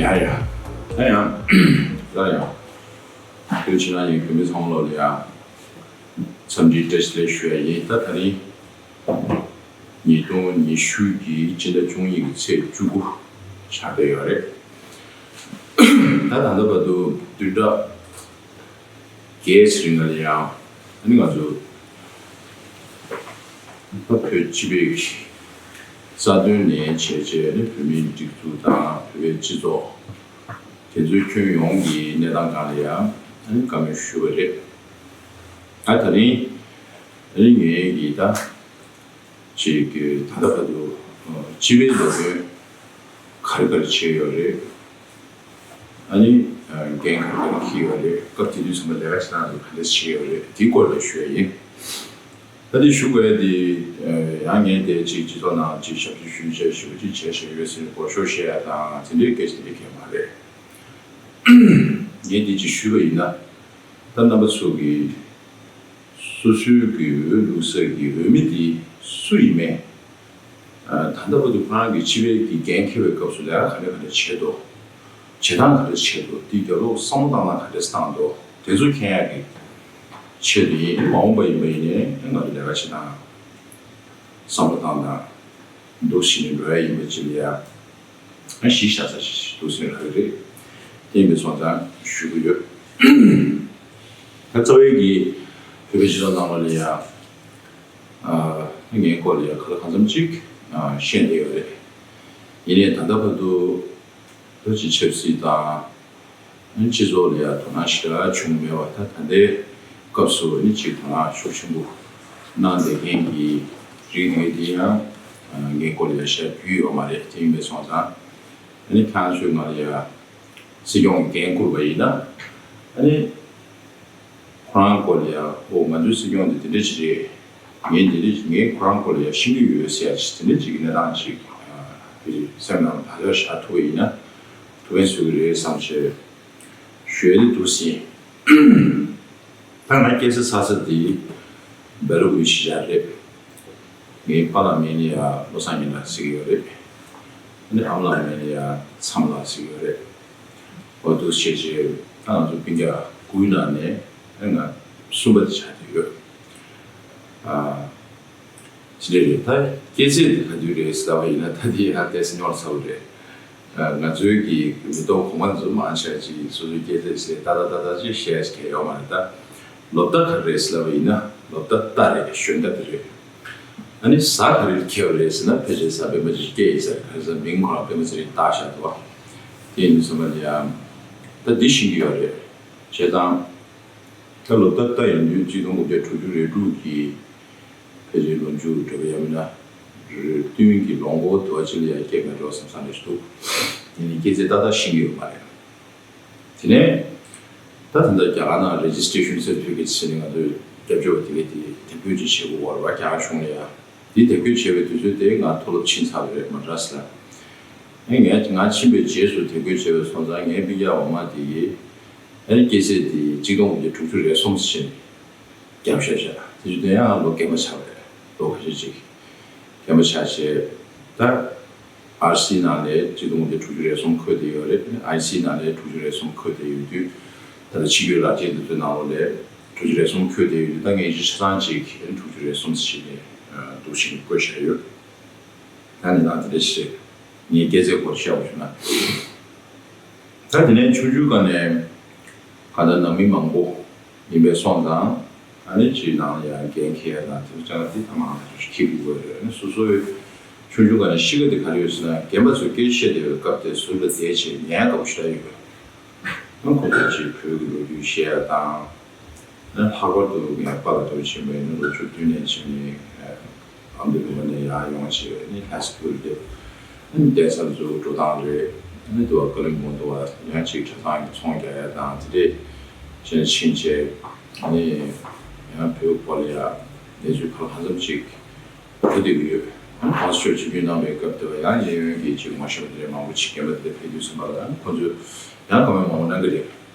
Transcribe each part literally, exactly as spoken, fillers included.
ཡ་ཡ། ད་ཡང་། ད་ཡང་། བོད་ཕྱི་ནང་གི་བོད་མི་ཚང་མ་ལོག་ལ་ཡ། འཚམས་འདྲི་བཀྲ་ཤིས་བདེ་ལེགས་ཞུ་ཡ་ཡིན། ད་ད་རིང་། ཉིས་སྟོང་ཉི་ཤུ་གི་སྤྱི་ཟླ་བཅུ་གཉིས་ཀྱི་ཚེས་བཅུ་དགུ་ཆགས་བསྡད་ཡོད་རེད། ད་ད་ལྟ་བར་དུ་བདུན་ཕྲག་བརྒྱད་ཙམ་རིང་ལ་ཡང་ཨ་ནི་ང་ཚོ་ད་བོད་སྤྱི་པའི་རྩ་དོན་ནས་བྱས་རྗེས་ནི་བོད་མིའི་སྒྲིག་འཛུགས་དང་བོད་པའི་སྤྱི་ཚོགས་དེ་ཚོའི་ཁྱོན་ཡོངས་ཀྱི་གནས་སྟངས་སྒང་ལ་ཡང་ཨ་ནི་བཀའ་མོལ་ཞུས་པ་རེད། ད་ད་རིང་ཨ་ནི་ངའི་གི་ད་ཅིག་གི་ད་ལྟ་བར་དུ་སྤྱི་པའི་ལས་དོན་ག་རེ་ག་རེ་བྱས་ཡོད་རེད། ཨ་ནི་འགན་ག་རེ་ག་རེ་འཁྱེར་ཡོད་རེད། སྐབས་དེ་དུས་ཙམ་པ་ལས་ཀ་བྱེད་སྟངས་དེ་ག་འདྲས་བྱས་ཡོད་རེད། དེའི་སྐོར་ལ་ཞུ་ཡ་ཡིན། ད་དེ་ཞུ་དགོས་ཡ་དེ་ཡང་ངས་དེ་ཅིག་སྤྱི་ཚོགས་ནང་ཅིག་ཞབས་ཕྱི་ཞུ་བྱས་ཞུ་ཅིག་བྱས་བྱས་ཡོད་ཟེར་ནས་སྐོར་ཤོར་བཤད་ཡ་དང་དེ་འདྲའི་སྐད་ཆ་དེ་འདྲའི་གང་ཡང་མ་རེད། ངས་དེ་ཅིག་ཞུས་པ་ཡིན་ན། ད་རྣམ་པ་ཚོ་གིས་སོ་སོའི་གི་འོས་བླུག་ས་གི་འོས་མི་དེ་སུ་ཡིན་མིན། ད་ལྟ་བར་དུ་ཁོ་རང་གི་སྤྱི་པའི་གི་འགན་འཁྱེར་བའི་སྐབས་སུ་ལས་ཀ་ག་འདྲ་ག་འདྲ་བྱས་འདུག་བྱེད་སྟངས་ག་འདྲ་བྱས་འདུག་དེ་རྒྱབ་ལོགས་བསམ་བློ་བཏང་སྟངས་ག་འདྲ་བཏང་འདུག་དེ་ཚོ་མཁྱེན་ཡག་གི་ཆེད་དུ་ཡིན། མ་འོངས་པ་ཡིན་པ་ཡིན་ནའི་ང་ཚོ་ལས་ཀ་བྱེད་སྟངས་བསམ་བློ་བཏང་སྟངས་འདུག་ཟེར་ནས་འགྲོ་ཡ་ཡིན་པ་ཅིག་ལ་ཡ། ཨ་གཞི་བཞག་ས་ཞིག་འདུག་ཟེར་ལབ་ཀྱི་རེད། དེ་ཡིན་པའི་སོང་ཙང་ཞུ་གི་ཡོད། ད་རྩ་བའི་གི་བོད་པའི་སྤྱི་ཚོགས་ནང་ལོགས་ལ་ཡ། ཨ་ངའི་སྐོར་ལ་ཡ་ག་ལ་གང་འཚམ་ཅིག་ཨ་ཤེས་བསྡད་ཡོད་རེད། ཡིན་ནའི་ད་ལྟ་བར་དུ་བོད་ཀྱི་ཆབ་སྲིད་དང་སྤྱི་ཚོགས་ལ་ཡ་དོ་སྣང་ཞེ་དྲག་བྱུང་མེད་པ། ད་ད་ལྟའི་སྐབས་སུ་ནི་ཅིག་དོ་སྣང་ཤུགས་ཆེན་པོ་གནང་བསྡད་མཁན་གྱི་རིགས་དེ་གས་དེ་ཡང་ངའི་སྐོར་ལ་ཡ་ཤར་རྒྱུས་ཡོད་མ་རེད། དེ་ཡིན་པའི་སོང་ཙང་ཨ་ནི་ཁྱེད་རང་ཚོས་ང་ལ་ཡ་སྲིད་སྐྱོང་གི་འགན་བསྐུར་བ་ཡིན་ན་ཨ་ནི་ཁོ་རང་སྐོར་ལ་ཡ་ཨོ་ང་ཚོའི་སྲིད་སྐྱོང་དེ་དེ་འདྲ་ཅིག་རེད། ངས་འདི་འདྲ་ངས་ཁོ་རང་སྐོར་ལ་ཡ་ཤེས་ཀྱི་ཡོད་ཟེར་ཡ་ཅིག་དེ་འདྲ་ཅིག་གི་གནས་སྟངས་ཅིག་དེ་སེམས་ནང་ལ་ད་ལྟ་བཞག་ཐུབ་པ་ཡིན་ན་ཐུགས་ཕན་གསོས་ཀྱི་རེད་བསམ་བྱས། ཞུ་ཡ་དེ་འདུག་ཟིན། ད་ང་སྐྱེས་ས་འཚར་ས་དེ་སྦེལ་ཀོབ་གཞིས་ཆགས་རེད། ངའི་པཱ་ལགས་མིང་ལ་ཡ་བློ་བཟང་སྙན་གྲགས་ཟེར་གྱི་ཡོད་རེད། ཨ་ནི་ཨ་མ་ལགས་མིང་ལ་ཡ་མཚམས་ལགས་ཟེར་གྱི་ཡོད་རེད། འོ་འདུག་བྱས་རྗེས་ད་ང་ཚོ་སྤུན་ཀྱག་དགུའི་ནང་ནས་ཨ་ང་གསུམ་པ་དེ་ཆགས་བསྡད་ཡོད། ཨ། ཅི་འདྲ་རེད། ད་སྐྱེས་ཚེས་འདི་ག་དུས་རེད་ཟེར་བ་ཡིན་ན་ད་འདི་ཧ་ཏེ་སི་ཉོར་ཚ་བོ་རེད། ང་ཚོའི་གི་མི་ཐོག་གོང་མ་འཛུལ་མ་ཆགས་ཅིག་སོ་སོའི་སྐྱེས་ཚེས་ཟེར་ཏག་ཏག་ཏག་ཏག་ཅིག་བཤད་ཡ་ཡོད་མ་རེད། ད་ལོ་ཟླ་ག་རེ་རེད་ཟེར་བ་ཡིན་ན་ལོ་ཟླ་རྟ་རེད། གཞོན་ཟླ་འདི་རེད། ཨ་ནི་གཟའ་ག་རེ་ཁེལ་བ་རེད་ཟེར་ན་ཕལ་ཆེར་གཟའ་སྤེན་པ་ཅིག་སྐྱེས་ཡིན་ས་རེད། ག་རེ་ཟེར་ན་མིང་ཁོ་རང་སྤེན་པ་ཚེ་རིང་བཏགས་བཞག་འདུག་བ། དེ་ཡིན་དུས་ཙམ་པ་ལ་ཡང་ད་འདི་ཤེས་ཀྱི་ཡོད་རེད། བྱས་ཙང་། ད་ལོ་ཟླ་རྟ་ཡིན་དུས་གཅིག་སྟོང་དགུ་བརྒྱ་དྲུག་ཅུ་རེ་དྲུག་གི་ཕལ་ཆེར་ལོ་མཇུག་འགྲོ་གི་ཡོད་མིན་ན། སྟོན་གྱི་ལོ་འགོ་དུ་བ་ཅི་ལ་ཡང་སྐྱེས་མེད་འགྲོ་བསམ་བསམ་རེ་འདུག་ཡིན་ནའི་སྐྱེས་ཚེས་ཏག་ཏག་ཤེས་ཀྱི་ཡོད་མ་རེད། དེ་ནས་ད་ད་ལྟ་རྒྱ་གར་ནང་registration certificate་ཟེར་ནས་ང་ཚོས་རྒྱབ་སྐྱོར་བ་དེ་གས་དེ་དེབ་འགོད་ཅིག་བྱེད་དགོས་པ་རེད་བ། རྒྱ་གར་གཞུང་ལ་ཡང་དེ་དེབ་འགོད་བྱས་པའི་དུས་ཚོད་དེ་ང་མཐོ་སློབ་ཕྱིན་ཚར་བ་རེད། མ་ཌྲ་སི་ལ། ཨེ་ངས་ང་ཕྱིན་པའི་རྗེས་སུ་དེབ་འགོད་བྱས་པའི་སོང་ཙང་ངའི་སྤུན་ཀྱག་འོག་མ་དེ་ཡིས་ཨེ་སྐྱེས་ཚེས་དེ་གཅིག་སྟོང་དགུ་བརྒྱ་དྲུག་ཅུ་རེ་གསུམ་ཟེར་ནས་བརྒྱབ་བཞག་བཞག་དེ་བཞིན་དུ་ཡང་ལོ་རྒན་པ་ཆགས་པ་རེད། ལོ་ཁ་ཤས་ཅིག་རྒན་པ་ཆགས་བྱས། ད་ཨར་སི་ནང་ལས་གཅིག་སྟོང་དགུ་བརྒྱ་དྲུག་ཅུ་རེ་གསུམ་འཁོད་བསྡད་ཡོད་རེད། ཨའི་སི་ནང་ལས་དྲུག་ཅུ་རེ་གསུམ་འཁོད་བསྡད་ཡོད་དུས། ད་ལྟ་ཕྱི་སྐྱོད་ལག་འཁྱེར་འདི་ཚོའི་ནང་ལོགས་ལས་དྲུག་ཅུ་རེ་གསུམ་འཁོད་བསྡད་ཡོད་དུས། ད་ངས་གཞི་ཆ་ཚང་ཅིག་དྲུག་ཅུ་རེ་གསུམ་ཟེར་ནས་འདུག་བྱས་ནས་བཀོད་བཞག་ཡོད། ད་ནི་ནང་དེ་འདྲ་ཞིག་རེད། ངའི་སྐྱེས་ཚེས་སྐོར་བཤད་པ་བྱུང་ན། ད་དེ་ནས་ཆུང་ཆུང་སྒང་ནས་གང་ལྟར་ནང་མི་མང་པོ་ཡིན་པའི་སོང་ཙང་། ཨ་ནི་ཅིག་ནང་ལ་ཡང་འགན་འཁྱེར་ཡ་དང་དེ་ཚོ་ཅང་དེ་ཚང་མ་ང་ཚོ་འཁྱེར་དགོས་རེད། ཨ་ནི་སོ་སོའི་ཆུང་ཆུང་སྒང་ནས་གཤིས་ཀ་དེ་ག་རེ་ཡོད་ཟེར་ན། རྒན་པ་ཚོས་སྐད་ཆ་བཤད་བསྡད་པའི་སྐབས་དེ་ཟུར་ལ་བསྡད་བྱས་ཉན་ཡ་དགའ་པོ་ཞེ་དྲག་ཡོད། ཨ་ཁོ་ཚོས་ཅིག་བོད་ཀྱི་ལོ་རྒྱུས་བཤད་ཡ་དང་། ཨ་ལྷག་པར་དུ་ངའི་པཱ་ལགས་དུ་ཕྱིན་པ་ཡིན་ན་ལོ་བཅུ་བདུན་ནས་ཕྱིན་ནས་ཨ་ཨ་མདོ་སྨད་ནས་ཡར་ཡོང་བྱས་ནས་ལྷ་ས་ཁུལ་སླེབས། ཨ་ནི་གདན་ས་ཚོ་འགྲོ་སྟངས་རེད། ཨ་ནི་དུ་བ་ཀ་ལིམ་པོང་དུ་བ་ཡང་ཅིག་གྲྭ་ཚང་གི་ཚོང་རྒྱག་ཡ་དང་དེ་འདྲས་བྱས་ནས་ཕྱིན་བྱས། ཨ་ནི་ཡང་བོད་སྐོར་ལ་ཡ་གནས་ཚུལ་ག་ལ་གང་འཚམ་ཅིག་གོ་བསྡད་ཀྱི་ཡོད། ཨ་ནི་གོང་ས་མཆོག་ཆིབས་བསྒྱུར་གནང་བའི་སྐབས་དུ་བ་ཡང་གཡས་གཡོན་གྱི་ཅིག་ངོ་ཤེས་པ་དེ་འདྲས་མང་པོ་ཅིག་རྒན་པ་དེ་འདྲས་ཕེབས་དུས་ཙམ་པ་ལ་ཁོ་ཚོས་ཡང་བཀའ་མོལ་མང་པོ་གནང་གི་རེད།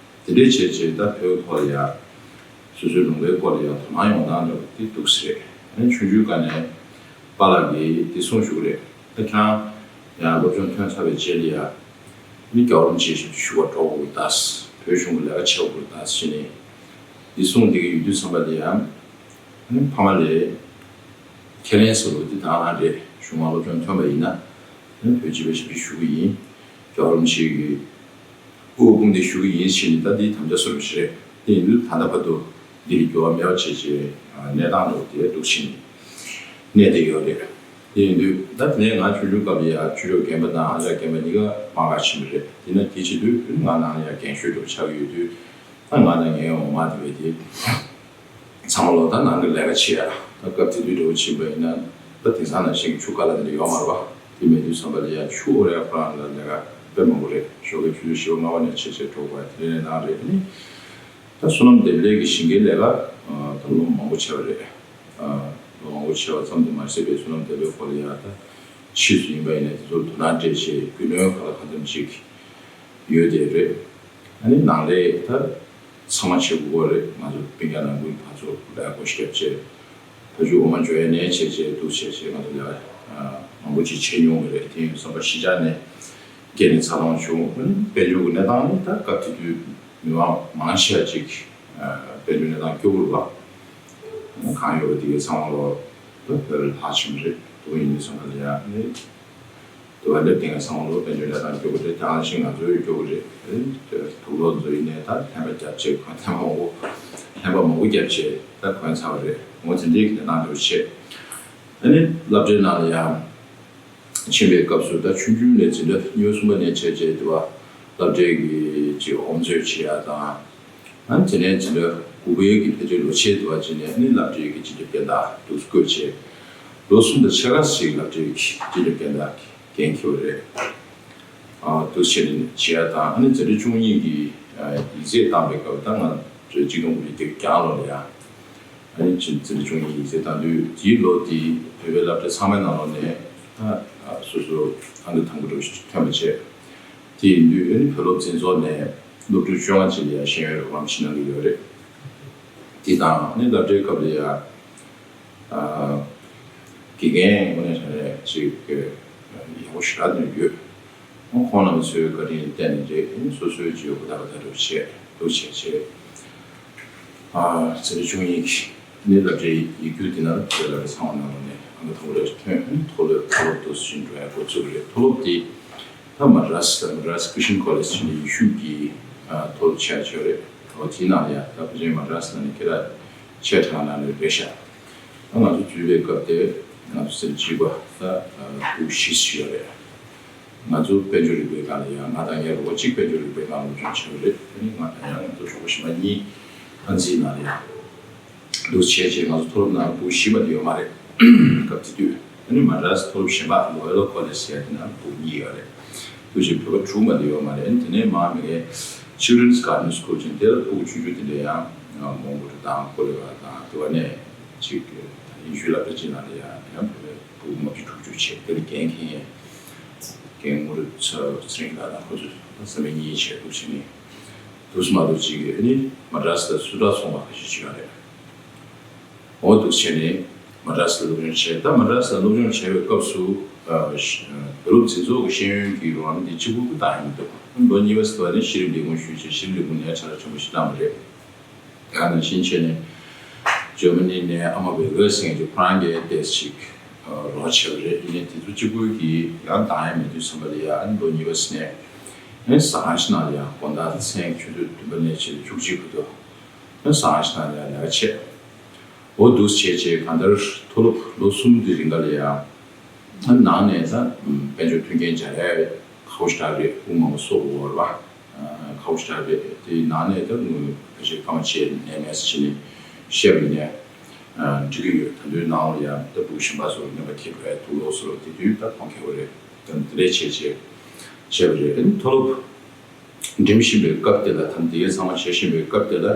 དེ་འདྲའི་བྱས་རྗེས་ད་བོད་ཐོག་ལ་ཡ། སོ་སོའི་ལུང་པའི་སྐོར་ལ་ཡ་དོ་སྣང་ཡོང་སྟངས་འདྲ་པོ་དེ་འདུག་སེ་རེད། ཨ་ནི་ཆུང་ཆུང་སྒང་ནས་པཱ་ལགས་ཀྱིས་དེ་གསུངས་བཞུགས་རེད། ད་ཁྱེད་རང་ཡང་སློབ་སྦྱོང་ཐོན་ཚར་བའི་རྗེས་ལ་ཡ། མི་རྒྱལ་བ་རིན་པོ་ཆེ་ཞབས་ཕྱི་ཞུ་བར་འགྲོ་དགོས་ཀྱི་རེད། བོད་གཞུང་གི་ལས་ཀ་བྱེད་དགོས་ཀྱི་རེད་ཟེར་ནས་འདི་གསུངས་བསྡད་ཀྱི་ཡོད་དུས་ཙམ་པ་ལ་ཡང་ཕ་མ་ལས་ཁས་ལེན་ཟེར་བ་འདི་དང་རང་རེད། གཞུང་མང་སློབ་སྦྱོང་ཐོན་པ་ཡིན་ན་བོད་སྤྱི་པའི་ཞབས་ཕྱི་ཞུ་གི་ཡིན། རྒྱལ་བ་རིན་པོ་ཆེ་གི་སྐུ་འོ་སྐུ་འདི་ཞུ་གི་ཡིན་ཟེར་ནས་ད་འདི་དམ་བཅའ་བཟོ་འདྲ་ཞིག་རེད། དེ་ཡིན་དུས་ད་ལྟ་བར་དུ་འདི་ལ་འགྱུར་བ་མེད་པ་བྱས་བྱས་གནས་སྟངས་འདྲ་བོ་དེ་འདུག་ཕྱིན་ནས་གནས་བསྡད་ཡོད་རེད། དེ་ཡིན་དུས་ད་དེ་ནས་ང་ཆུང་ཆུང་སྐབས་ལ་ཡ་ཆོས་ཕྱོགས་རྒན་པ་དང་ཨ་ཅག་རྒན་པ་གཉིས་ཀ་དམག་སྒར་ཕྱིན་པ་རེད། དེ་ན་དེ་བྱེད་དུས་ང་ནང་ལ་ཡ་རྒན་ཤོས་འདྲ་བོ་ཆགས་ཀྱི་ཡོད་དུས་ད་ང་དང་ངའི་འོག་མ་དེ་བས་དེ། ཚང་མ་ལོ་ད་ནང་གི་ལས་ཀ་བྱེད་ཡ། ད་སྐབས་དེ་དུས་འདྲ་བོ་ཕྱིན་པ་ཡིན་ན་ད་དེང་སང་ནང་བཞིན་གྱི་ཆུ་ཀ་ལ་དེ་འདྲ་ཡོད་མ་རེད་པ། དེ་མེད་དུས་ཙམ་པ་ལ་ཡ་ཆུ་ཨོ་རེ་ཁོ་རང་ལ་ལས་ཀ་དཔེ་མང་པོ་རེད། ཞོགས་ཀའི་ཆུ་ཚོད་བཞི་པ་ལྔ་པ་ནས་བྱས་བྱས་འགྲོ་དགོས་ཡ་དེ་འདྲ་ནང་རེད། ཨ་ནི་ད་བསོད་ནམས་བདེ་ལེགས་ཀྱི་ཞིང་ཁའི་ལས་ཀ་ད་ལོ་མང་པོ་བྱས་པ་རེད། ལོ་མང་པོ་བྱས་པ་ཙམ་དུ་མ་ཟད་པའི་བསོད་ནམས་བདེ་ལེགས་སྐོར་ལ་ཡ་ད་ཕྱིས་སུ་ཡིན་པ་ཡིན་ན་དེ་ཚོར་དོ་སྣང་སྤྲད་བྱས་རྒྱུས་ལོན་ག་ལ་གང་འཚམ་ཅིག་ཡོད་དེ་རེད། ཨ་ནི་ནང་ལས་ད་ཚང་མ་བྱེད་དགོས་ཀྱི་རེད། ང་ཚོ་སྤུན་ཀྱག་ནང་ཁུལ་ཕར་ཚུར་ལས་སྒོ་ཞིག་བརྒྱབ་བྱས་ཕ་ཆུ་འོ་མ་འཇོ་ཡ་ནས་བྱས་བྱས་འདུག་བྱས་བྱས་ང་ཚོ་ལས་ཀ་མང་པོ་ཅིག་བྱས་མྱོང་གི་རེད། དེ་ཡིན་དུས་ཙམ་པ་གཞིས་ཆགས་ནས་སྐྱེས་ནས་འཚར་ལོངས་བྱུང་། ཨ་ནི་དཔལ་འབྱོར་གྱི་གནས་སྟངས་ནི་ད་སྐབས་དེ་དུས་མི་མང་མང་ཆེ་བ་ཅིག་དཔལ་འབྱོར་གནས་སྟངས་སྐྱོ་པོ་རེད་པ། གང་ཡོད་པ་དེ་གའི་ཚང་མ་ལོ་བོད་ལ་ཕར་ཕྱིན་པ་རེད། དེ་ཡིན་དུས་ཙམ་པ་ལ་ཡ་ནི། དུ་བ་སླེབས་དེ་ང་ཚང་མ་ལོ་དཔལ་འབྱོར་གནས་སྟངས་སྐྱོ་པོ་རེད། དེ་ནང་བཞིན་ང་ཚོ་ཡང་སྐྱོ་པོ་རེད། དུག་ལོག་ཚོ་ཡིན་ནའི་ད་ལྷན་པ་རྒྱབ་བྱས་གོན་ལྷན་པ་མང་པོ་ལྷན་པ་མང་པོ་རྒྱབ་བྱས་ད་གོན་ཚར་བ་རེད། འོ་དེ་འདྲའི་གནས་སྟངས་འདྲ་བོ་བྱས། ཨ་ནི་སློབ་གྲྭའི་ནང་ལ་ཡང་ཕྱིན་པའི་སྐབས་སུ་ད་ཆུང་ཆུང་ནས་འཛིན་གྲྭ་གཉིས་པ་གསུམ་པ་ནས་བྱས་བྱས་དུ་བ་སློབ་གྲྭའི་གི་ཅིག་ཨོམ་ཚོད་བྱེད་ཡ་དང་། ཨ་ནི་དེ་ནས་འཛིན་གྲྭ་དགུ་པའི་གི་ཕལ་ཆེར་ལོ་ཕྱེད་དུ་བ་ཅིག་ནས་ཨ་ནི་སློབ་གྲྭའི་གི་སྤྱི་ཁྱབ་རྒན་བདག་འདུག་བསྐོས་བྱས། ལོ་གསུམ་དང་ཕྱེད་ཀ་ཞིག་སློབ་གྲྭའི་གི་སྤྱི་ཁྱབ་རྒན་བདག་གི་འགན་འཁྱེར་བ་རེད། ཨ་འདུག་བྱས་ནས་བྱེད་ཡ་དང་། ཨ་ནི་འཛིན་གྲྭ་བཅུ་གཉིས་ཀྱི་ཨ་ཡིག་ཚད་བཏང་པའི་སྐབས་ད་ང་ཚོའི་གཅིག་སྟོང་དགུ་བརྒྱ་བརྒྱད་ཅུ་གྱ་གྲངས་ལོ་ལ་ཡ། ཨ་ནི་ཕྱིན་འཛིན་གྲྭ་བཅུ་གཉིས་ཡིག་ཚད་བཏང་དུས་དེའི་ལོ་དེའི་བོད་པའི་སློབ་གྲྭ་ཚང་མའི་ནང་ལོགས་ནས་ད་སོ་སོ་ཨང་ཀི་དང་པོ་འདྲ་བོ་ཞིག་ཐོན་པ་བྱས། དེ་ཡིན་དུས་ཨ་ནི་བོད་སློབ་འཛིན་ཚོགས་ནས་སློབ་ཕྲུག་བཅོ་ལྔ་ཅིག་ལ་ཡང་ཤེས་ཡོན་རོགས་རམ་ཞིག་གནང་གི་ཡོད་རེད། དེ་དང་ཨ་ནི་སློབ་གྲྭའི་སྐབས་ལ་ཡང་དགེ་རྒན་དངོས་གནས་དྲང་གནས་ཅིག་ཡག་པོ་ཞེ་དྲག་ནས་ཡོད། ཁོང་རྣམ་ཚོའི་བཀའ་དྲིན་བརྟེན་ནས་རེད། ཨ་ནི་སོ་སོའི་ཅིག་ཡོད་པ་ད་ག་ད་འདྲ་བོ་བྱས་འདུག་བྱས་བྱས། ཨ་འཛིན་གྲྭ་བཅུ་གཉིས་ཀྱི་ནི་སློབ་གྲྭའི་ཡིག་རྒྱུགས་འདི་ནང་བོད་སློབ་གྲྭ་ཚང་མ་ནང་ལོགས་ནས་ཨང་ཀི་དང་པོ་རེ་ཐོན། མཐོ་སློབ་མཐོ་སློབ་ཏུ་ཕྱིན་འགྲོ་ཡ་འགོ་བཙུགས་རེད། མཐོ་སློབ་དེ་ད་མ་ཌ་རཱས་ལ་མ་ཌ་རཱས་ཀྲི་ཤན་ཀོ་ལེཇ་ཕྱིན་ནས་ཡེ་ཤུ་གི་མཐོ་སློབ་ཆགས་ཆོག་རེད། འོ་དེའི་ནང་ལ་ཡ་ད་ཕལ་ཆེར་མ་ཌ་རཱས་ནང་ནས་སྐད་གྲགས་ཆེ་དྲགས་ནང་ནས་རེད་ཤག་ད་ང་ཚོ་འཛུལ་བའི་སྐབས་དེ་ང་ཚོ་སེམས་སྐྱིད་པ་ད་བུ་བཞི་ཞིག་ཡོད་རེད། ང་ཚོ་དཔལ་འབྱོར་རིག་པའི་སྒང་ལ་ཡང་ང་དང་ངའི་རོགས་གཅིག་དཔལ་འབྱོར་རིག་པའི་སྒང་ལ་སློབ་སྦྱོང་བྱས་པ་རེད། ཨ་ནི་ང་དང་ཡང་ང་ཚོ་གྲོགས་པོ་གཞན་པ་གཉིས་ཨ་ནི་ནང་ལ་ཡང་འདུག་བྱས་བྱས་ང་ཚོ་མཐོ་སློབ་ནང་ལ་ཕྲུ་གུ་བཞི་མ་གཏོགས་ཡོད་མ་རེད། སྐབས་དེ་དུས་ཨ་ནི་མ་ཌ་རཱས་མཐོ་སློབ་གཞན་པ་ལོ་ཡ་ལོ་ཀོ་ལེཇ་ཟེར་ཡ་དེ་ནང་ཕྲུ་གུ་གཉིས་ཡོད་རེད། འདུག་བྱས་བོད་པ་དྲུག་མ་གཏོགས་ཡོད་མ་རེད། ཨ་ནི་དེ་ནས་མར་མི་ངའི་Children's Garden School ཅིག་དེ་ལ་ཕྲུ་གུ་ཆུང་ཆུང་དེ་འདྲ་ཡང་མོང་གོ་རི་དང་ཀོ་ལི་གྷལ་དང་དེ་བ་ནས་ཅིག་ཡེ་ཤུའི་སློབ་གྲྭ་ཅིག་ནང་ལ་ཡང་ཡང་བོད་པའི་ཕྲུ་གུ་ལྔ་བཅུ་དྲུག་ཅུ་བྱས། དེ་ལ་འགན་འཁྱེར་མཁན་རྒན་ངོ་རུ་ཚ་ཚེ་རིང་ལགས་དང་ཁོ་ཚོ་བསམ་པའི་གཉིས་བྱས་འདུག་བྱས་ནས་འདུག་སེ་མ་འདུག་ཅིག་ཨ་ནི་མ་ཌ་རཱས་ལ་སུ་དྲག་སོང་བ་ཁ་ཤས་ཅིག་ཡོད་རེད། འོ་འདུག་བྱས་ནས་མ་ཌ་རཱས་ལ་སློབ་སྦྱོང་བྱས། ད་མ་ཌ་རཱས་ལ་སློབ་སྦྱོང་བྱས་པའི་སྐབས་སུ་ཨ་ཤ་ཨ་བོད་སློབ་འཛིན་ཚོགས་ཀྱི་ཤེས་ཡོན་གྱི་རོགས་རམ་འདི་གཅིག་པུ་བཏང་ཡོད་མི་འདུག་ལོ་གཉིས་པ་ཙམ་ནས་ཤེས་རིག་ལས་ཁུངས་ཞུས་བྱས་ཤེས་རིག་ལས་ཁུངས་ནས་ཕྱག་ལས་ཆེན་པོ་ཞིག་བཏང་བ་རེད། ད་ནང་བཞིན་བྱས་ནས་ཇར་མ་ནི་ནས་ཨ་མ་བེ་གྷར་ཟེར་མཁན་ཅིག་ཁོ་རང་གིས་ཏོག་ཙམ་ཅིག་རོགས་བྱས་པ་རེད། ཡིན་ནའི་དེ་ཚོ་གཅིག་པུ་གིས་ཡང་འདང་ཡ་མེད་དུས་ཙམ་པ་ལ་ཡ་ཨ་ནི་ལོ་གཉིས་པ་ཙམ་ནས་ཨ་ནི་ཟ་ཁང་ཞིག་ནང་ལ་ཡ་དགོང་དག་མཚན་ཆུ་ཚོད་བདུན་པ་ནས་བྱས་ཏེ་བཅུ་གཅིག་བར་དུ་ཨ་ནི་ཟ་ཁང་ཞིག་ནང་ལ་ཡ་ལས་ཀ་བྱས། འོ་འདུག་བྱས་བྱས་གང་ལྟར་མཐོ་སློབ་ལོ་གསུམ་གྱི་རིང་ག་ལ་ཡ། ཨ་ནང་ནས་ད་དཔལ་འབྱོར་མཐུན་རྐྱེན་སྦྱར་ཡ་ཁག་པོ་ཞེ་དྲག་རེད། དཔུང་མང་པོ་གསོག་དགོས་རེད་པ། ཁག་པོ་ཞེ་དྲག་རེད། དེའི་ནང་ནས་ད་དངུལ་ཕལ་ཆེར་སྐར་མ་གཅིག་ནས་མེད་ཟེར་བྱས་ནས་བཤད་པ་ཡིན་ནའི་འགྲིག་གི་ཡོད། ད་དུང་ནང་ལ་ཡང་ད་ཕྲུ་གུ་གཞན་པ་ཚོ་རྔན་པ་འཁྱེར་འགྲོ་ཡ་དུག་ལོག་བཟོ་རོགས་དེ་དུས་ད་གོང་ཁེ་པོ་རེད། ད་དེ་འདྲས་བྱས་བྱས་བྱས་པ་རེད། ཨ་ནི་མཐོ་སློབ་འགྲིམ་བཞིན་པའི་སྐབས་དེ་ལ་ད་འདི་གའི་ཚང་མ་བྱེད་བཞིན་པའི་སྐབས་དེ་ལ།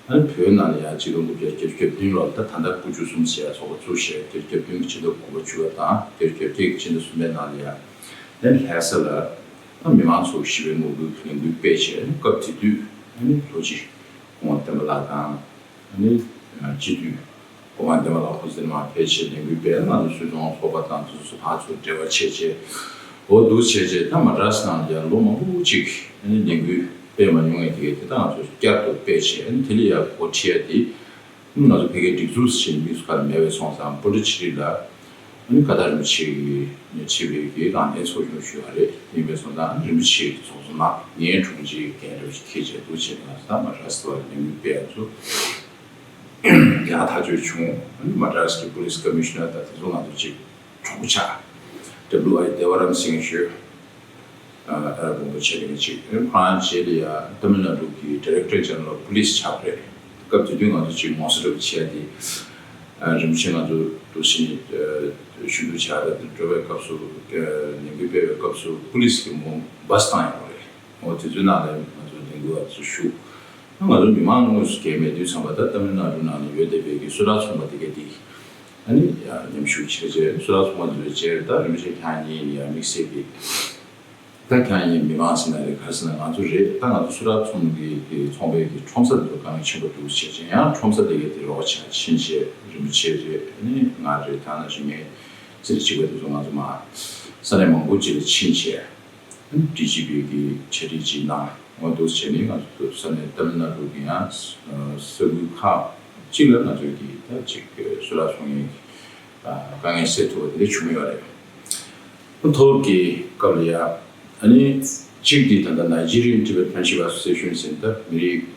ཨ་ནི་བོད་ནང་ལ་ཡང་ཆིག་སྟོང་དགུ་བརྒྱ་བརྒྱད་ཅུ་གྱ་བདུན་ལོར་ད་ད་ལྟ་དགུ་བཅུ་གསུམ་ཟེར་ཡ་ཚོགས་པ་བཙུགས་བྱས་དེ་གྱ་བདུན་གྱི་ཕྱི་ཟླ་དགུ་པ་བཅུ་པ་དང་དེ་གྱ་བརྒྱད་ཀྱི་ཕྱི་ཟླ་གསུམ་པའི་ནང་ལ་ཡང་ཨ་ནི་ལྷ་ས་ལ་ཨ་མི་མང་ཚོ་ཞི་བའི་ངོ་རྒོལ་གྱི་ལས་འགུལ་སྤེལ་བྱས། ཨ་ནི་སྐབས་དེ་དུས་ཨ་ནི་ལྷོ་སྤྱི་སྐུ་ངོ་བསྟན་པ་ལགས་དང་ཨ་ནི་སྤྱི་འཐུས་སྐུ་ངོ་བསྟན་པ་ལགས་ཁོ་ཚོ་ནང་ཕེབས་བྱས་ལས་འགུལ་སྤེལ། ང་ཚོ་སུད་ཚོང་ཚོགས་པ་དང་དེ་ཚོ་ཕར་ཚུར་འབྲེལ་བ་བྱས་བྱས། འོ་འདུག་བྱས་རྗེས་ད་མ་ཌ་རཱས་ནང་ལ་ཡང་ལོ་མང་པོ་ཅིག་ཨ་ནི་ལས་འགུལ་སྤེལ་མ་མྱོང་བའི་དེ་གའི་དེ་ད་ང་ཚོ་བསྐྱར་དུ་སྤེལ་བྱས། ཨ་ནི་དེ་ལ་ཡང་འགོ་ཁྲིད་ཡ་དེ་ང་ཚོ་བོད་སྐད་སྒྲིག་འཛུགས་ཟེར་མཁན་དངོས་སུ་ག་ལ་མེད་པས་སོང་ཙང་། པཎ་ཌི་ཏ་ཕུ་ཊི་ལ་ཨ་ནི་བཀའ་ཐང་རིན་པོ་ཆེ་གིས་ཁྲིད་པའི་གི་རང་བཙན་ཚོགས་ཆུང་ཞུ་བ་རེད། ཡིན་པས་སོང་ཙང་རིན་པོ་ཆེ་གིས་ཚོགས་གཙོ་གནང་། ངའི་དྲུང་ཆེ་འགན་འདྲ་བོ་ཞིག་འཁྱེར་བྱས་འདུག་བྱས་ནས་ང་ཚོ་ད་མ་ཌ་རཱས་ལ་ལས་འགུལ་སྤེལ་ཡ་ཚོ་ཡང་ཐག་གཅོད་བྱུང་། ཨ་ནི་མ་ཌ་རཱས་ཀྱི་པུ་ལིས་ཀོ་མི་ཤི་ནར་དང་དེ་ཚོ་ང་ཚོ་གཅིག་གྲོགས་པོ་ཆགས། ཌབ་ལིའུ་ཨའི་དེ་བ་རམ་སིང་ཞུ། ཨ་ཨ་ར་དཔོན་པོ་བྱས་པའི་གཅིག་ཁོ་རང་རྗེས་ལ་ཡ་ཏཱ་མིལ་ནཱ་ཌུ་གི་ཌི་རེག་ཊར་ཇེ་ནེ་རལ་པུ་ལིས་ཆགས་པ་རེད། སྐབས་དེ་དུས་ང་ཚོ་གཅིག་ངོ་སོ་འདྲ་བོ་བྱས་ཏེ། ཨ་རིན་པོ་ཆེ་ང་ཚོ་འདུག་སེ་ཨ་ཞུ་གཏུག་བྱ་དང་འགྲོ་བའི་སྐབས་སུ། ཨ་ལས་འགུལ་སྤེལ་བའི་སྐབས་སུ་པུ་ལིས་ཀྱིས་མོ་བྷ་སི་བཏང་ཡོང་བ་རེད། འོ་དེ་ཚོའི་ནང་ལ་ང་ཚོ་ལས་འགུལ་བ་ཚོ་ཞུགས། ང་ཚོ་མི་མང་དངོས་སུ་གལ་མེད་དུས་ཙམ་པ་ད་ཏཱ་མིལ་ནཱ་ཌུ་ནང་ལ་ཡོད་བསྡད་པའི་གི་སུ་ཊར་ཚོང་པ་དེ་གས་དེ་ཨ་ནི་ཡང་མཉམ་ཞུགས་བྱས་རྗེས་སུ་ཊར་ཚོང་པ་དེ་ཚོའི་རྗེས་ད་རིན་པོ་ཆེ་ཁྱེད་རང་གཉིས་ཡང་དམིགས་བསལ་གྱི་ད་ཁྱེད་རང་གཉིས་མི་མང་ཟེར་ན་རེད། ག་རེ་ཟེར་ན་ང་ཚོ་རེད། ད་ང་ཚོ་སུ་ཊར་ཚོང་གི་གི་ཚོང་པའི་གི་ཁྲོམ་ས་དེ་ཚོ་དཀའ་ངལ་ཆེན་པོ་འདུག་བྱས་རྗེས་ཡང་ཁྲོམ་ས་དེ་གས་དེ་རོགས་པ་བྱས་ཕྱིན་བྱས་རིན་པོ་ཆེ་རེད། ཨ་ནི་ང་རེད། ད་ནང་བཞིན་ངའི་རྩིས་ཀྱི་བྱེད་པ་དེ་ཚོ་ང་ཚོ་མ་ས་གནས་མང་པོ་ཅིག་ལ་ཕྱིན་བྱས། ཌི་ཇི་པི་གི་ཆ་འགྲིག་ཅིག་གནང་། འོ་འདུག་བྱས་ནས་ང་ཚོ་ས་གནས་ཏཱ་མིལ་ནཱ་ཌུ་གི་ཡང་ས་ཁུལ་ཁག་ཅིག་ལ་ང་ཚོའི་གི་ད་ཅིག་སུ་ཊར་ཚོང་མཁན་གྱི་དཀའ་ངལ་སེལ་ཐུབ་པ་དེ་འདྲ་བྱུང་ཡོད་རེད། མཐོ་སློབ་ཀྱི་སྐབས་ལ་ཡ་ཨ་ནི་གཅིག་དེ་ད་ལྟ་Nigerian Tibet Friendship Association ཟེར་ད་མི་རིགས་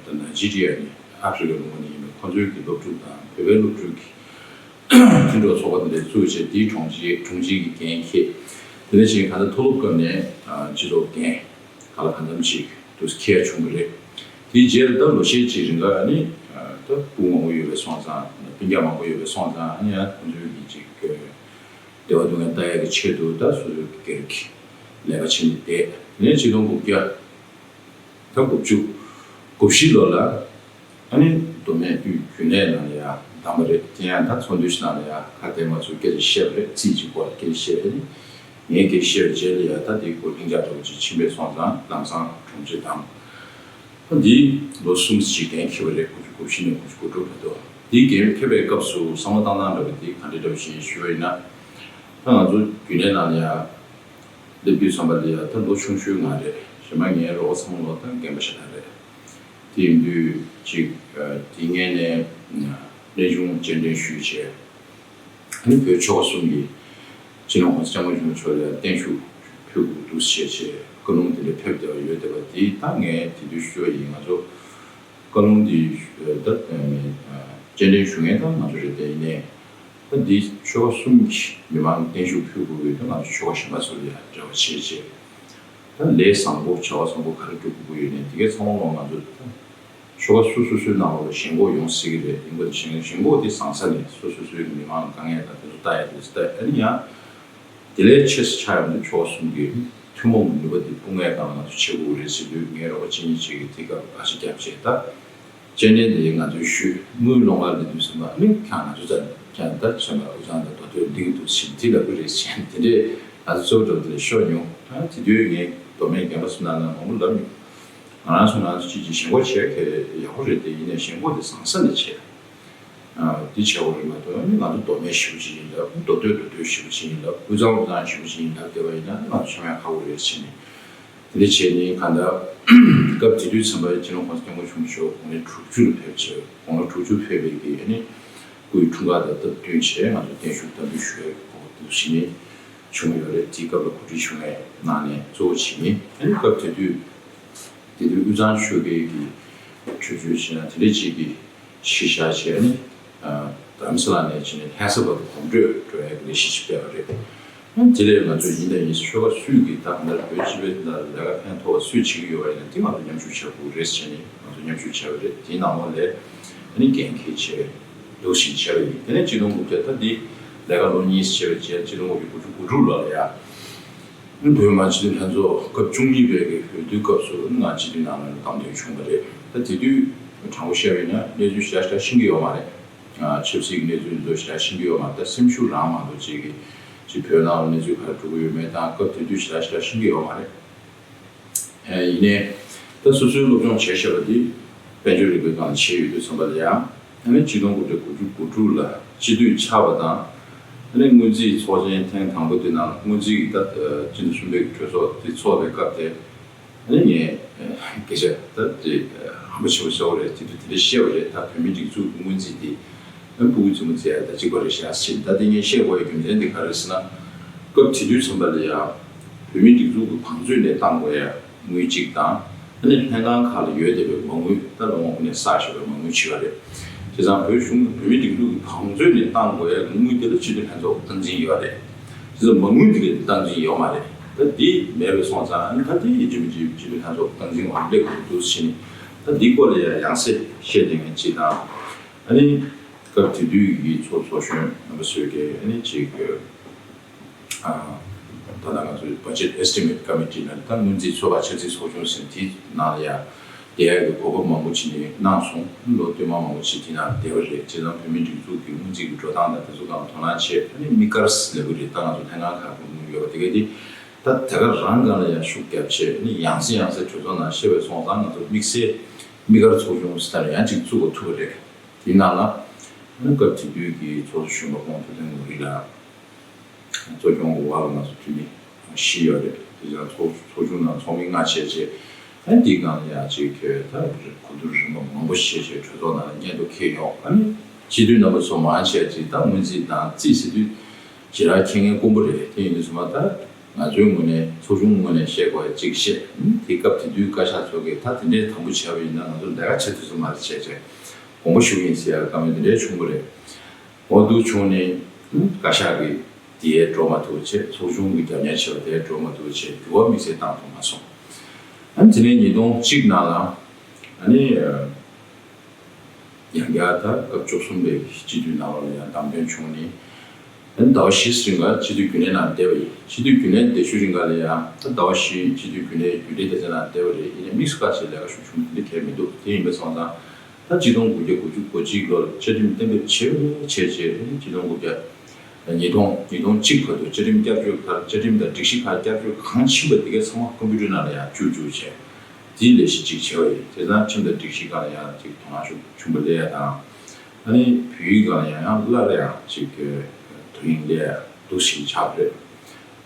ད་ནཱི་ཇི་རི་ཡ་ནས་ཨ་ཧྥེ་རི་ཀ་ལུང་པ་ནས་ཡིན་པའི་ཁོང་ཚོའི་གི་སློབ་ཕྲུག་དང་བོད་པའི་སློབ་ཕྲུག་གི་མཐུན་གྲོགས་ཚོགས་པ་དེ་འདྲ་བཙུགས་བྱས་དེའི་དྲུང་ཆེ་དྲུང་ཆེ་གི་འགན་འཁྱེར། དེ་ནས་ཅིག་ག་ད་མཐོ་སློབ་སྐབས་ནས་སྤྱི་ཚོགས་འགན་ག་ལ་གང་འཚམ་ཅིག་དུ་འཁྱེར་བྱུང་གི་རེད། དེའི་རྗེས་ལ་ད་ལོ་ཤས་ཅིག་རིང་ལ་ཨ་ནི་ད་སྤུན་མང་པོ་ཡོད་པའི་སོང་ཙང་སྤུན་ཀྱག་མང་པོ་ཡོད་པའི་སོང་ཙང་ཨ་ནི་ཡང་ཁོང་ཚོའི་གི་ཅིག་བདེ་བ་སྡུག་བསྔལ་ལྟ་ཡག་གི་ཆེད་དུ་ད་སོ་སོའི་སྒེར་གྱི་ལས་ཀ་བྱེད་ནས་བསྡད། དེ་ནས་ཆིག་སྟོང་དགུ་བརྒྱ་ད་དགུ་བཅུ་གོ་བཞི་ལོ་ལ་ཨ་ནི་མདོ་སྨད་དབུས་རྒྱུན་ལས་ནང་ལ་ཡང་བདམས་པ་རེད། དེ་ཡང་ད་ཚོགས་འདུ་ཞིག་ནང་ལ་ཡང་ཁ་གཏད་མ་ཚུགས་སྐད་ཆ་བཤད་པ་རེད། རྩིས་ཀྱི་སྐོར་ལ་སྐད་ཆ་བཤད་པ་རེད། ངས་སྐད་ཆ་བཤད་པའི་རྗེས་ལ་ཡང་ད་དེའི་སྐོར་ལྷིང་འཇགས་འདྲ་བོ་ཅིག་ཕྱིན་པའི་སོང་ཙང་ལམ་སང་དྲུང་ཆེ་བདམས། ད་འདི་ལོ་གསུམ་ཅིག་འགན་འཁྱེར་བ་རེད། དགུ་བཅུ་གོ་བཞི་ནས་དགུ་བཅུ་གོ་དྲུག་བར་དུ། འདིའི་འགན་འཁྱེར་བའི་སྐབས་སུ་བསམ་བློ་བཏང་སྟངས་འདྲ་བ་དེ་ག་འདྲ་འདྲ་བ་ཞིག་ཡིན་ཞུས་པ་ཡིན་ན། ད་ང་ཚོ་རྒྱུན་ལས་ནང་ལ་ཡང་སླེབས་དུས་ཙམ་པ་ལ་ཡང་ད་ལོ་ཆུང་ཤོས་ང་རེད། གཞན་མ་ངའི་རོགས་པ་ཚང་མ་ལོ་ད་རྒན་པ་ཞེ་དྲག་རེད། དེ་ཡིན་དུས་ཅིག་དེ་སྔོན་ནས་གནས་ཆུང་སྤྱན་འདྲེན་ཞུས་བྱས། ཨ་ནི་བོད་ཆོལ་ཁ་གསུམ་གྱི་སྤྱི་ནོར་༸གོང་ས་༸སྐྱབས་མགོན་ཆེན་པོ་མཆོག་ལ་བརྟན་བཞུགས་ཕུལ་དགོས་འདུག་ཞེས་བྱས་བཀའ་ལུང་དེ་འདྲ་ཕེབས་བསྡད་པ་ཡོད་བསྡད་པ་དེ་ད་ངས་དེ་དུས་ཞུས་པ་ཡིན། ང་ཚོ་བཀའ་ལུང་འདི་ད་སྤྱན་འདྲེན་ཞུ་མཁན་ད་ང་ཚོ་རེད། དེ་ཡིན་ནའི་ད་འདི་ཆོལ་ཁ་གསུམ་གྱི་མི་མང་བརྟན་བཞུགས་ཕུལ་དགོས་ཀྱི་ད་ང་ཚོ་ཆོལ་ཁ་གཞན་པ་ཚོ་ལ་ཡང་འབྲེལ་བ་བྱས་བྱས། ད་ལས་བཟང་པོ་བྱ་བ་བཟང་པོ་ག་རེ་སྒྲུབ་དགོས་ཀྱི་ཡོད་ནའི་དེ་གའི་ཚང་མ་ལོ་ང་ཚོ་ད་ཆོལ་ཁ་སོ་སོ་སོའི་ནང་ལོགས་ལ་ཞེན་ཁོག་ཡོང་སྲིད་ཀྱི་རེད། ཡིན་པ་དེ་ཞེན་ཞེན་ཁོག་དེ་བཟང་ས་ནས་སོ་སོ་སོའི་མི་མང་དཀའ་ངལ་དང་དེ་ཚོ་ལྟ་ཡ་དེ་ཚོ་ལྟ་ཡ། ཨ་ནི་ཡང་དེ་ལས་ཆེ་ས་ཆགས་ཡོང་དུས་ཆོལ་ཁ་གསུམ་གྱི་ཐུན་མོང་གི་ནུས་པ་དེ་སྤུངས་ཡ་སྒང་ལ་ང་ཚོ་བྱེད་དགོས་ཀྱི་རེད་ཟེར་དུས་ངའི་རོགས་པ་གཅིག་གཉིས་ཅིག་གིས་དེ་སྐབས་བཀའ་ཤག་བརྒྱབ་བྱས་ད། སྤྱན་འདྲེན་དེ་ང་ཚོས་ཞུས། དངུལ་སློང་ག་སླེབས་དུས་ཙམ་པ་ཨ་ནི་ཁྱེད་རང་ང་ཚོ་ཙམ་ཁྱེད་རང་ད་གཞན་པ་དབུས་གཙང་དང་མདོ་སྟོད་འདི་གི་འདུག་ཟེར་དེ་ལབ་ཀྱི་རེད་ཟེར་དེ་འདྲས་ང་ཚོ་གཙོ་བོ་འདྲ་བོ་དེ་ལ་ཤོར་མྱོང་། ཨ་དེ་དུས་ངས་མདོ་སྨད་རྒན་པ་ཚོ་ནང་ན་མང་པོ་ལབ་མྱོང་། ང་རང་ཚོ་ང་ཚོ་གཅིག་གཅིག་ཞེན་ཁོག་བྱེད་མཁན་ཡག་པོ་རེད་དེ། ཡིན་ནའི་ཞེན་ཁོག་དེ་བཟང་ས་ནས་བྱེད། ཨ་དེ་བྱེད་དགོས་རེད་མ་གཏོགས་ཨ་ནི་ང་ཚོ་མདོ་སྨད་ཞེ་པོ་ཅིག་ཡིན་ལབ། མདོ་སྟོད་མདོ་སྟོད་ཞེ་པོ་ཅིག་ཡིན་ལབ། དབུས་གཙང་དབུས་གཙང་ཞེ་པོ་ཅིག་ཡིན་ལབ་བསྡད་པ་ཡིན་ན་ང་ཚོ་ཤོང་ཡ་ཁག་པོ་རེད་བྱས་ནས། དེ་འདྲ་བྱས་ནས་གང་ལྟར་སྐབས་དེ་དུས་ཙམ་པ་སྤྱི་ནོར་༸གོང་ས་༸སྐྱབས་མགོན་ཆེན་པོ་མཆོག་དགུང་ལོ་དྲུག་ཅུ་ལ་ཕེབས་བྱས། དགུང་ལོ་དྲུག་ཅུ་ཕེབས་པའི་གི་ཨ་ནི་སྐུའི་འཁྲུངས་སྐར་དང་སྟབས་བསྟུན་བྱས་ང་ཚོ་བརྟན་བཞུགས་བསྟར་འབུལ་ཞུ་ཡ་གི་གོ་སྐབས་དེ་འདྲ་བྱས་ནས་བྱུང་ཡོད་རེད། དེའི་སྐབས་ལ་གོ་སྒྲིག་ཞུ་མཁན་ནང་ནས་གཙོ་བོ་བྱས་ནས། ཨ་ནི་སྐབས་དེ་དུས་དེ་དུས་དབུས་གཙང་ཆོལ་ཁའི་གི་གྲོས་ཆོད་བྱས་ན་དེ་འདྲ་ཅིག་གི་གཞི་བཞག་བྱས་ནས། ཨ་རྡ་རམ་ས་ལ་ནས་བྱས་ནས་ལྷ་ས་བར་དུ་གོམ་བགྲོད་འགྲོ་ཡག་གི་ལས་གཞི་ཞིག་སྤེལ་བ་རེད། ཨ་དེ་ལས་ང་ཚོས་ཡིན་དང་ཡིན་ཆོལ་ཁ་སུས་ཀྱིས་ད་གང་ལྟར་བོད་སྤྱི་པའི་ལ་ལས་ཀ་ཕན་ཐོགས་པ་སུས་བྱེད་ཀྱི་ཡོད་པ་ཡིན་ན་དེ་ང་ཚོ་མཉམ་ཞུགས་བྱ་དགོས་རེད་ཟེར་ནས་ང་ཚོ་མཉམ་ཞུགས་བྱས་པ་རེད། དེའི་ནང་ལོགས་ལ་ཨ་ནི་འགན་འཁྱེར་བྱས་འདུག་བཞིན་བྱས་པ་ཡིན། དེ་ནས་གཅིག་སྟོང་དགུ་བརྒྱ་ད་འདི་ལས་ཀ་ལོ་གཉིས་བྱས་པའི་རྗེས་གཅིག་སྟོང་དགུ་བརྒྱ་དགུ་བཅུ་གོ་དྲུག་ལོ་ལ་ཡ། བོད་མི་མང་སྤྱི་འཐུས་ལྷན་ཚོགས་སྐབས་བཅུ་གཉིས་པའི་གི་འོས་བསྡུའི་སྐབས་སུ་ང་སྤྱི་འཐུས་ནང་ལ་བདམས་ཐོན་བྱུང་བ་རེད། ད་དེ་དུས་དྲང་པོ་བཤད་པ་ཡིན་ན་གནས་ཚུལ་ཞེ་དྲག་ཞེ་དྲག་ཤེས་ཀྱི་ཡོད་མ་རེད། ཨ་ཆབ་སྲིད་ཀྱི་གནས་ཚུལ་འདི་ཚོ་ཞེ་དྲག་ཤེས་ཀྱི་ཡོད་མ་རེད། ད་སེམས་ཤུགས་རང་མ་གཏོགས་ཅིག་གི་ཅིག་བོད་ནང་ལ་གནས་ཚུལ་ག་རེ་འགྲོ་གི་ཡོད་མེད་དང་སྐབས་དེ་དུས་ཞེ་དྲག་ཞེ་དྲག་ཤེས་ཀྱི་ཡོད་མ་རེད། ཨ་ཡིན་ནའི་ད་སོ་སོའི་སློབ་སྦྱོང་བྱས་བཞག་པ་འདི་དཔལ་འབྱོར་རིག་པའི་སྒང་བྱས་ཡོད་དུས་ཙམ་པ་ལ་ཡང་། ཨ་ནི་གཅིག་སྟོང་དགུ་བརྒྱ་དགུ་བཅུ་གོ་དྲུག་ལ་སྤྱི་འཐུས་ཆགས་པ་དང་ ཨ་ནི་སྔོན་རྩིས་ཚོགས་ཆེན་ཐེངས་དང་པོ་དེ་ནང་སྔོན་རྩིས་ཀྱི་ད་སྤྱི་ཟླ་གསུམ་པའི་གྲོས་ཚོགས་དེ་ཚོགས་པའི་སྐབས་དེ། ཨ་ནི་ངས་སྐད་ཆ་ད་དེ་ཧམ་པ་ཆེ་པོ་བཤད་པ་རེད། དེ་དུས་དེ་འདྲ་བཤད་པ་རེད། ད་བོད་མིའི་སྒྲིག་འཛུགས་ཀྱི་སྔོན་རྩིས་དེ་ཨ་ཕྲུ་གུ་རྩེད་མོ་རྩེ་ཡ་ད་གཅིག་པ་རེད་ཤག་ཟེར། ད་དེ་ངས་བཤད་དགོས་ཡ་རྒྱུ་མཚན་དེ་ག་རེ་ཟེར་ན། སྐབས་དེ་དུས་ཙམ་པ་ལ་ཡ་བོད་མིའི་སྒྲིག་འཛུགས་ཀྱི་བང་མཛོད་ནས་བཏང་དགོས་ཡ་དངུལ་གཅིག་དང་། ཨ་ནི་ལྷན་ཁང་ཁག་ལ་ཡོད་བསྡད་པའི་མ་དངུལ་ད་ལོ་ངོ་དགུ་ནས་བསགས་བཞག་པའི་མ་དངུལ་ཕྱི་པ་རེད། བྱས་ཙང་བོད་གཞུང་གི་བོད་མིའི་སྒྲིག་འཛུགས་ཀྱི་བང་མཛོད་ནས་བཏང་དགོས་ཡ་གི་དངུལ་དེ་ལ་སྤྱི་འཐུས་ལྷན་ཚོགས་སྟངས་འཛིན་ཡོད་རེད། བྱས་ཙང་མ་དངུལ་དེ་ག་སྟངས་འཛིན་ཡོད་མ་རེད། ད་དེ་མེད་པའི་སོང་ཙང་ཨ་ནི་ད་དེ་ཡིན་གཅིག་མིན་གཅིག་སྤྱི་འཐུས་ལྷན་ཚོགས་སྟངས་འཛིན་འོག་སླེབས་དགོས་འདུག་ཟེར་ནས། ད་དེའི་སྐོར་ལ་ཡ་ཡང་སེ་བཤད་བསྡད་མཁན་གཅིག་དང་། ཨ་ནི་སྐབས་དེ་དུས་ཀྱི་ཚོགས་ཚོགས་གཞོན་རྣམ་པ་ཚོས་ཀྱི་ཨ་ནི་ཅིག་ཨ། ད་ལྟ་ང་ཚོའི་Budget Estimate Committee ནང་ད་སྔོན་རྩིས་ཚོགས་པ་ཕྱག་འཚལ་ཚོགས་ཆུང་ཟེར་དེའི་ནང་ལ་ཡ་བསྡད་ཡག་གི་གོ་སྐབས་མང་པོ་ཅིག་ནས་གནང་སོང་། ལོ་སྟོད་མ་མང་པོ་ཅིག་དེ་ནང་བསྡད་པ་རེད། བྱས་ཙང་བོད་མིའི་སྒྲིག་འཛུགས་ཀྱི་སྔོན་རྩིས་ཀྱི་འགྲོ་སྟངས་དང་དེ་ཚོ་སྒང་ལ་དོ་སྣང་བྱས། ཨ་ནི་དམིགས་བཀར་ལབ་ཀྱི་རེད། ད་ང་ཚོ་ལྷན་ཁང་ཁག་གི་དངུལ་ཡོད་པ་དེ་ག་དེ་ད་དེ་ག་རང་སྒང་ལ་ཡ་ཤུགས་བརྒྱབ་བྱས། ཨ་ནི་ཡང་སེ་ཡང་སེ་གྲོས་ཚོགས་ནང་བཤད་པའི་སོང་ཙང་ང་ཚོ་དམིགས་བསལ་དམིགས་བཀར་ཚོགས་ཆུང་ཟེར་ཡང་ཅིག་བཙུགས་པ་ཐུབ་པ་རེད། དེའི་ནང་ལ་ཨ་ནི་སྐབས་དེ་དུས་ཀྱི་ཚོགས་གཙོ་གཞོན་པ་སྐུ་ངོ་ཐུབ་བསྟན་ལུང་རིགས་ལགས། གཙོ་སྐྱོང་འོག་ལ་ང་ཚོ་འཐུས་མི་བཞི་ཡོད་རེད། དེ་ཡང་ཚོགས་ཚོགས་ཆུང་ནང་ཚོགས་མི་ལྔ་བྱས་རྗེས། ཨ་ནི་དེའི་སྒང་ལ་ཡང་ཅིག་གོ་བསྡུར་རིམ་པ་མང་པོ་བྱས་རྗེས་གྲོས་ཚོགས་ནང་ལ་སྙན་ཐོ་འཁྱེར་ཡོང་། ཨ་ནི་སྤྱི་འཐུས་རྣམ་པ་ཚོ་མང་ཆེ་ཅིག་ད་སྔོན་རྩིས་དང་རྩིས་ཟེར་དུས་ཞེ་དྲག་མཁྱེན་མཁན་དཀོན་པོ་རེད། དེ་ཡིན་དུས་ཙམ་པ་ད་ང་ཚོའི་ངོས་ནས་ཚོགས་ཆུང་ངོས་ནས་བཤད་དགོས་ཡ་གཅིག་བཤད། ཨ་ནི་དེ་སྐབས་དེ་དུས་བཀའ་ཤག་ཚོ་གིས་ད་དེ་འདྲའི་དམ་པོ་བྱས་པ་ཡིན་ན་ང་ཚོ་ལས་ཀ་བྱེད་ཐུབ་ས་མ་རེད་བྱས་བྱས་དགོངས་པ་ཞུ་གི་ཡིན་ཟེར་ཡ་བཀའ་མོལ་དེ་འདྲའི་བྱུང་བ་རེད། འོ་འདུག་བྱུང་ནས་བཀའ་ཤག་གིས་དེ་འགྲོ་མ་ཐུབ་བྱས། ཚོགས་ཆུང་གིས་རྒྱབ་གཉེར་བྱས་པ་དེ་འགྲོ་མ་ཐུབ་བྱས། འགྱུར་བ་དམིགས་བསལ་བཏང་ཐུབ་མ་སོང་། ཨ་ནི་དེ་ནས་ཉིས་སྟོང་གཅིག་ནང་ལ་ཨ་ནི་ཡང་བསྐྱར་ད་སྐབས་བཅུ་གསུམ་པའི་སྤྱི་འཐུས་ནང་ལོགས་ལ་ཡང་བདམས་ཐོན་བྱུང་ནས། ཨ་ནི་ཟླ་བ་བཞི་རིང་ག་སྤྱི་འཐུས་རྒྱུན་ལས་ནང་བསྡད་པ་ཡིན། སྤྱི་འཐུས་རྒྱུན་ལས་བསྡད་ཤུལ་རིང་ག་ལ་ཡང་ད་ཟླ་བ་བཞི་སྤྱི་འཐུས་རྒྱུན་ལས་རྒྱུན་ལས་སྡེ་ཚན་ནང་བསྡད་པ་རེད། ཡིན་ནའི་དམིགས་སུ་བཀར་བྱས་ལས་ཀ་ཞུ་བྱུང་དེ་འདྲ་གང་ཡང་མི་འདུག་དེ་ཡིན་པ་སོང་ཙང་ད་གཅིག་སྟོང་དགུ་བརྒྱ་དགུ་བཅུ་གོ་གཅིག་ལོར་བཅའ་ཁྲིམས་གཏན་འབེབས་བྱས་པ་ནས་བྱས་རྗེས་ཨ་ནི་གཅིག་སྟོང་དགུ་བརྒྱ་ཉིས་སྟོང་ཉིས་སྟོང་གཅིག་བར་དུ་བཅའ་ཁྲིམས་བསྐྱར་བཅོས་ཁག་བཅའ་ཁྲིམས་དང་སྒྲིག་གཞི་ཁག་བསྐྱར་བཅོས་གང་ཕྱིན་པ་དེ་གའི་ཚང་མ་ཀམ་པུ་ཊར་ནང་ལ་ཡང་བཅུག་བཅུག་བྱས། དེའི་ལས་གཞི་གཅིག་བྱས་པ་ཡིན། དེ་ཙང་ཁྲིམས་དང་སྒྲིག་གཞི་སྒང་ལ་ཡང་ཅིག་དོ་སྣང་ཤུགས་ཆེན་པོ་སླེབས་ཡ་དང་། ཨ་ནི་བོད་ཡིག་སྒང་ལ་ཡང་ཡང་སླར་ཡང་ཅིག་དོ་དབྱིངས་སླེབས་ཡ་འདུག་སེ་ཆགས་པ་རེད།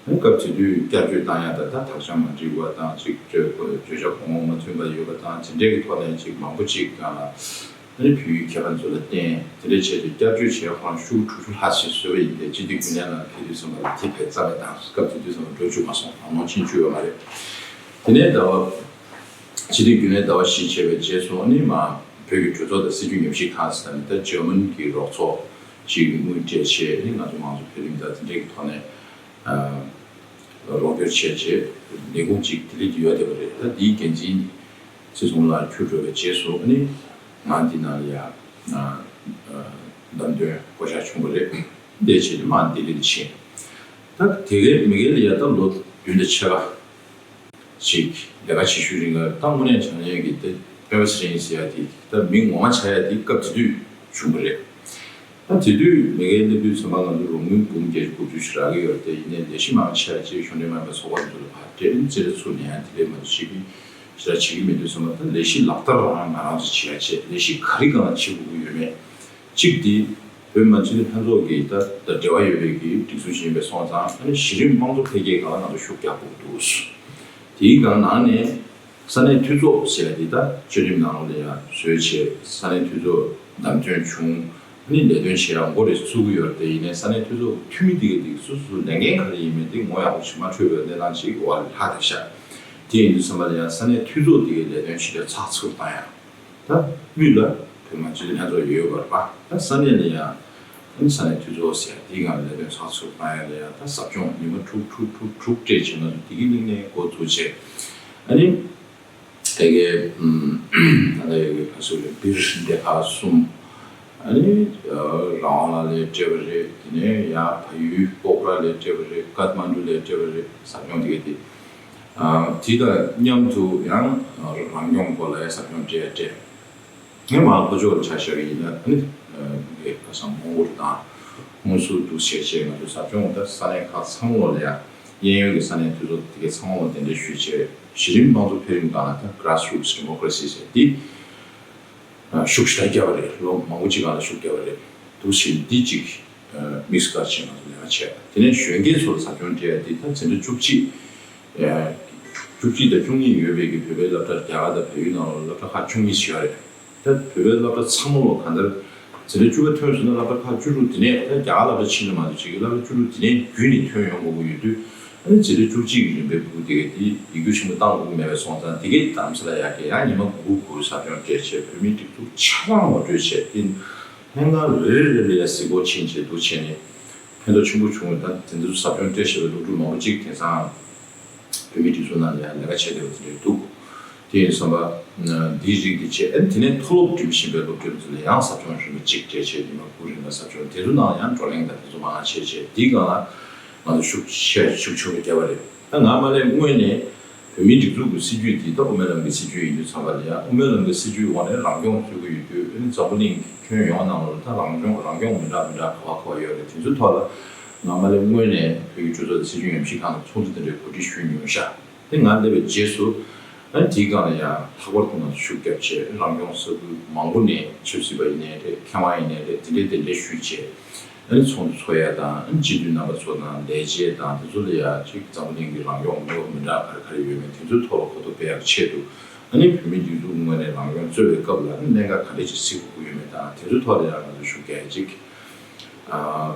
ཨ་ནི་སྐབས་དེ་དུས་བསྐྱར་བཅོས་བཏང་ཡ་དང་ད་དག་ཆ་མ་འགྲིག་པ་དང་ཅིག་བརྗོད་བརྗོད་བྱ་གོང་འོག་མ་མཐུན་པ་ཡོད་པ་དང་དེ་འདྲའི་གི་ཐོག་ནས་ཅིག་མང་པོ་ཅིག་སྒང་ལ་ཨ་ནི་བོད་ཡིག་མཁས་པ་ཚོ་ལ་བརྟེན་དེ་འདྲ་བྱས་ཏེ་བསྐྱར་བཅོས་བྱས་ཁོང་ཤུགས་དྲུག་ཅུ་ལྷག་ཅིག་བཟོས་པ་ཡིན་ཏེ། སྤྱི་འཐུས་རྒྱུན་ལས་ནང་ལ་ཕེབས་དུས་ཙམ་པ་ལ་དེ་ཕེབས་རྩ་མེད་དང་། སྐབས་དེ་དུས་ཙམ་པ་འགྲོ་བཅུག་མ་སོང་། ཨ་ནོ་ཕྱིན་བཅུག་ཡོད་མ་རེད། དེ་ནས་ཟླ་བ་སྤྱི་འཐུས་རྒྱུན་ལས་ཟླ་བ་བཞི་བྱས་པའི་རྗེས་སུ་ཨ་ནི་མ་བོད་ཀྱི་གྲོས་ཚོགས་དང་སྲིད་བྱུས་ཉམས་ཞིབ་ཁང་ཟེར་ནས་ད་འཇར་མན་གྱི་རོགས་ཚོགས་ཅིག་དངུལ་སྤྲད་བྱས་ཨ་ནི་ང་ཚོ་མང་གཙོ་འཕེལ་རིམ་དང་དེ་འདྲའི་གི་ཐོག་ནས་རོགས་སྐྱོར་བྱས་རྗེས་ལས་ཁུངས་ཅིག་ལྡི་ལི་དུ་ཡོད་བསྡད་པ་རེད། ད་དེའི་འགན་འཛིན་ཚེ་བཟུང་ལགས་འཁྱུར་འགྲོ་བའི་རྗེས་སུ་ཨ་ནི་ང་འདི་ནང་ལ་ཡ་བདམས་ཐོན་བསྐོ་བཞག་བྱུང་བ་རེད། དེ་བྱས་ནས་མར་ལྡི་ལི་ལ་ཕྱིན། ད་དེ་གའི་མི་སྒེར་ལ་ཡ་ད་ལོ་བདུན་དང་ཕྱེད་ཀ་ཅིག་ལས་ཀ་བྱེད་ཤུལ་རིང་ལ་ད་དངོས་གནས་དྲང་གནས་ཀྱི་དེ་པེ་བ་ཚེ་རིང་ཟེར་ཡ་དེ་ད་མི་ངོ་མ་ཆགས་ཡ་དེ་སྐབས་དེ་དུས་བྱུང་བ་རེད། ད་དེ་དུས་མི་སྒེར་སླེབས་དུས་ཚང་མ་ང་ཚོ་རོགས་དངུལ་འབུམ་བརྒྱད་ཅུ་དགུ་བཅུ་ཞེ་དྲག་གི་ཡོད་རེད། དེ་ཡིན་ནའི་ལས་གཞི་མང་ཆེ་བ་ཅིག་གཞུང་འབྲེལ་མ་ཡིན་པའི་ཚོགས་པ་ཚོ་ལ་ཕར་སྤྲད་རྩིས་རེ་ཚུགས་ནས་ཡང་དེ་འདྲས་མ་གཏོགས་བྱེད་ཀྱི་ཞེ་དྲག་བྱེད་ཀྱི་མེད་དུས་ཙམ་པ། ད་ལས་གཞི་ལག་བསྟར་རང་ང་རང་ཚོ་བྱེད་ཡ་བྱེད། ལས་གཞི་ག་རེ་སྒང་ལ་བྱེད་དགོས་ཀྱི་ཡོད་མེད། གཅིག་དེ་བོད་མི་མང་སྤྱི་འཐུས་ལྷན་ཚོགས་ཀྱི་ད་ད་འབྲེལ་བ་ཡོད་པའི་གི་སྒྲིག་འཛུགས་ཤིག་ཡིན་པའི་སོང་ཙང་ཨ་ནི་གཞི་རིམ་དམངས་གཙོ་འཕེལ་རྒྱས་སྒང་ལ་ང་ཚོ་ཤུགས་རྒྱག་དགོས་འདུག་དེའི་སྒང་ནང་ནས་ས་གནས་འཐུས་ཚོགས་ཟེར་ཡ་དེ་ད་བཅའ་ཁྲིམས་ནང་ལོགས་ལ་ཡང་བཟོས་བྱས་ས་གནས་འཐུས་ཚོགས་བདམས་ཐོན་བྱུང་། ཨ་ནི་ལས་དོན་བྱེད་ཡ་འགོ་རེ་ཚུགས་ཀྱི་ཡོད་རེད། དེ་ཡིན་ནའི་ས་གནས་འཐུས་ཚོགས་འཐུས་མི་དེ་ག་དེ་ག་སོ་སོ་ལས་འགན་ག་རེ་ཡིན་མིན་དེ་ངོ་ཡག་པོ་ཞིག་མ་འཕྲོད་པའི་གནས་སྟངས་ཤིག་འོག་ལ་ལྷག་བསྡད་ཤག་དེ་ཡིན་དུས་ཙམ་པ་ལ་ཡང་ས་གནས་འཐུས་ཚོགས་དེ་གའི་ལས་དོན་བྱེད་ཡ་ཚགས་ཚུད་བཏང་ཡ། ད་དབུས་ལ་བོད་མི་མང་སྤྱི་འཐུས་ལྷན་ཚོགས་ཡོད་ཡོད་པ་རེད་པ། ད་ས་གནས་ལ་ཡང་ཨ་ནི་ས་གནས་འཐུས་ཚོགས་ཟེར་ཡ་དེའི་སྒང་ལ་ལས་དོན་ཚགས་ཚུད་བཏང་ཡ་ལ་ཡང་ད་ཟབ་སྦྱོང་ཉི་མ་དྲུག་དྲུག་དྲུག་དྲུག་སྤྲད་བྱས་ང་ཚོ་དེ་གི་གླིང་ནས་འགོ་བཙུགས་བྱས། ཨ་ནི་དེ་གའི་ད་ལྟ་ཡོད་པའི་ཁ་སོ་རེད། སྦིར་སྡེ་ཁག་གསུམ། ཨ་ནི་རང་དབང་ལ་ལས་སྤྲད་པ་རེད། དེ་ནས་ཡང་ཕ་ཡུལ་སྤོག་ར་ལ་སྤྲད་པ་རེད། ཀཏ་མན་ཌུ་ལ་སྤྲད་པ་རེད། ཟབ་སྦྱོང་དེ་ག་དེ། དེ་དང་མཉམ་དུ་ཡང་རང་སྐྱོང་སྐོར་ལ་ཡང་ཟབ་སྦྱོང་སྤྲད་སྤྲད། ངས་མར་ལྷོ་ཕྱོགས་ལ་ཆ་བཞག་གི་ཡིན་ན་ཨ་ནི་ཁ་སང་མོང་གོལ་དང་ཧུན་སུར་འདུག་བྱས་བྱས་ང་ཚོ་ཟབ་སྦྱོང་ད་ས་གནས་ཁག་ཚང་མ་ལ་ཡང་གཡས་གཡོན་གྱི་ས་གནས་འཐུས་ཚོགས་དེ་གའི་ཚང་མ་ལ་གདན་འདྲེན་ཞུས་བྱས་གཞི་རིམ་དམངས་གཙོ་འཕེལ་རིམ་སྒང་ལ་ད་grassroots democracy ཟེར་འདི་ཤུགས་ཞེ་དྲག་བརྒྱབ་པ་རེད། ལོ་མང་པོ་ཅིག་སྒང་ལ་ཤུགས་བརྒྱབ་པ་རེད། འདུག་བྱས་འདི་གཅིག་དམིགས་སུ་བཀར་བྱས་ང་ཚོ་ལས་ཀ་བྱས། དེ་ནས་གཞོན་སྐྱེས་ཚོ་ལ་ཟབ་སྦྱོང་སྤྲད་ཡ་དེ་ད་འཛིན་གྲྭ་བཅུ་གཅིག་བཅུ་གཅིག་དང་བཅུ་གཉིས་ཡོད་པའི་གི་བོད་པའི་སློབ་གྲྭ། རྒྱ་གར་དང་བལ་ཡུལ་ནང་ལ་སློབ་གྲྭ་ཁག་བཅུ་གཉིས་ཤིག་ཡོད་རེད། ད་བོད་པའི་སློབ་གྲྭ་ཚང་མ་ལོ་གང་ལྟར་འཛིན་གྲྭ་བཅུ་པ་ཐོན་སོང་ན་སློབ་གྲྭ་ཁག་བཅུ་དྲུག་དེ་ནས། ད་རྒྱ་གར་སློབ་གྲྭ་ཕྱིན་ན་མ་གཏོགས་ཅིག་གི་སློབ་གྲྭ་བཅུ་དྲུག་དེ་ནས་བརྒྱུད་ནས་ཐོན་ཡོང་དགོས་ཀྱི་ཡོད་དུས། ཨ་ནི་འཛིན་གྲྭ་བཅུ་གཅིག་གི་རིམ་པའི་སྦུག་དེ་གའི་དེ་ཡིག་རྒྱུགས་ཆེན་པོ་བཏང་དགོས་མེད་པ་སོང་ཙང་། དེ་གའི་རྡ་རམ་ས་ལ་ཡ་གི་ཡང་ཉི་མ་དགུ་དགུ་ཟབ་སྦྱོང་སྤྲད་བྱས། བོད་མིའི་སྒྲིག་འཛུགས་ཆ་ཚང་ངོ་སྤྲོད་བྱས། དེ་ལྷན་ཁང་རེ་རེ་རེ་ལ་གཟིགས་སྐོར་ཕྱིན་བྱས་འདུག་བྱས་ནས་ཕན་ཐོགས་ཆེན་པོ་བྱུང་བ་དང་། དེ་ཚོ་ཟབ་སྦྱོང་སྤྲད་བཞིན་པའི་སློབ་ཕྲུག་མང་པོ་ཅིག་དེང་སང་བོད་མིའི་སྒྲིག་འཛུགས་ནང་ལ་ཡང་ལས་ཀ་བྱས་བསྡད་པ་དེ་འདྲ་འདུག་དེ་ཡིན་བསམ་པ། འདིའི་རིགས་འདི་བྱས། ཨ་ནི་དེ་ནས་མཐོ་སློབ་འགྲིམ་བཞིན་པའི་སློབ་ཕྲུག་ཚོ་ལ་ཡང་ཟབ་སྦྱོང་རིམ་པ་གཅིག་སྤྲད་བྱས། ཉི་མ་དགུ་རིང་ལ་ཟབ་སྦྱོང་དེ་ཚོ་ནང་ཡང་བགྲོ་གླེང་དང་དེ་ཚོ་མང་བྱས་བྱས། དེའི་སྒང་ལ་ང་ཚོ་ཤུགས་ཆེ་ཤུགས་ཆེ་བརྒྱབ་པ་རེད། ད་ང་མ་སླེབས་སྔོན་ནས་བོད་མིའི་སྒྲིག་འཛུགས་ཀྱི་སྲིད་ཇུས་འདི་ད་དབུ་མའི་ལམ་གྱི་སྲིད་ཇུས་ཡིན་དུས་ཙམ་པ་ལ་ཡང་། དབུ་མའི་ལམ་གྱི་སྲིད་ཇུས་འོག་ནས་རང་སྐྱོང་རྩོད་ཀྱི་ཡོད་དུས། ཨ་ནི་འཛམ་བུ་གླིང་གི་ཁྱོན་ཡོངས་ནང་ལོགས་ལ་ད་རང་སྐྱོང་རང་སྐྱོང་མི་འདྲ་མི་འདྲ་ག་བ་ག་བ་ཡོད་རེད། དེ་ཚོའི་ཐོག་ལ་ང་མ་སླེབས་སྔོན་ནས་བོད་ཀྱི་གྲོས་ཚོགས་དང་སྲིད་སྐྱོང་ཡོངས་ཞིབ་ཁང་གི་ཚོགས་འདུ་དེ་འདྲའི་གོ་སྒྲིག་ཞུས་མྱོང་ཤག་དེ་ང་སླེབས་པའི་རྗེས་སུ། ཨ་ནི་དེའི་སྒང་ལ་ཡང་ལྷག་པར་དུ་ང་ཚོ་ཤུགས་རྒྱབ་བྱས། རང་སྐྱོང་ས་ཁུལ་མང་པོ་ནས་ཆབ་སྲིད་པ་ཡིན་ནའི་རེད། མཁས་དབང་ཡིན་ནའི་རེད། དེ་འདྲའི་གདན་འདྲེན་ཞུས་བྱས། ཨ་ནི་ཚོགས་འདུ་ཚོགས་ཡ་དང་། ཨ་ནི་སྤྱི་འཐུས་རྣམ་པ་ཚོ་དང་ལས་བྱེད་དང་དེ་ཚོ་ལ་ཡ་ཅིག་འཛམ་བུ་གླིང་གི་རང་སྐྱོང་མི་འོག་མི་འདྲ་ག་རེ་ག་རེ་ཡོད་མེད་དེ་ཚོའི་ཐོག་ལ་གོ་རྟོགས་སྤེལ་ཡག་ཆེད་དུ། ཨ་ནི་བོད་མིའི་སྒྲིག་འཛུགས་ངོས་ནས་རང་སྐྱོང་རྩོད་པའི་སྐབས་ལ་ཨ་ནི་གནད་འགག་ག་འདྲ་ཅིག་གཟིགས་དགོས་ཀྱི་ཡོད་མེད་དང་། དེ་ཚོའི་ཐོག་ལ་ཡང་ང་ཚོ་ཤུགས་རྒྱག་ཡ་ཅིག་ཨ།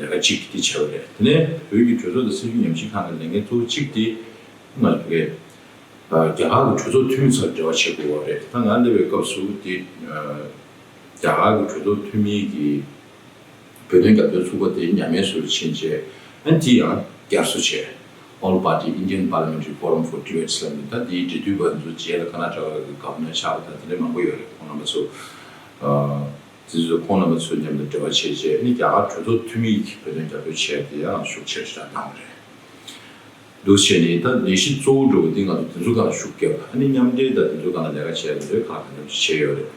ལས་ཀ་གཅིག་དེ་བྱས་པ་རེད། དེ་ནས་བོད་ཀྱི་གྲོས་ཚོགས་དང་སྲིད་སྐྱོང་ཡོངས་ཞིབ་ཁང་གི་ལས་འགན་གཙོ་བོ་གཅིག་དེ་ང་ཚོ་གི་རྒྱ་གར་གྱི་གྲོས་ཚོགས་འཐུས་མི་ཚོར་འབྲེལ་བ་བྱེད་དགོས་པ་རེད། ད་ང་སླེབས་པའི་སྐབས་སུ་དེ་རྒྱ་གར་གྱི་གྲོས་ཚོགས་འཐུས་མི་གི་བོད་དོན་རྒྱབ་སྐྱོར་ཚོགས་པ་དེ་ཉམས་ཉེས་སུ་ཕྱིན་རྗེས། ཨ་ནི་དེ་ཡང་བསྐྱར་གསོ་བྱས། All Party Indian Parliamentary Forum for Tibet ཟེར་ནས། ད་དེའི་འབྲེལ་མཐུད་པ་ཚོ་རྗེས་ལ་ཀར་ནཱ་ཊ་ཀ་གི་གྷ་བྷ་ནར་ཆགས་པ་དང་དེ་འདྲ་མང་པོ་ཡོད་རེད། ཁོང་རྣམ་པ་ཚོ། དེ་ཚོ་ཁོང་རྣམ་པ་ཚོ་མཉམ་དུ་འབྲེལ་བ་བྱས་རྗེས། ཨ་ནི་རྒྱ་གར་གྲོས་ཚོགས་འཐུས་མི་ཡིས་བོད་དོན་རྒྱབ་སྐྱོར་བྱས་ཏེ་ཡང་ཤུགས་ཆེ་ཞེ་དྲག་བཏང་བ་རེད། འདུག་བྱས་ནས་ད་ལས་གཞི་གཙོ་བོ་འགྲོ་བ་འདི་ང་ཚོ་དེ་ཚོ་སྒང་ལ་ཤུགས་བརྒྱབ། ཨ་ནི་མཉམ་འབྲེལ་དང་དེ་ཚོ་སྒང་ལ་ལས་ཀ་བྱས་པ་རེད། ཁག་དང་མཉམ་ཞིག་བྱས་ཡོད་རེད།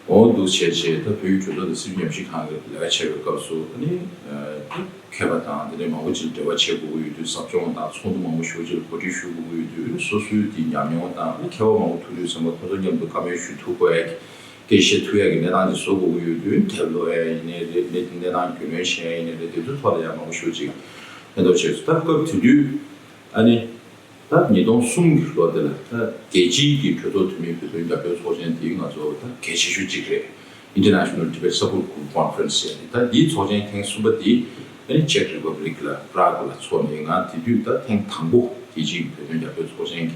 འོ་འདུག་བྱས་རྗེས་ད་བོད་ཀྱི་གྲོས་ཚོགས་དང་སྲིད་སྐྱོང་ཉམས་ཞིབ་ཁང་གི་ལས་ཀ་བྱེད་པའི་སྐབས་སུ། ཨ་ནི་ད་མཁས་པ་དང་དེ་འདྲའི་མང་པོ་ཅིག་འབྲེལ་བ་བྱེད་དགོས་ཀྱི་ཡོད་དུས། ཟབ་སྦྱོང་དང་ཚོགས་འདུ་མང་པོ་ཞེ་པོ་ཅིག་ལ་གོ་སྒྲིག་ཞུ་དགོས་ཀྱི་ཡོད་དུས། སོ་སོའི་དེ་ཉམས་མྱོང་དང་། ཨ་ནི་མཁས་པ་མང་པོ་ཐུག་དུས་ཙམ་པ་ཁོང་ཚོ་མཉམ་དུ་བཀའ་མོལ་ཞུ་ཐུབ་དགོས་ཡ། སྐད་བཤད་ཐུབ་ཡ་གི་གནས་སྟངས་ཅིག་བཟོ་དགོས་ཀྱི་ཡོད་དུས། དེབ་ཀློག་ཡ་ཡིན་ནའི་རེད། གནས་གནས་སྟངས་རྒྱུས་ལོན་བྱེད་ཡ་ཡིན་ནའི་རེད། དེ་ཚོའི་ཐོག་ལ་ཡང་མང་པོ་ཞེ་པོ་ཅིག་ཕན་ཐོགས་བྱས་སོང་། ད་སྐབས་དེ་དུས་ཨ་ནི་ད་ཉིས་སྟོང་གསུམ་གྱི་ལོ་དེ་ལ་ད་རྒྱལ་སྤྱིའི་གི་གྲོས་ཚོགས་འཐུས་མིའི་བོད་དོན་རྒྱབ་སྐྱོར་ཚོགས་ཆེན་དེ་ང་ཚོ་ད་གལ་ཆེ་ཤོས་གཅིག་རེད། International Tibet Support Group Conference ཟེར་ནས། ད་འདིའི་ཚོགས་ཆེན་ཐེངས་གསུམ་པ་དེ་ཨ་ནི་Czech Republic ལ་Prague ལ་ཚོགས་ནས། ང་དེ་དུས་ད་ཐེངས་དང་པོ་རྒྱལ་སྤྱིའི་བོད་དོན་རྒྱབ་སྐྱོར་ཚོགས་ཆེན་གྱི།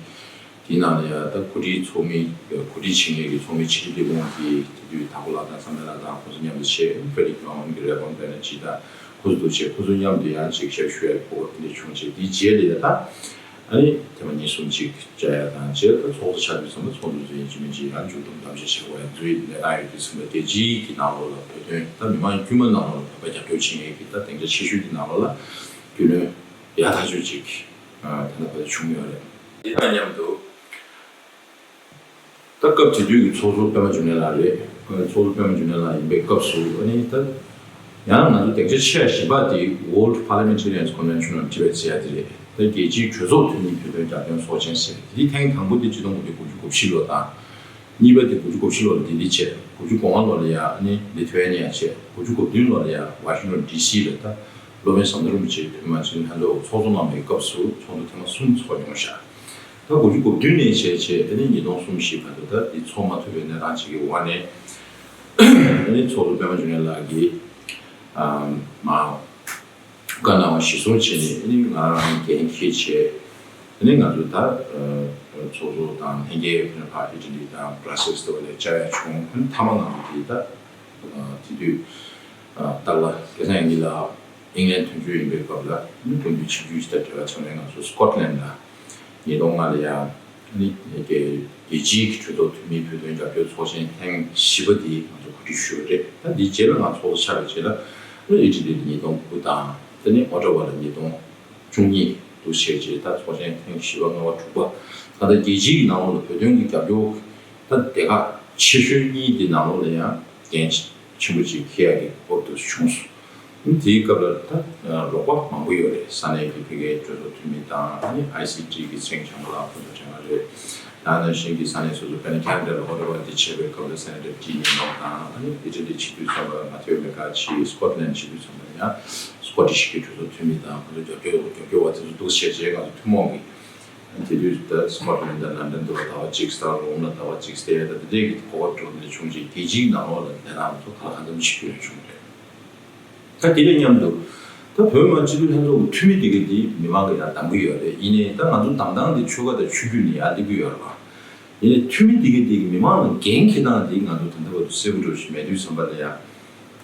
དེའི་ནང་ལ་ཡང་ད་གོ་སྒྲིག་ཚོགས་མི། གོ་སྒྲིག་བྱེད་མཁན་གྱི་ཚོགས་མི་ཕྱི་དྲིལ་ལས་ཁུངས་ཀྱི་དེ་དུས་དྭགས་པོ་ལགས་དང་བསམ་གཏན་ལགས་དང་། ཁོང་ཚོ་མཉམ་དུ་བྱས། Frederic Norman གྱི་Reverend Banerjee དང་། ཁོང་ཚོ་འདུག་བྱས། ཁོང་ཚོ་མཉམ་དུ་ཡང་ཅིག་ཞབས་ཞུ་ཡ་གོ་སྐབས་དེ་འདྲ་བྱུང་རྗེས། དེའི་རྗེས་ལ་ཡང་ད་ཨ་ནི་ཐེངས་མ་གཉིས་གསུམ་ཅིག་བཅར་ཡ་དང་། རྗེས་ལ་ད་ཚོགས་གཙོ་ཆགས་དུས་ཙམ་པ་ཚོགས་འདུ་ཚོ་ཡིན་གཅིག་མིན་གཅིག་ཡང་མཇུག་བསྡོམས་གཏམ་བཤད་བྱེད་དགོས་ཡ་འདུག་གནས་སྟངས་ཡོད་དུས་ཙམ་པ། རྒྱལ་སྤྱིའི་གི་ནང་ལོགས་ལ་བོད་དོན་ད་མི་མང་དཀྱུས་མ་ནང་ལོགས་ལ་བོད་པ་རྒྱབ་སྐྱོར་བྱེད་མཁན་གྱི་ད་སྡིངས་ཆ་ཆེ་ཤོས་ཀྱི་ནང་ལོགས་ལ་རྒྱུས་ལོན་ཡག་ཐག་ཆོད་ཅིག་ད་ལྟ་བར་དུ་བྱུང་ཡོད་རེད། དེ་དང་མཉམ་དུ་ད་སྐབས་དེ་དུས་ཀྱི་ཚོགས་གཙོ་པད་མ་འབྱུང་གནས་ལགས་རེད། ཚོགས་གཙོ་པད་མ་འབྱུང་གནས་ལགས་ཡིན་པའི་སྐབས་སུ། ཨ་ནི་ད་ཡང་ང་ཚོ་སྡིངས་ཆ་ཆེ་བ་བཞི་པ་དེ་World Parliamentarians Convention on Tibet ཟེར་ཡ་དེ་རེད། ད་རྒྱལ་སྤྱིའི་གྲོས་ཚོགས་འཐུས་མིའི་བོད་དོན་རྒྱབ་སྐྱོར་ཚོགས་ཆེན་ཟེར། དེ་ཐེངས་དང་པོ་དེ་ཆིག་སྟོང་དགུ་བརྒྱ་དགུ་བཅུ་གོ་བཞི་ལོ་དང་། གཉིས་པ་དེ་དགུ་བཅུ་གོ་བཞི་ལོ་ལ་ལྡི་ལི་བྱས། དགུ་བཅུ་གོ་ལྔ་ལོ་ལ་ཡ་ཨ་ནི་ལི་ཐུ་ཝེ་ནི་ཡ་བྱས། དགུ་བཅུ་གོ་བདུན་ལོ་ལ་ཡ་ཝ་ཤིང་ཊོན་ཌི་སི་ལ་ད་སློབ་དཔོན་ཟམ་གདོང་རིན་པོ་ཆེ་བོད་མི་མང་སྤྱི་འཐུས་ལྷན་ཚོགས་ཚོགས་གཙོ་གནང་བའི་སྐབས་སུ་ཚོགས་འདུ་ཐེངས་མ་གསུམ་ཚོགས་མྱོང་ཤག་ད་དགུ་བཅུ་གོ་བདུན་ནས་བྱས་བྱས་ཨ་ནི་ཉིས་སྟོང་གསུམ་བཞི་བར་དུ་ད་འདི་ཚོགས་མ་ཐུབ་པའི་གནས་སྟངས་ཅིག་གི་འོག་ནས། ཨ་ནི་ཚོགས་གཙོ་པད་མ་འབྱུང་གནས་ལགས་ཀྱིས་ཨ་མ་བཀའ་གནང་བ་གཞིར་བཟུང་བྱས་ནས། ཨ་ནི་ང་རང་འགན་འཁྱེར་བྱས། ཨ་ནི་ང་ཚོ་ད་ཚོགས་གཙོ་དང་ལྷན་རྒྱས་ཕར་ཨི་ཊ་ལི་དང་བྷ་ར་སེལ་སི་དེ་བ་ལ་བཅར་ཡ་བྱུང་། ཨ་ནི་མཐའ་མ་ང་ཚོ་དེ་ད་དེ་དུས་སྟག་ལྷ་སྐལ་བཟང་དབྱངས་སྐྱིད་ལགས་ཨིང་ལན་དོན་གཅོད་ཡིན་པའི་སྐབས་ལ། ཨ་ནི་སྐུ་མདུན་ཆིབས་བསྒྱུར་ཞིག་དང་འབྲེལ་བ་ཚང་མས་ང་ཚོ་སི་ཀོཊ་ལན་ལ་ཉིས་སྟོང་ལྔ་ལ་ཡ་ཨ་ནི་རྒྱལ་རྒྱལ་སྤྱིའི་གྲོས་ཚོགས་འཐུས་མིའི་བོད་དོན་རྒྱབ་སྐྱོར་ཚོགས་ཆེན་ཐེངས་བཞི་པ་དེ་ང་ཚོ་གོ་སྒྲིག་ཞུས་པ་རེད། ད་འདིའི་རྗེས་ལ་ང་ཚོགས་གཙོ་ཆགས་པའི་རྗེས་ལ། ཨ་ནི་ཨི་ཊ་ལི་ལ་ཉིས་སྟོང་དགུ་དང་། དེ་ནས་ཨོ་ཊ་ཝ་ལ་ཉིས་སྟོང་བཅུ་གཉིས་དུ་བྱས་རྗེས། ད་ཚོགས་ཆེན་ཐེངས་བཞི་པ། ལྔ་པ། དྲུག་པ། ད་ལྟ་རྒྱལ་སྤྱིའི་ནང་ལོགས་ལ་བོད་དོན་གྱི་རྒྱབ་སྐྱོར་ད་སྡེ་ཁག་ཆེ་ཤོས་གཉིས་དེ་ནང་ལོགས་ལ་ཡང་འགན་ཆེན་པོ་ཅིག་འཁྱེར་ཡག་གི་སྐབས་དེ་བྱུང་སོང་། དེའི་སྐབས་ལ་ད་རོགས་པ་མང་པོ་ཡོད་རེད། ས་གནས་ཀྱི་ཕ་གིའི་གྲོས་ཚོགས་འཐུས་མི་དང་། ཨ་ནི་ཨའི་སི་ཊི་གི་ཚེ་རིང་བྱམས་པ་ལགས་ཁོང་ཚོ་དྲན་ག་རེད། ད་ནང་བཞིན་གྱི་ས་གནས་སོ་སོ། དཔེར་ན་ཁེ་ན་ཌ་ལ་ཨོ་ཊ་ཝ་འདི་བྱས་པའི་སྐབས་ལ་སེ་ནེ་ཊར་ཌི་ནི་ནོག་དང་། ཨ་ནི་ཨི་ཊ་ལི་སྤྱི་འཐུས་ཚོགས་པ་མ་ཐེའོ་མེ་ཀ་ཆི། སི་ཀོཊ་ལན་སྤྱི་འཐུས་ཚོགས་པ་ཡང་སི་ཀོ་ཊིཤ་གི་གྲོས་ཚོགས་འཐུས་མི་དང་ཁོང་ཚོ་རྒྱབ་སྐྱོར་རྒྱབ་སྐྱོར་བ་དེ་ཚོ་འདུག་སེ་བྱས་བྱས། ང་ཚོ་ཐུན་མོང་གི་དེ་དུས་ད་སི་ཀོཊ་ལན་དང་ལན་ཌན་དུ་བ་ཟླ་བ་གཅིག་དང་རོམ་ལ་ཟླ་བ་གཅིག་བསྡད་ཡ་ད་དེ་འདྲས་ཀྱི་གོ་སྐབས་འདྲ་བོ་དེ་འདྲ་བྱུང་རྗེས། རྒྱལ་སྤྱིའི་ནང་ལོགས་ལ་བསྡད་ན་ང་ཚོ་ག་ལ་གང་འཚམ་ཞིག་སྐྱོན་བྱུང་རེད། ད་དེ་དང་མཉམ་དུ་ད་བོད་མི་མང་སྤྱི་འཐུས་ལྷན་ཚོགས་ཀྱི་འཐུས་མི་དེ་ག་དེ་མི་མང་གིས་ཡར་བདམས་ཀྱི་ཡོད་རེད། ཡིན་ནའི་ད་ང་ཚོ་བདམས་སྟངས་དེ་ཆོལ་ཁ་དང་ཆོས་བརྒྱུད་ནས་ཡར་སླེབས་ཀྱི་ཡོད་རེད་པ། ཡིན་ནའི་འཐུས་མི་དེ་ག་དེ་གིས་མི་མང་ལ་འགན་འཁྱེར་སྟངས་དེ་ང་ཚོ་ད་ལྟ་བར་དུ་གསལ་པོ་འདྲ་བོ་ཞིག་མེད་དུས་ཙམ་པ་ལ་ཡ།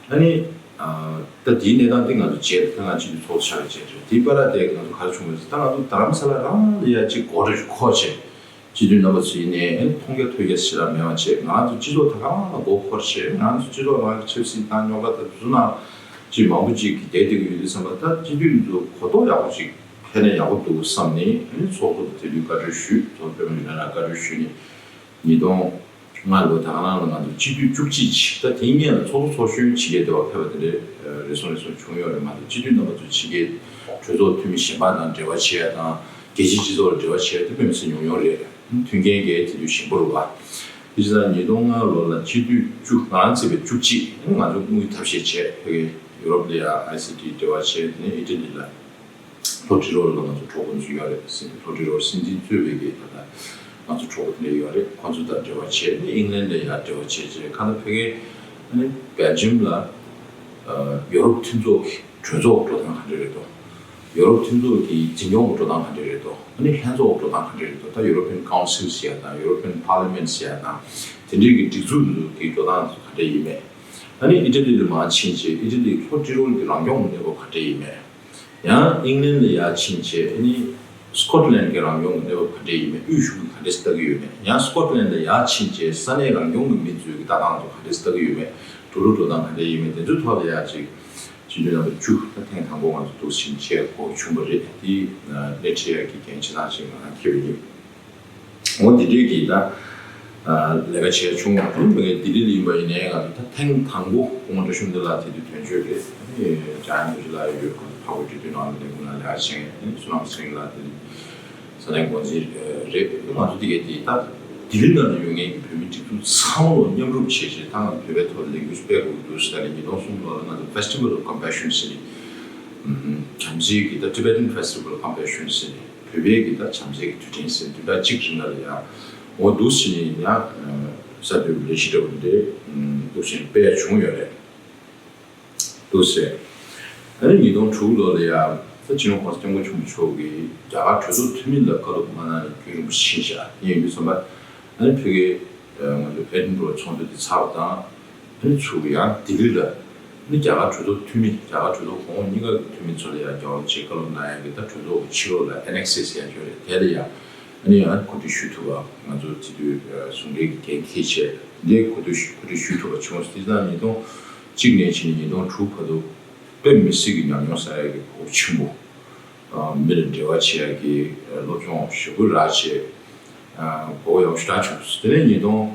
ཨ་ནི། ཨ། ད་དེའི་གནས་སྟངས་དེ་ང་ཚོ་བརྗེད། ད་ང་སྤྱི་འཐུས་ཚོགས་ཆགས་བྱས་རེད། དེའི་བར་ལ་དེ་ང་ཚོ་ག་རེ་བྱུང་མེད་ཟེར། ད་ང་ཚོ་རྡ་རམ་ས་ལ་རང་ལ་ཡ་གཅིག་སྒོ་འདྲ་ཞིག་ཁོ་བྱས། སྤྱི་འཐུས་རྣམ་པ་ཚོ་ཡིན་ནའི་ཨ་ནི་མཐོང་རྒྱ་ཐོས་རྒྱ་ཞེ་དྲག་མེད་པ་བྱས། ང་ཚོ་སྤྱི་ཚོགས་ད་ག་རང་ལ་མགོ་འཁོར་བྱས། ང་ཚོ་སྤྱི་ཚོགས་ནང་ཆབ་སྲིད་དང་རྙོག་དྲ་དང་དེ་ཚོ་ནང་ཅིག་མང་པོ་ཅིག་གིས་བསྡད་བསྡད་ཀྱི་ཡོད་དུས་ཙམ་པ། ད་སྤྱི་འཐུས་ཚོ་གོ་རྟོགས་ཡག་པོ་ཅིག་ཕན་ན་ཡག་པོ་འདུག་བསམ་ནས། ཨ་ནི་ཚོགས་གཙོ་ལ་དེ་དུས་བཀའ་འཁྲོལ་ཞུས། ཚོགས་དཔོན་ཡོད་ན་ལ་བཀའ་འཁྲོལ་ཞུས་ནས། ཉིས་སྟོང་ལྔ་ལོ་ད་ག་རང་ལ་ང་ཚོ་སྤྱི་འཐུས་བཅུ་གཅིག་ཅིག་ད་དེའི་སྔོན་ལ་ཚོགས་གཙོ་ཚོགས་གཞོན་ཕྱི་རྒྱལ་དེ་བ་ཕེབས་པ་དེ་འདྲ་རེ་ཟུང་རེ་ཟུང་བྱུང་ཡོད་རེད་མ་གཏོགས། སྤྱི་འཐུས་རྣམ་པ་ཚོ་ཕྱི་རྒྱལ་གྲོས་ཚོགས་འཐུས་མི་གཞན་པ་དང་འབྲེལ་བ་བྱེད་ཡ་དང་། རྒྱལ་སྤྱིའི་སྤྱི་ཚོགས་ལ་འབྲེལ་བ་བྱེད་ཡ་དེ་དཔེ་མི་སྲིད་ཉུང་ཉུང་རེད། མཐུན་རྐྱེན་གྱི་དེ་དུས་ཞན་པོ་རེད་པ། དེ་བྱས་ཙང་ཉིས་སྟོང་ལྔ་ལོ་ལ་སྤྱི་འཐུས་བཅུ། ང་རང་བརྩིས་པའི་བཅུ་གཅིག་ང་ཚོ་དངུལ་ཐབས་ཤེས་བྱས། ཕ་གི་ཡུ་རོབ་ལ་ཡ་ཨའི་སི་ཊི་འབྲེལ་བ་བྱས། དེ་ནས་ཨི་ཊ་ལི་ལ། ལྷོ་ཊི་རོལ་ལ་ང་ཚོ་གྲོགས་པོ་ཚོ་ཡོད་རེད། སྲིད་ལྷོ་ཊི་རོལ་སྲིད་འཛིན་གཙོས་པའི་གི་ད་ལྟ་ང་ཚོ་གྲོགས་པོ་དེ་འདྲ་ཡོད་རེད། ཁོང་ཚོ་དང་འབྲེལ་བ་བྱས་ནས་ཨིང་ལན་ལ་ཡར་འབྲེལ་བ་བྱས་བྱས། ཁ་ན་ཕ་གི་ཨ་ནི་སྦེལ་ཇམ་ལ་ཡོ་རོབ་མཐུན་ཚོགས་ཀྱི་གྲོས་ཚོགས་འགྲོ་སྟངས་ག་འདྲ་རེད་དོ། ཡོ་རོབ་མཐུན་ཚོགས་ཀྱི་འཛིན་སྐྱོང་གི་འགྲོ་སྟངས་ག་འདྲ་རེད་དོ། ཨ་ནི་ལྷན་ཚོགས་འགྲོ་སྟངས་ག་འདྲ་རེད་དོ། ད་ཡུ་རོ་པི་ཡན་ཀའུན་སིལ་ཟེར་ཡ་དང་ཡུ་རོ་པི་ཡན་པར་ལི་མེན་ཊི་ཟེར་ཡ་དང་དེ་འདྲའི་གི་སྒྲིག་འཛུགས་འདི་ཚོ་གི་འགྲོ་སྟངས་ག་འདྲ་ཡིན་མེད། ཨ་ནི་ཨི་ཊ་ལི་ལ་མར་ཕྱིན་བྱས་ཨི་ཊ་ལི་ལྷོ་ཏི་རོལ་གྱི་རང་སྐྱོང་གི་གནས་བབ་ག་འདྲ་ཡིན་མེད། ཡང་ཨིང་ལན་ལ་ཡར་ཕྱིན་བྱས་ཨ་ནི་སི་ཀོཊ་ལན་གྱི་རང་སྐྱོང་གི་གནས་བབ་ག་འདྲ་ཡིན་མེད། དབུས་གཞུང་གིས་ག་འདྲས་ལྟ་གི་ཡོད་མེད། ཡང་སི་ཀོཊ་ལན་ལ་ཡར་ཕྱིན་བྱས་ས་གནས་རང་སྐྱོང་གི་མི་ཚོའི་གི་ལྟ་སྟངས་ཚོ་ག་འདྲས་ལྟ་གི་ཡོད་མེད། འགྲོ་ལུགས་འགྲོ་སྟངས་ག་འདྲས་ཡིན་མེད། དེ་ཚོའི་ཐོག་ལ་ཡ་ཅིག་སྤྱི་འཐུས་རྣམ་པ་བཅུ་ད་ཐེངས་དང་པོ་ང་ཚོ་འདུག་ཕྱིན་བྱས་གོ་བྱུང་བ་རེད། དེ་སྣེ་ཁྲིད་ཡ་གི་འགན་ཆེ་ཐག་ཆེ་ང་རང་འཁྱེར་བ་ཡིན། འོ་དེ་འདྲས་ཀྱི་ད་ལས་ཀ་བྱས་བྱུང་བ་དེ་མི་ལྡི་ལི་ལ་ཡིན་པ་ཡིན་ནའི་ང་ཚོ་ད་ཐེངས་དང་པོ་སྐུ་ངོ་བཀྲ་ཤིས་དོན་ལགས་དེ་དུས་དོན་གཅོད་རེད། ཨ་ནི་འཇམ་དབྱངས་རྡོ་རྗེ་ལགས་ཡོད། ཁོང་ཚོ་འཕགས་བོད་འབྲེལ་མཐུད་ནང་ལ་ལས་ཁུངས་ནང་ལས་ཀ་བྱེད་མཁན། ཨ་ནི་བསོད་ནམས་ཚེ་རིང་ལགས་དེ་ས་གནས་འགོ་འཛིན་རེད། ང་ཚོ་དེ་གའི་དེ་ད་ལྡི་ལི་ནང་ལ་ཡོད་མཁན་གྱི་བོད་མི་སྒྲིག་འཛུགས་ཚང་མ་ལ་མཉམ་རུབ་བྱས་བྱས་ད་ང་ཚོ་བོད་པའི་ཐོག་ལ་ལས་འགུལ་སྤེལ་དགོས་ཀྱི་འདུག་ཟེར་ནས། ཉིས་སྟོང་གསུམ་ལོ་ལ་ང་ཚོ་Festival of Compassion ཟེར་ནས་བྱམས་བརྩེ་གི་ད་Tibetan Festival of Compassion ཟེར་ནས་བོད་པའི་གི་ད་བྱམས་བརྩེ་གི་དུས་དྲན་ཟེར་ནས་བདུན་ཕྲག་གཅིག་རིང་ལ་ཡང་འོ་འདུག་ཟེར་ནས་ཡང་གསར་འགོད་ལས་གཞི་འདྲ་བོ་འདི་འདུག་ཟེར་ནས་སྤེལ་ཡ་བྱུང་ཡོད་རེད། འདུག་ཟེར། ཨ་ནི་ཉིས་སྟོང་དྲུག་ལོ་ལ་ཡང་ད་སྤྱི་ནོར་༸གོང་ས་༸སྐྱབས་མགོན་ཆེན་པོ་མཆོག་གིས་རྒྱ་གར་གྲོས་ཚོགས་འཐུས་མི་ལ་བཀའ་སློབ་མ་གནང་ནས་རྒྱུན་རིང་པོ་ཕྱིན་བཞག་ཡིན་དུས་ཙམ་པ། ཨ་ནི་ཕ་གིའི་ང་ཚོ་ཨེ་ཌིན་བྷོ་རོ་ཚོགས་འདུ་དེ་ཚར་བ་དང་། ཨ་ནི་ཚུར་ཡང་ལྡི་ལི་ལ་ཨ་ནི་རྒྱ་གར་གྲོས་ཚོགས་འཐུས་མི། རྒྱ་གར་གྲོས་ཚོགས་གོང་འོག་གཉིས་ཀ་གི་འཐུས་མི་ཚོ་ལ་ཡང་རྒྱ་གར་ལ་ཆེད་བཀའ་སློབ་གནང་ཡ་གི་ད་གྲོས་ཚོགས་ཀྱི་ཕྱི་ལོགས་ལ་ཨེ་ནེག་སི་ཟེར་ཡ་ཡོད་རེད། དེ་ལ་ཡང་ཨ་ནི་ཡང་གོ་སྒྲིག་ཞུ་ཐུབ་པ་ང་ཚོ་དེ་དུས་ཟུང་འབྲེལ་གྱི་འགན་འཁྱེར་བྱས་འདི་གོ་སྒྲིག་ཞུ་གོ་སྒྲིག་ཞུ་ཐུབ་པ་བྱུང་། དེ་ཙང་ཉིས་སྟོང་གཅིག་ནས་ཕྱིན་ནས་ཉིས་སྟོང་དྲུག་བར་དུ་དཔེ་མི་སྲིད་ཀྱི་ཉམས་མྱོང་བསགས་ཡ་གི་གོ་སྐབས་ཆེན་པོ། མི་ལ་འབྲེལ་བ་བྱེད་ཡ་གི་སློབ་སྦྱོང་ཞེ་པོ་རག་བྱས། གོ་སྐབས་ཡག་པོ་ཞེ་དྲག་བྱུང་། དེ་ནས་ཉིས་སྟོང་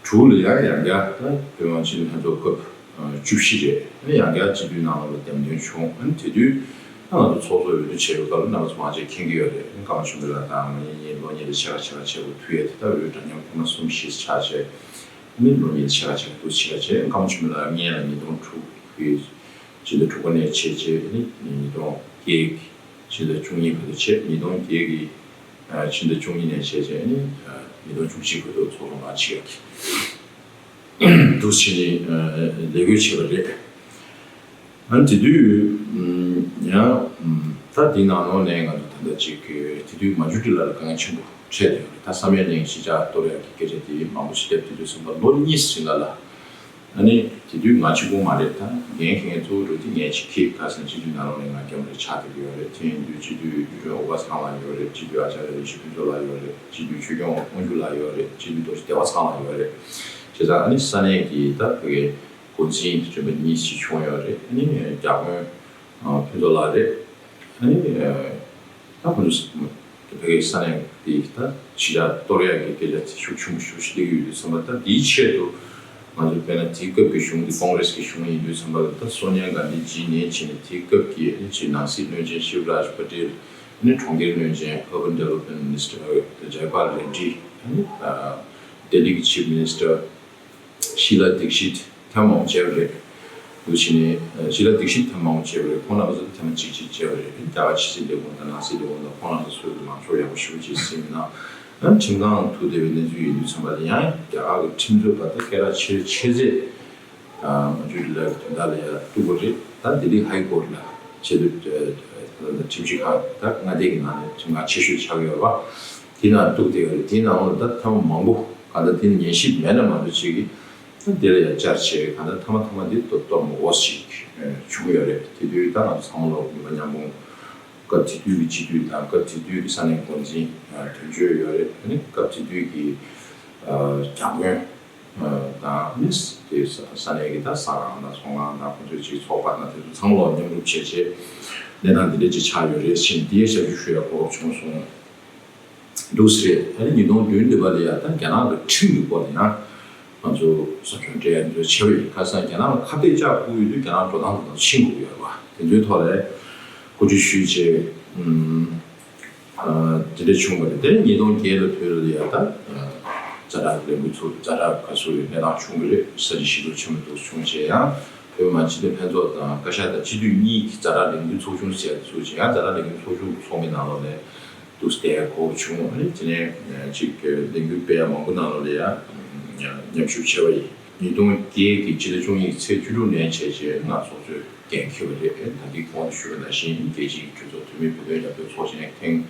དྲུག་ལ་ཡང་ཡང་བསྐྱར་ད་བོད་མི་མང་སྤྱི་འཐུས་ལྷན་ཚོགས་སྐབས་བཅུ་བཞི་རེད། ཨ་ནི་ཡང་བསྐྱར་སྤྱི་འཐུས་ནང་ལོགས་ལ་འདེམས་ཐོན་བྱུང་། ཨ་ནི་དེ་དུས་ད་ང་ཚོ་ཚོགས་གཙོ་འོས་བསྡུ་བྱས་པའི་སྐབས་ལ་རྣམ་པ་ཚོ་མང་ཆེ་མཁྱེན་གྱི་ཡོད་རེད། ཨ་ནི་ཀརྨ་ཆོས་འཕེལ་ལགས་དང་ང་གཉིས་གཉིས་ལོ་གཉིས་ལ་ཕྱེད་ཀ་ཕྱེད་ཀ་བྱས་པ་ཐུག་ཡས་དེ། ད་འོས་འདྲ་མཉམ་ཐེངས་མ་གསུམ་བཞི་ཆགས་བྱས། ཨ་ནི་ལོ་གཉིས་ལ་ཕྱེད་ཀ་ཕྱེད་ཀ་འདུག་ཕྱེད་ཀ་བྱས། ཀརྨ་ཆོས་འཕེལ་ལགས་སྔོན་ལ་ཉིས་སྟོང་དྲུག་གི་ཕྱི་ཟླ་དྲུག་པ་ནས་བྱས་བྱས། ཨ་ནི་ཉིས་སྟོང་བརྒྱད་ཀྱི་ཕྱི་ཟླ་བཅུ་གཉིས་བར་དུ་བྱས། ཉིས་སྟོང་བརྒྱད་ཀྱི་ཕྱི་ཟླ་བཅུ་གཉིས་ནས་བྱས་བྱས། ཨ་ནི་ཉིས་སྟོང་བཅུ་གཅིག་བར་དུ་ཚོགས་གཙོ་མ་བྱས་ཀྱི་འདུག་བྱས་ནས་ལས་འགུལ་བྱས་པ་རེད། ཨ་ནི་དེ་དུས་ཡང་ད་དེ་ནང་ལོགས་ནས་ང་ཚོ་ད་ལྟ་ཅིག་དེ་དུས་མ་འཇུ་ཏི་ལ་ལ་དཀའ་ངལ་ཆེན་པོ་འཕྲད་བསྡད་ཡོད་རེད། ད་བསམ་ཡས་གླིང་གཞིས་ཆགས་གཏོར་ཡག་གི་སྐད་ཆ་དེ་མང་པོ་ཞིག་སླེབས་དུས་དུས་ཙམ་པ་ལོ་གཉིས་རིང་ལ་ལ། ཨ་ནི་དེ་དུས་ང་གཅིག་པོ་མ་རེད། ད་འགན་འཁྱེར་མཁན་གཙོ་བོ་འགྲོ་དེ་ངས་ཅིག་འཁྱེར། ཁ་སང་སྤྱི་འཐུས་ནང་ལོགས་ནས་ང་རྒྱབ་རེ་ཆགས་བསྡད་ཀྱི་ཡོད་རེད། དེ་ཡིན་དུས་སྤྱི་འཐུས་གཡུ་སྒྲོན་ཨོ་དགའ་ཚང་ལགས་ཡོད་རེད། སྤྱི་འཐུས་ཨ་ཅཱརྱ་རིན་ཆེན་ཕུན་ཚོགས་ལགས་ཡོད་རེད། སྤྱི་འཐུས་ཆོས་སྐྱོང་དབང་ཕྱུག་ལགས་ཡོད་རེད། སྤྱི་འཐུས་རྡོ་རྗེ་བདེ་བ་ཚང་ལགས་ཡོད་རེད། བྱས་ཙང་ཨ་ནི་ས་གནས་ཀྱི་ད་བོད་ཀྱི་འགོ་འཛིན་རིམ་པ་གཉིས་ཤིག་བྱུང་ཡོད་རེད། ཨ་ནི་རྒྱ་དཔོན་ཕུན་ཚོགས་ལགས་རེད། ཨ་ནི་ད་ཁོང་ཚོ་བོད་ཀྱི་ས་གནས་དེ་ད་གཞིས་ཆགས་གཏོར་ཡག་གི་སྐད་ཆ་དེ་ཤུགས་ཆེན་པོ་ཞེ་པོ་ཞིག་སླེབས་ཀྱི་ཡོད་དུས་ཙམ་པ། ད་དེའི་ཆེད་དུ་ང་ཚོ་དཔེར་ན་དེའི་སྐབས་ཀྱི་གཞུང་དེ་ཀོང་རེས་ཀྱི་གཞུང་ཡིན་དུས་ཙམ་པ། ད་སོ་ནི་ཡ་གྷན་དྷི་རྗེས་ནས་བྱས་ནས་དེའི་སྐབས་ཀྱི་ཨ་ནི་ཅིག་ནང་སྲིད་བློན་ཆེན་ཤིབ་རཱཇ་པ་ཏེལ། ནི་གྲོང་ཁྱེར་བློན་ཆེན་Urban Development Minister Jaypal Reddy ནི་ལྡི་ལི་གི་Chief Minister Sheila Dikshit ཐེངས་མང་པོ་མཇལ་བ་རེད། འདུག་བྱས་ནས་Sheila Dikshit ཐེངས་མང་པོ་མཇལ་བ་རེད། ཁོང་རྣམ་པ་ཚོ་ཐེངས་མ་གཅིག་གཅིག་མཇལ་བ་རེད། རྒྱ་གར་ཕྱི་སྲིད་ལས་ཁུངས་དང་ནང་སྲིད་ལས་ཁུངས་དང་ཁོང་རྣམ་པ་ཚོས་ལངས་ཕྱོགས་ཡག་པོ་ཞེ་པོ་ཅིག་ཟིན་ཡིན་ན། ཁྲིམས་ཁང་ཐུག་བསྡད་པའི་གནས་ཚུལ་ཡིན་དུས་ཙམ་པ་ལ་ཡང་རྒྱ་གར་གྱི་ཁྲིམས་རྩོད་པ་དང་སྐད་གྲགས་ཆེ་ཆེ་ཚད། ང་ཚོའི་ལ་དོན་དག་ལ་ཡང་གཏུག་པ་རེད། ད་ལྡི་ལི་High Court ལ་ཆེས་མཐོའི་ཁྲིམས་ཞིབ་ཁང་ད་མངའ་སྡེ་གི་ནང་ནས་ཁྲིམས་ཁང་ཆེ་ཤོས་ཆགས་ཡོད་པ། དེ་ནང་གཏུག་བསྡད་ཡོད་རེད། དེའི་ནང་ལ་ད་ཐེངས་མང་པོ་གང་ལྟར་དེ་ནས་ཉན་ཞིབ་མེད་ན་མ་གཏོགས་ཅིག་གིས་ད་དེ་ལ་ཡང་བཅར་བྱས་གང་ལྟར་ཐ་མ་ཐ་མ་དེ་ཏོག་ཏོག་མོ་འོ་ཞིག་བྱུང་ཡོད་རེད། དེ་དུས་ད་ང་ཚོ་ཚང་མ་ལོག་ཉི་མ་མཉམ་པོ་སྐབས་དེ་དུས་ཀྱི་སྤྱི་འཐུས་དང་སྐབས་དེ་དུས་ཀྱི་ས་གནས་འགོ་འཛིན་དོན་གཅོད་ཡོད་རེད། ཨ་ནི་སྐབས་དེ་དུས་ཀྱི་རྒྱ་དཔོན་དང་ནི་དེ་ས་གནས་ཀྱི་ད་ས་ཁང་དང་ཚོང་ཁང་དང་ཁོང་ཚོའི་ཅིག་ཚོགས་པ་དང་དེ་ཚོ་ཚང་མ་ལོག་མཉམ་རུབ་བྱས་རྗེས་གནས་སྟངས་འདི་འདྲ་ཅིག་ཆགས་ཡོད་རེད་ཟེར་ནས་དེའི་ཞབས་ཞུ་ཞུ་ཡག་གོ་སྐབས་བྱུང་སོང་། འདུག་ཟེར། ཨ་ནི་ཉིས་སྟོང་བདུན་འདི་བར་ལ་ཡང་ད་རྒྱ་ནག་གི་ཁྲིམས་ཀྱི་སྐོར་ལ་ཡང་ང་ཚོ་ཟབ་སྦྱོང་སྤྲད་ཡ་འདི་ཚོ་བྱས་པ་ཡིན། ཁ་སང་རྒྱ་ནག་ལ་ཁ་གཏད་བཅག་དགོས་ཡོད་དུས་རྒྱ་ནག་འགྲོ་སྟངས་དེ་ཚོ་ཕྱིན་དགོས་ཡོད་པ་དེ་ཚོའི་ཐོག་ལ་གོ་སྒྲིག་ཞུས་རྗེས་ཨུམ། ཨ་དེ་འདྲ་བྱུང་བ་རེད། དེ་ཉིས་སྟོང་བརྒྱད་ལ་བོད་ལ་ཡ་ད་ཛ་དྲག་ལས་འགུལ་ཚོགས། ཛ་དྲག་ག་ཚོད་རེད། གནས་སྟངས་བྱུང་བ་རེད། ས་བྱི་ཞི་ལུ་ཆེན་མོ་འདུག་བྱུང་རྗེས་ཡང་བོད་མི་མང་སྤྱི་འཐུས་ལྷན་ཚོགས་དང་བཀའ་ཤག་དང་སྤྱི་འཐུས་གཉིས་ཀྱིས་ཛ་དྲག་ལས་འགུལ་ཚོགས་ཆུང་ཟེར་ཡ་ཚུགས་རྗེས་ཡང་ཛ་དྲག་ལས་འགུལ་ཚོགས་ཆུང་ཚོགས་མི་ནང་ལོགས་ནས་འདུག་བསྡད་གོ་བྱུང་། ཨ་ནི་དེ་ནས་ཅིག་ལས་འགུལ་སྤེལ་ཡ་མང་པོ་ནང་ལོགས་ལ་ཡ་མཉམ་ཞུགས་བྱས་པ་ཡིན། ཉིས་སྟོང་བརྒྱད་ཀྱི་སྤྱི་ཟླ་བཅུ་གཉིས་ཚེས་བཅུ་དྲུག་ནས་བྱས་རྗེས་ང་ཚོགས་གཙོས་འགན་འཁྱེར་བ་རེད། ད་ལྟའི་གོང་དུ་ཞུས་པ་ནང་བཞིན་རྒྱལ་སྤྱིའི་གྲོས་ཚོགས་འཐུས་མི་བོད་དོན་རྒྱབ་སྐྱོར་ཚོགས་ཆེན་ཐེངས་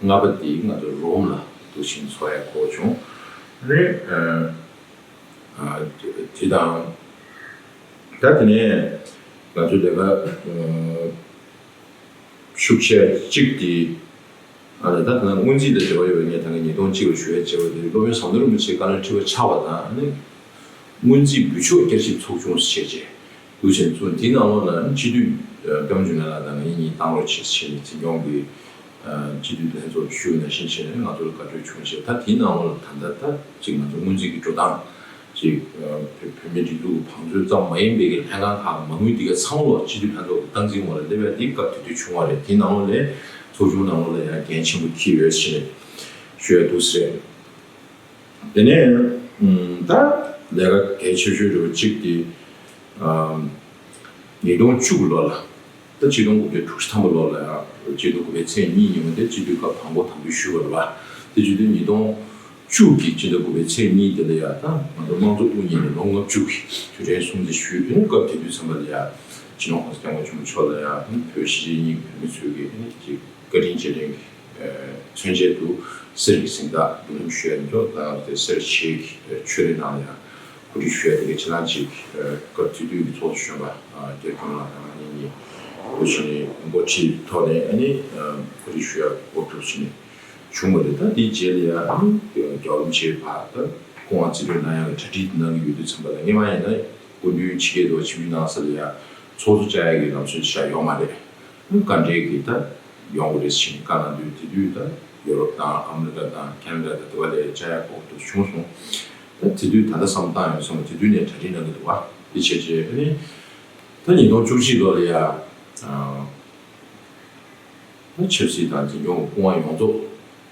ལྔ་པ་འདི་ང་ཚོ་རོམ་ལ་འདུག་ཕྱིན་ཚོགས་ཡ་གོ་བྱུང་རེད། ཨ་དེ་དང་ད་དེ་ནས་ང་ཚོའི་ལས་ཀ་ཤུགས་ཆེ་གཅིག་དེ། ཨ་ལས་ད་ད་ལྟ་སྔོན་རྩིས་དང་འབྲེལ་བ་ཡོད་པའི་ངས་ད་གིན་ཉིས་སྟོང་གཅིག་ལ་ཞུ་ཡ་བྱས་པ་དེ་སློབ་དཔོན་ཟམ་གདོང་རིན་པོ་ཆེའི་བཀའ་བློན་ཁྲི་པ་ཆགས་པ་དང་ཨ་ནི་སྔོན་རྩིས་འབུལ་ཕྱོགས་བསྐྱར་ཞིབ་ཚོགས་ཆུང་བྱས་རྗེས་འདུག་ཟེར་ཚུལ་འདིའི་ནང་ལོགས་ལ་སྤྱི་འཐུས་པད་མ་འབྱུང་གནས་ལགས་དང་ངེད་གཉིས་བཏང་རོགས་བྱེད་ཟེར་ནས་འཛིན་སྐྱོང་གི་སྤྱི་འཐུས་ལྷན་ཚོགས་ཞུ་བ་ནང་བཞིན་བྱས་ནས་ང་ཚོ་ལ་བཀའ་འཁྲོལ་བྱུང་རྗེས་ད་དེའི་ནང་ལོགས་ལ་ད་ལྟ་ད་ཅིག་ང་ཚོ་སྔོན་རྩིས་ཀྱི་འགྲོ་སྟངས། ཅིག་བོད་བོད་མིའི་སྒྲིག་འཛུགས་ཀྱི་བང་མཛོད་ཙམ་མ་ཡིན་པའི་གི་ལྷན་ཁང་ཁག་མ་དངུལ་འདི་ག་ཚང་མ་ལོག་སྤྱི་འཐུས་ལྷན་ཚོགས་ཀྱི་སྟངས་འཛིན་འོག་ལ་སླེབས་ཡ་འདི་སྐབས་དེ་དུས་བྱུང་བ་རེད། དེའི་ནང་ལོགས་ལས་ཚོགས་ཆུང་ནང་ལོགས་ལ་ཡང་འགན་ཆེན་པོ་འཁྱེར་ཡོད་ཟེར་ནས་ཞུ་ཡ་འདུག་ཟེར། དེ་ནས་ད་ལས་ཀ་གལ་ཆེ་ཤོས་རེ་བ་གཅིག་དེ། ཉིས་སྟོང་བཅུ་གི་ལོ་ལ། ད་ཆིག་སྟོང་དགུ་བརྒྱ་དྲུག་ཅུ་ཐམ་པ་ལོ་ལ་ཡང་ཆིག་སྟོང་དགུ་པའི་ཚེས་གཉིས་ཉིན་མོ་དེ་སྤྱི་འཐུས་སྐབས་དང་པོ་དམ་འབུལ་ཞུས་པ་རེད་བ། དེ་བྱེད་དུས་ཉིས་སྟོང་བཅུ་གི་ཕྱི་ཟླ་དགུ་པའི་ཚེས་གཉིས་དེ་ལ་ཡང་ད་ང་ཚོ་དམངས་གཙོ་དབུ་བརྙེས་ནས་ལོ་ལྔ་བཅུ་གི་དུས་དྲན་སྲུང་བརྩི་ཞུས། ཨ་ནི་སྐབས་དེ་དུས་ཙམ་པ་ལ་ཡང་སྤྱི་ནོར་༸གོང་ས་༸སྐྱབས་མགོན་ཆེན་པོ་མཆོག་ལ་ཡང་བོད་གཞིས་བྱེས་གཉིས་ཀྱི་བོད་མི་ཚོས་ཀྱི་ཨ་ནི་ཅིག་བཀའ་དྲིན་རྗེས་དྲན་གྱི་མཚོན་བྱེད་དུ་གསེར་གྱི་གཟེངས་རྟགས་འབུལ་ལམ་ཞུ་ཡ་ཡིན་ཙང་ད་ང་ཚོ་དེ་གསེར་ཆོས་ཀྱི་ཆོས་རའི་ནང་ལ་ཡང་གོ་སྒྲིག་ཞུ་ཡ་དེ་གའི་ཆེད་ལས་ཅིག་སྐབས་དེ་དུས་ཀྱི་ཚོགས་གཙོ་གཞོན་པ་རྒྱ་སྐྱོང་ལགས་དང་ང་གཉིས་གཉིས་འགོ་ཁྲིད་ནས་འགོ་ཁྲིད་ཐོག་ནས་ཨ་ནི་གོ་སྒྲིག་ཞུ་ཡ་འགོ་ཐུག་ཕྱིན་ནས། བྱུང་བ་རེད། ད་དེའི་རྗེས་ལ་ཡང་རྒྱལ་བ་རིན་པོ་ཆེའི་བར་ད་སྐུ་དབང་རྩིས་སྤྲོད་གནང་ཡག་གི་གྲ་སྒྲིག་གནང་གི་ཡོད་དུས་ཙམ་པ་ལ་སྔོན་མ་ཡིན་ན་སྐུ་མདུན་ཕྱི་རྒྱལ་དུ་ཕྱིན་གནང་ས་ལ་ཡང་ཚོགས་གཙོ་བཅར་ཡག་གི་ལམ་སྲོལ་ཞིག་ཡོད་མ་རེད། བཀའ་འབྲེལ་གྱིས་ད་ཡོང་བ་རེད་ཟེར་ནས་བཀའ་གནང་དུས་དེ་དུས་ད་ཡོ་རོབ་དང་ཨ་མི་རི་ཀ་དང་ཁེ་ན་ཌ་དང་དེ་བ་ལས་བཅར་ཡག་གོ་སྐབས་བྱུང་སོང་། ད་དེ་དུས་ད་ལྟ་བསམ་བཏང་ཡོང་སོང་དེ་དུས་ནས་གྲ་སྒྲིག་གནང་གི་འདུག་བ། དེ་བྱས་རྗེས་ཨ་ནི་ད་ཉིས་སྟོང་བཅུ་གཅིག་ལོ་ལ་ཡང་། ད་ཆབ་སྲིད་དང་འཛིན་སྐྱོང་གི་སྐུ་དབང་ཡོངས་རྫོགས་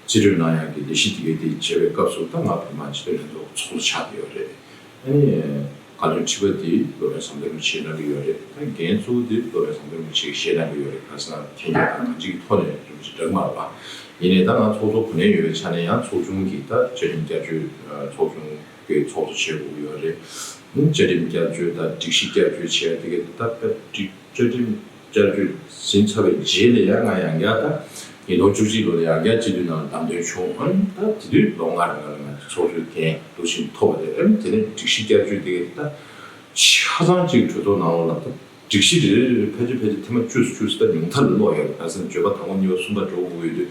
རྩིས་སྤྲོད་གནང་ཡག་གི་ལས་གཞི་དེ་གའི་དེ་བྱེད་པའི་སྐབས་སུ་ད་ང་བོད་མི་མང་སྤྱི་འཐུས་ལྷན་ཚོགས་ཚོགས་གཙོ་ཆགས་བསྡད་ཡོད་རེད། ཨ་ནི་བཀའ་བློན་ཁྲི་པ་དེ་སློབ་དཔོན་ཟམ་གདོང་རིན་པོ་ཆེས་གནང་གི་ཡོད་རེད། ད་འགན་གཙོ་བོ་དེ་སློབ་དཔོན་ཟམ་གདོང་རིན་པོ་ཆེས་བཞེས་གནང་གི་ཡོད་རེད། ཁ་སང་འཐེན་འཁྱེར་དང་གང་ཅིའི་ཐོག་ནས་རིན་པོ་ཆེ་བསྒྲགས་མ་རེད་པ། ཡིན་ནའི་ད་ང་ཚོགས་གཙོ་གོ་གནས་ཡོད་པའི་ཆ་ནས་ཡང་ཚོགས་ཆུང་གི་ད་བཅའ་ཁྲིམས་བསྐྱར་བཅོས་ཚོགས་ཆུང་གི་ཚོགས་གཙོ་བྱེད་དགོས་ཀྱི་ཡོད་རེད། བཅའ་ཁྲིམས་བསྐྱར་བཅོས་དང་སྒྲིག་གཞི་བསྐྱར་བཅོས་བྱས་དེ་གའི་ད་སྒྲིག་བཅའ་ཁྲིམས་བསྐྱར་བཅོས་ཟིན་ཚར་བའི་རྗེས་ལ་ཡང་ང་ཡང་བསྐྱར་ད་ཉིས་སྟོང་བཅུ་གཅིག་ལོ་ལ་ཡང་བསྐྱར་སྤྱི་འཐུས་ནང་ལ་བདམས་ཐོན་བྱུང་། ཨ་ནི་ད་དེ་དུས་ལོ་ལྔ་རིང་ལ་ང་ཚོ་ཚོགས་གཙོའི་འགན་འདུག་བཞིན་ཐོབ་པ་རེད། ཨ་ནི་དེ་ནས་སྒྲིག་གཞི་བསྐྱར་བཅོས་དེ་གའི་ད་ཆ་ཚང་གཅིག་གྲོས་ཚོགས་ནང་ལོགས་ལ་ད་སྒྲིག་གཞི་རེ་རེ་རེ་ཕལ་ཆེར་ཕལ་ཆེར་ཐེངས་མ་བཅུ་ཙམ་བཅུ་ཙམ་ད་ཉུང་མཐའ་ལ་ཀློག་ཡོད་རེད། ཁ་སང་བརྗོད་པ་དང་པོ་གཉིས་པ་གསུམ་པ་འགྲོ་དགོས་ཀྱི་ཡོད་དུས་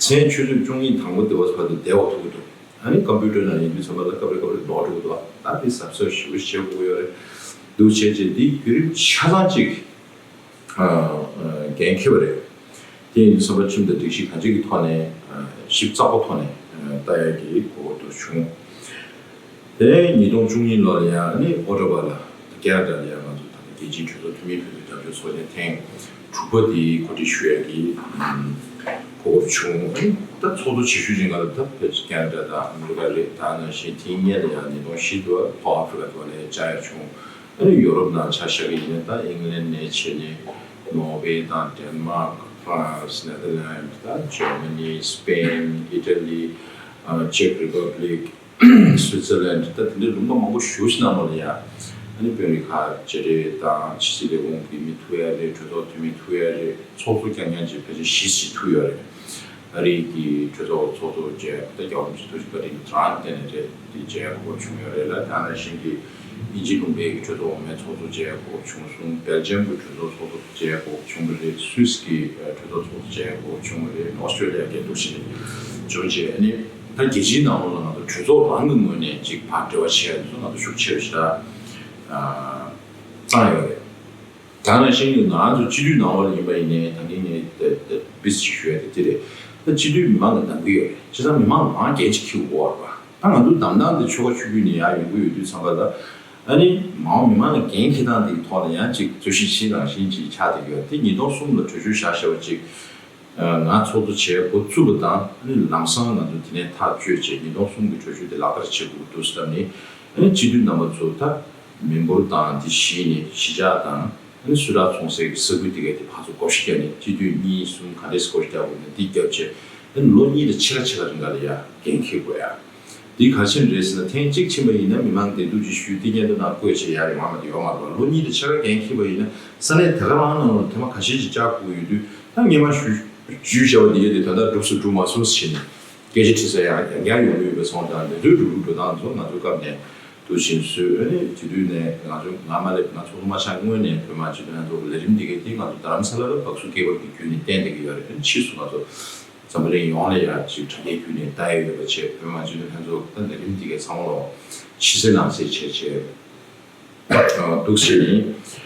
མཚན་ཆུ་ཚོད་བཅུ་གཉིས་དང་པོ་དེ་བ་ཚོ་བར་དུ་བསྡད་པ་ཐུག་འདུག་ཨ་ནི་ཀམ་པུ་ཊར་ནང་ཡིན་དུས་ཚང་མ་ལ་སྐབས་རེ་སྐབས་རེ་ལོག་འགྲོ་གི་འདུག་ད་དེ་གཟབ་གཟབ་ཞེ་པོ་བྱེད་དགོས་ཀྱི་ཡོད་རེད། འདུག་བྱས་རྗེས་འདིའི་བརྒྱུད་རིམ་ཆ་ཚང་གཅིག་འགན་འཁྱེར་བ་རེད། དེ་ཡིན་དུས་ཚང་མ་ཁྲིམས་དང་སྒྲིག་གཞི་གང་ཅིའི་ཐོག་ནས་ཞིབ་ཚགས་པོ་ཐོག་ནས་ལྟ་ཡག་གི་གོ་སྐབས་དེ་བྱུང་། དེ་ནས་ཉིས་སྟོང་བཅུ་གཉིས་ལོ་ལ་ཡང་ཨ་ནི་ཨོ་ཊ་ཝ་ལ་ཁེ་ན་ཌ་ལ་ཡང་ང་ཚོ་ད་ལྟ་རྒྱལ་སྤྱིའི་གྲོས་ཚོགས་འཐུས་མིའི་བོད་དོན་རྒྱབ་སྐྱོར་ཚོགས་ཆེན་ཐེངས་དྲུག་པ་དེ་གོ་སྒྲིག་ཞུ་ཡག་གི་ གོ་སྐབས་བྱུང་། ད་ཚོགས་གཙོ་བྱེད་ཤུགས་ཅན་ག་ལ་ད་ཕལ་ཆེར་ཁེ་ན་ཌ་དང་ཨ་མི་རི་ཀ་རེད། ད་ནང་བཞིན་དེའི་སྔོན་ལ་ཡང་ཉིས་སྟོང་བཞི་དུ་ལྷོ་ཨ་ཧྥི་རི་ཀ་དུ་ནས་བཅར་ཡ་བྱུང་། ཨ་ནི་ཡོ་རོབ་ནང་ཆ་བཞག་གི་ཡིན་ན། ད་ཨིང་ལན་ནས་བྱས་ནས་ནོར་ཝེ་དང་ཌེན་མཱག་ཧྥ་རན་སི་ནེ་ཐར་ལན་ཌི་དང་ཇར་མ་ནི་སི་པེན་ཨི་ཊ་ལི་ཨ་ཅེག་རི་པབ་ལིག་སུའི་ཙར་ལན་ཌི། ད་དེ་འདྲའི་ལུང་པ་མང་པོ་ཞེ་ཅིག་ནང་ལོགས་ལ་ཡ་ཨ་ནི་དཔོན་རིགས་ཁག་བརྗེ་རེས་དང་ཕྱི་སྲིད་ལས་ཁུངས་ཀྱི་མི་ཐུག་ཡ་རེད། གྲོས་ཚོགས་འཐུས་མི་ཐུག་ཡ་རེད། ཚོགས་གཙོ་རྐྱང་རྐྱང་ཅིག་ཕལ་ཆེར་བཞི་ཙམ་ཐུག་ཡོད་རེད། ཨ་རིའི་གི་གྲོས་ཚོགས་ཚོགས་གཙོ་མཇལ་ད་རྒྱལ་བ་རིན་པོ་ཆེ་ཐུགས་རྗེ་བཀའ་དྲིན་དྲང་བདེན་ནས་རེད། དེ་མཇལ་དགོས་བྱུང་ཡོད་རེད་ལ། དེ་ནང་བཞིན་གྱི་དབྱིན་ཇི་ལུང་པའི་གི་གྲོས་ཚོགས་འོག་མའི་ཚོགས་གཙོ་མཇལ་དགོས་བྱུང་སོང་། སྦེལ་ཇམ་གྱི་གྲོས་ཚོགས་ཚོགས་གཙོ་མཇལ་དགོས་བྱུང་བ་རེད། སུད་སི་གི་གྲོས་ཚོགས་ཚོགས་གཙོ་མཇལ་དགོས་བྱུང་བ་རེད། ཨོ་སི་ཀྲོ་ལི་ཡ་སྐད་འདུག་ཞེས་བྱུང་རྗེས་ནི་ད་རྒྱལ་སྤྱིའི་ནང་ལོགས་ལ་ང་ཚོ་གྲོས་ཚོགས་རང་གི་ངོས་ནས་ཅིག་ཕར་འབྲེལ་བ་བྱས་ཚོ་ང་ཚོ་ཤུགས་ཆེ་རུ་ཞེ་དྲག་བཏང་ཡོད་རེད། ད་ནང་བཞིན་གྱི་ང་ཚོ་སྤྱི་འཐུས་ནང་ལོགས་ལ་ཡིན་པ་ཡིན་ནའི་ད་གིན་ངས་དཔེ་ཅིག་ཞུ་ཡ་དེ་འདི་རེད། ད་སྤྱི་འཐུས་མི་མང་གིས་འདེམས་ཀྱི་ཡོད་རེད། བྱས་ཙང་མི་མང་ལ་རང་འགན་ཅིག་འཁྱེར་དགོས་པ་རེད་པ། ད་ང་ཚོ་འདེམས་སྟངས་དེ་ཆོལ་ཁ་ཆོས་བརྒྱུད་ནས་ཡར་ཡོང་གི་ཡོད་དུས་ཙམ་པ་ལ། ཨ་ནི་མ་འོངས་མི་མང་ལ་འགན་འཁྱེར་སྟངས་དེའི་ཐོག་ལ་ཡང་ཅིག་རྩོད་གཞི་ཅིག་རང་བཞིན་ཅིག་ཆགས་བསྡད་ཀྱི་ཡོད་རེད། དེ་ཉིས་སྟོང་གསུམ་ལ་གྲོས་ཆོད་བཞག་བཞག་པ་ཅིག་ང་ཚོགས་གཙོ་བྱས་འགོ་བཙུགས་པ་དང་། ཨ་ནི་ལམ་སང་ང་ཚོ་དེ་ནས་ཐག་གཅོད་བྱས་ཉིས་སྟོང་གསུམ་གྱི་གྲོས་ཆོད་དེ་ལག་བསྟར་བྱེད་དགོས་འདུག་བསམ་ནས། ཨ་ནི་སྤྱི་འཐུས་རྣམ་པ་ཚོ་ད་མི་འབོར་དང་དེ་གཞི་ནས་གཞིས་ཆགས་དང་། ཨ་ནི་སུད་ཊར་ཚོང་སའི་ས་ཁུལ་དེ་གའི་དེ་ཕར་ཚུར་བགོ་བཤའ་བརྒྱབ་ནས་སྤྱི་འཐུས་གཉིས་གསུམ་ག་འདྲས་བགོ་བཤའ་བརྒྱབ་དགོས་ན་འདི་བརྒྱབ་བྱས། ཨ་ནི་ལོ་གཉིས་དང་ཕྱེད་ཀ་ཕྱེད་ཀ་རིང་ག་ལ་ཡ་འགན་འཁྱེར་དགོས་ཡ། འདི་ག་ཕྱིན་རེད་ཟེར་ན། ཐེངས་གཅིག་ཕྱིན་པ་ཡིན་ན་མི་མང་བདེ་སྡུག་ཅིག་ཞུས་ཏེ་སྙན་ཐོ་ནང་བཀོད་བྱས་ཡར་ཡོང་བ་མ་གཏོགས་ཡོད་མ་རེད་པ། ལོ་གཉིས་དང་ཕྱེད་ཀ་འགན་འཁྱེར་བ་ཡིན་ན་ས་གནས་དེ་ག་རང་ནང་ལ་ཐེངས་མ་ཁ་ཤས་ཤིག་བཅར་དགོས་ཡོད་དུས། ད་སྔོན་མ་ཞུས་ཞུས་བཞག་པ་འདི་གའི་དེ་ད་ལྟ་འགྲུབ་སོང་འགྲུབ་མ་སོང་ཟེར་ནས་སྐད་ཆ་དྲི་ས་ཡང་ཡང་བསྐྱར་ཡོང་གི་ཡོད་པའི་སོང་ཙང་། དེ་ཚོའི་འགྲོ་ལུགས་འགྲོ་སྟངས་ཚོ་ང་ཚོའི་སྐབས་ནས་དུ་ཕྱིན་བཟོས། ཨ་ནི་སྤྱི་འཐུས་ནས་ང་ཚོ་ང་མ་སླེབས། ང་ཚོགས་གཙོ་མ་ཆགས་སྔོན་ནས་བོད་མི་མང་སྤྱི་འཐུས་ལྷན་ཚོགས་ཀྱི་ལས་རིམ་འདི་གའི་དེ་ང་ཚོ་རྡ་རམ་ས་ལ་ལ་སྦག་སུ་སྐད་འབོར་གྱི་བརྒྱུད་ནས་བསྟན་བསྡད་ཀྱི་ཡོད་རེད། ཨ་ནི་ཕྱིས་སུ་ང་ཚོ་འཛམ་བུ་གླིང་ཡོངས་ལ་ཡང་ཅིག་དྲ་རྒྱའི་བརྒྱུད་ནས་བལྟ་ཡ་ཡོད་པ་བྱས། བོད་མི་མང་སྤྱི་འཐུས་ལྷན་ཚོགས་ད་ལས་རིམ་འདི་གའི་ཚང་མ་ལོ་ཕྱི་གསལ་ནང་གསལ་བྱས་བྱས་འདུག་ཟེར་ནས་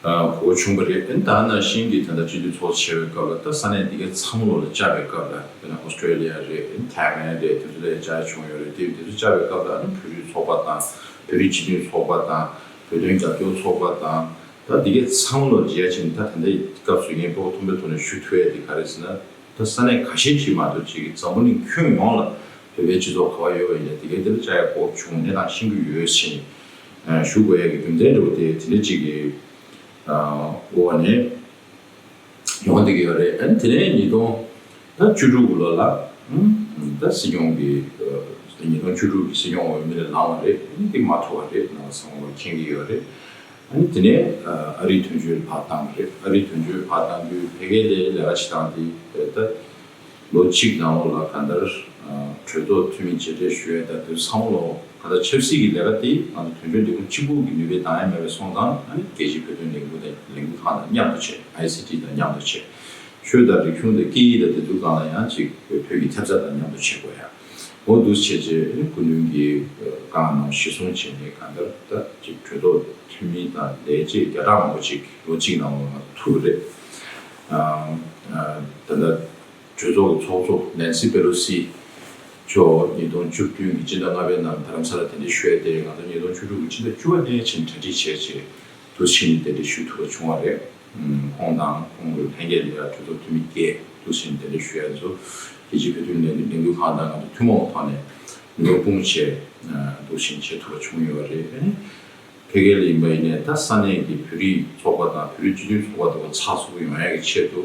གོ་བྱུང་བ་རེད། ཨ་ནི་ད་ནང་བཞིན་གྱི་ད་ལྟ་སྤྱི་འཐུས་ཚོགས་བྱས་པའི་སྐབས་ལ་ད་ས་གནས་འདི་གའི་ཚང་མ་ལོ་ལ་བཅར་བའི་སྐབས་ལ། དཔེར་ན་ཨོ་སི་ཀྲོ་ལི་ཡ་རེད། ཐའེ་ཝན་རེད། དེ་ཚོ་ལ་བཅར་བྱུང་ཡོད་རེད། དེ་དེ་ཚོ་བཅར་བའི་སྐབས་ལ་ཨ་ནི་བོད་རིགས་ཚོགས་པ་དང་། བོད་རིགས་སྤྱི་མཐུན་ཚོགས་པ་དང་། བོད་དོན་རྒྱབ་སྐྱོར་ཚོགས་པ་དང་། ད་འདི་གའི་ཚང་མ་ལོ་མཇལ་ཕྱིན། ད་ད་ལྟའི་སྐབས་སུ་ངས་སྤོབས་པ་མཐོན་པོའི་ཐོག་ནས་ཞུ་ཐུབ་ཡ་དེ་ག་རེ་ཟེར་ན། ད་ས་གནས་ཁ་ཤས་ཅིག་མ་གཏོགས་ཅིག་འཛམ་བུ་གླིང་ཁྱོན་ཡོངས་ལ་བོད་པའི་སྤྱི་ཚོགས་ག་པར་ཡོད་པ་ཡིན་ན་དེ་གའི་དེ་ལ་བཅར་ཡ་གོ་སྐབས་བྱུང་། གནས་སྟངས་ཤེས་ཀྱི་ཡོད་ཟེར་ནས་ཞུ་དགོས་ཡ་གི་རྒྱུ་མཚན་འདྲ་བོ་དེ་དེ་འདྲ་ཅིག་གི་འོག་ནས་ཡོང་བསྡད་ཀྱི་ཡོད་རེད། ཨ་ནི་དེ་ནས་ཉིས་སྟོང་ད་བཅུ་དྲུག་གི་ལོ་ལ་ད་སྲིད་སྐྱོང་གི་ཉིས་སྟོང་བཅུ་དྲུག་གི་སྲིད་སྐྱོང་འོས་མི་ལ་ལངས་པ་རེད། ཨ་ནི་དེ་མ་ཐོབ་པ་རེད། རྣམ་པ་ཚང་མ་མཁྱེན་གྱི་ཡོད་རེད། ཨ་ནི་དེ་ནས་ཨ་རིའི་དོན་གཅོད་ཕར་བཏང་བ་རེད། ཨ་རིའི་དོན་གཅོད་ཕར་བཏང་དུས་ཕ་གི་ལ་ལས་ཀ་བྱེད་སྟངས་དེ་ད་ལོ་གཅིག་ནང་ལོགས་ལ་གང་ལྟར་གྲོས་ཚོགས་འཐུས་མི་མཇལ་འཕྲད་ཞུ་ཡས་དང་དེ་ཚང་མ་ལོ་གང་ལྟར་ཆབ་སྲིད་ཀྱི་ལས་ཀ་དེ་ང་ཚོ་དོན་གཅོད་ལས་ཁུངས་གཅིག་པུ་གི་ནུས་པས་འདང་ཡ་མེད་པའི་སོང་ཙང་། ཨ་ནི་རྒྱལ་སྤྱིའི་བོད་དོན་ལས་ཁུངས་དང་ལས་འགུལ་ཁང་དང་མཉམ་དུ་བྱས། ཨའི་སི་ཊི་དང་མཉམ་དུ་བྱས། ཆོས་དང་རིག་གཞུང་དང་སྐད་ཡིག་དང་དེ་ཚོའི་སྒང་ལ་ཡང་ཅིག་བོད་ཀྱི་ཐེབས་རྩ་དང་མཉམ་དུ་བྱེད་དགོས་ཡ། འོ་འདུག་བྱས་རྗེས་སྐུ་མདུན་གྱིས་བཀའ་གནང་གཞི་བཟུང་བྱས་ནས་གང་ལྟར་ད་ཅིག་གྲོས་ཚོགས་འཐུས་མི་དང་ལས་བྱེད་བརྒྱ་ཕྲག་མང་པོ་ཅིག་ལོ་གཅིག་ནང་ལ་ང་ཚོ་ཐུག་པ་རེད། ཨ་ཨ་ད་ལྟ་གྲོས་ཚོགས་ཀྱི་ཚོགས་གཙོ་ནན་སི་པེ་ལོ་སི་མཆོག་ཉིས་སྟོང་བཅུ་བདུན་གྱི་སྤྱི་ཟླ་ལྔ་པའི་ནང་རྡ་རམ་ས་ལ་གདན་འདྲེན་ཞུས་ཏེ། ང་ཚོ་ཉིས་སྟོང་བཅུ་དྲུག་གི་སྤྱི་ཟླ་བཅུ་པ་ནས་ཕྱིན་གྲ་སྒྲིག་བྱས་རྗེས་དུ་ཕྱིན་གདན་འདྲེན་ཞུ་ཐུབ་པ་བྱུང་བ་རེད། ཁོང་དང་ཁོང་གི་ལྷན་རྒྱས་ལ་ཡང་གྲོས་ཚོགས་འཐུས་མི་བརྒྱད་དུ་ཕྱིན་གདན་འདྲེན་ཞུ་ཡ་ཚོ་རྒྱལ་སྤྱིའི་བོད་དོན་ལས་འགུལ་ཁང་དང་ང་ཚོ་ཐུན་མོང་ཐོག་ནས་ནུས་པ་སྤུངས་བྱས་དུ་ཕྱིན་བྱེད་ཐུབ་པ་བྱུང་ཡོད་རེད། ཨ་ནི་ཕ་གི་ལ་ཡིན་པ་ཡིན་ནའི་ད་ས་གནས་ཀྱི་བོད་རིགས་ཚོགས་པ་དང་བོད་རིགས་སྤྱི་མཐུན་ཚོགས་པ་དེ་ཚོ་ཚགས་ཚུད་པོ་ཡོང་ཡ་གི་ཆེད་དུ།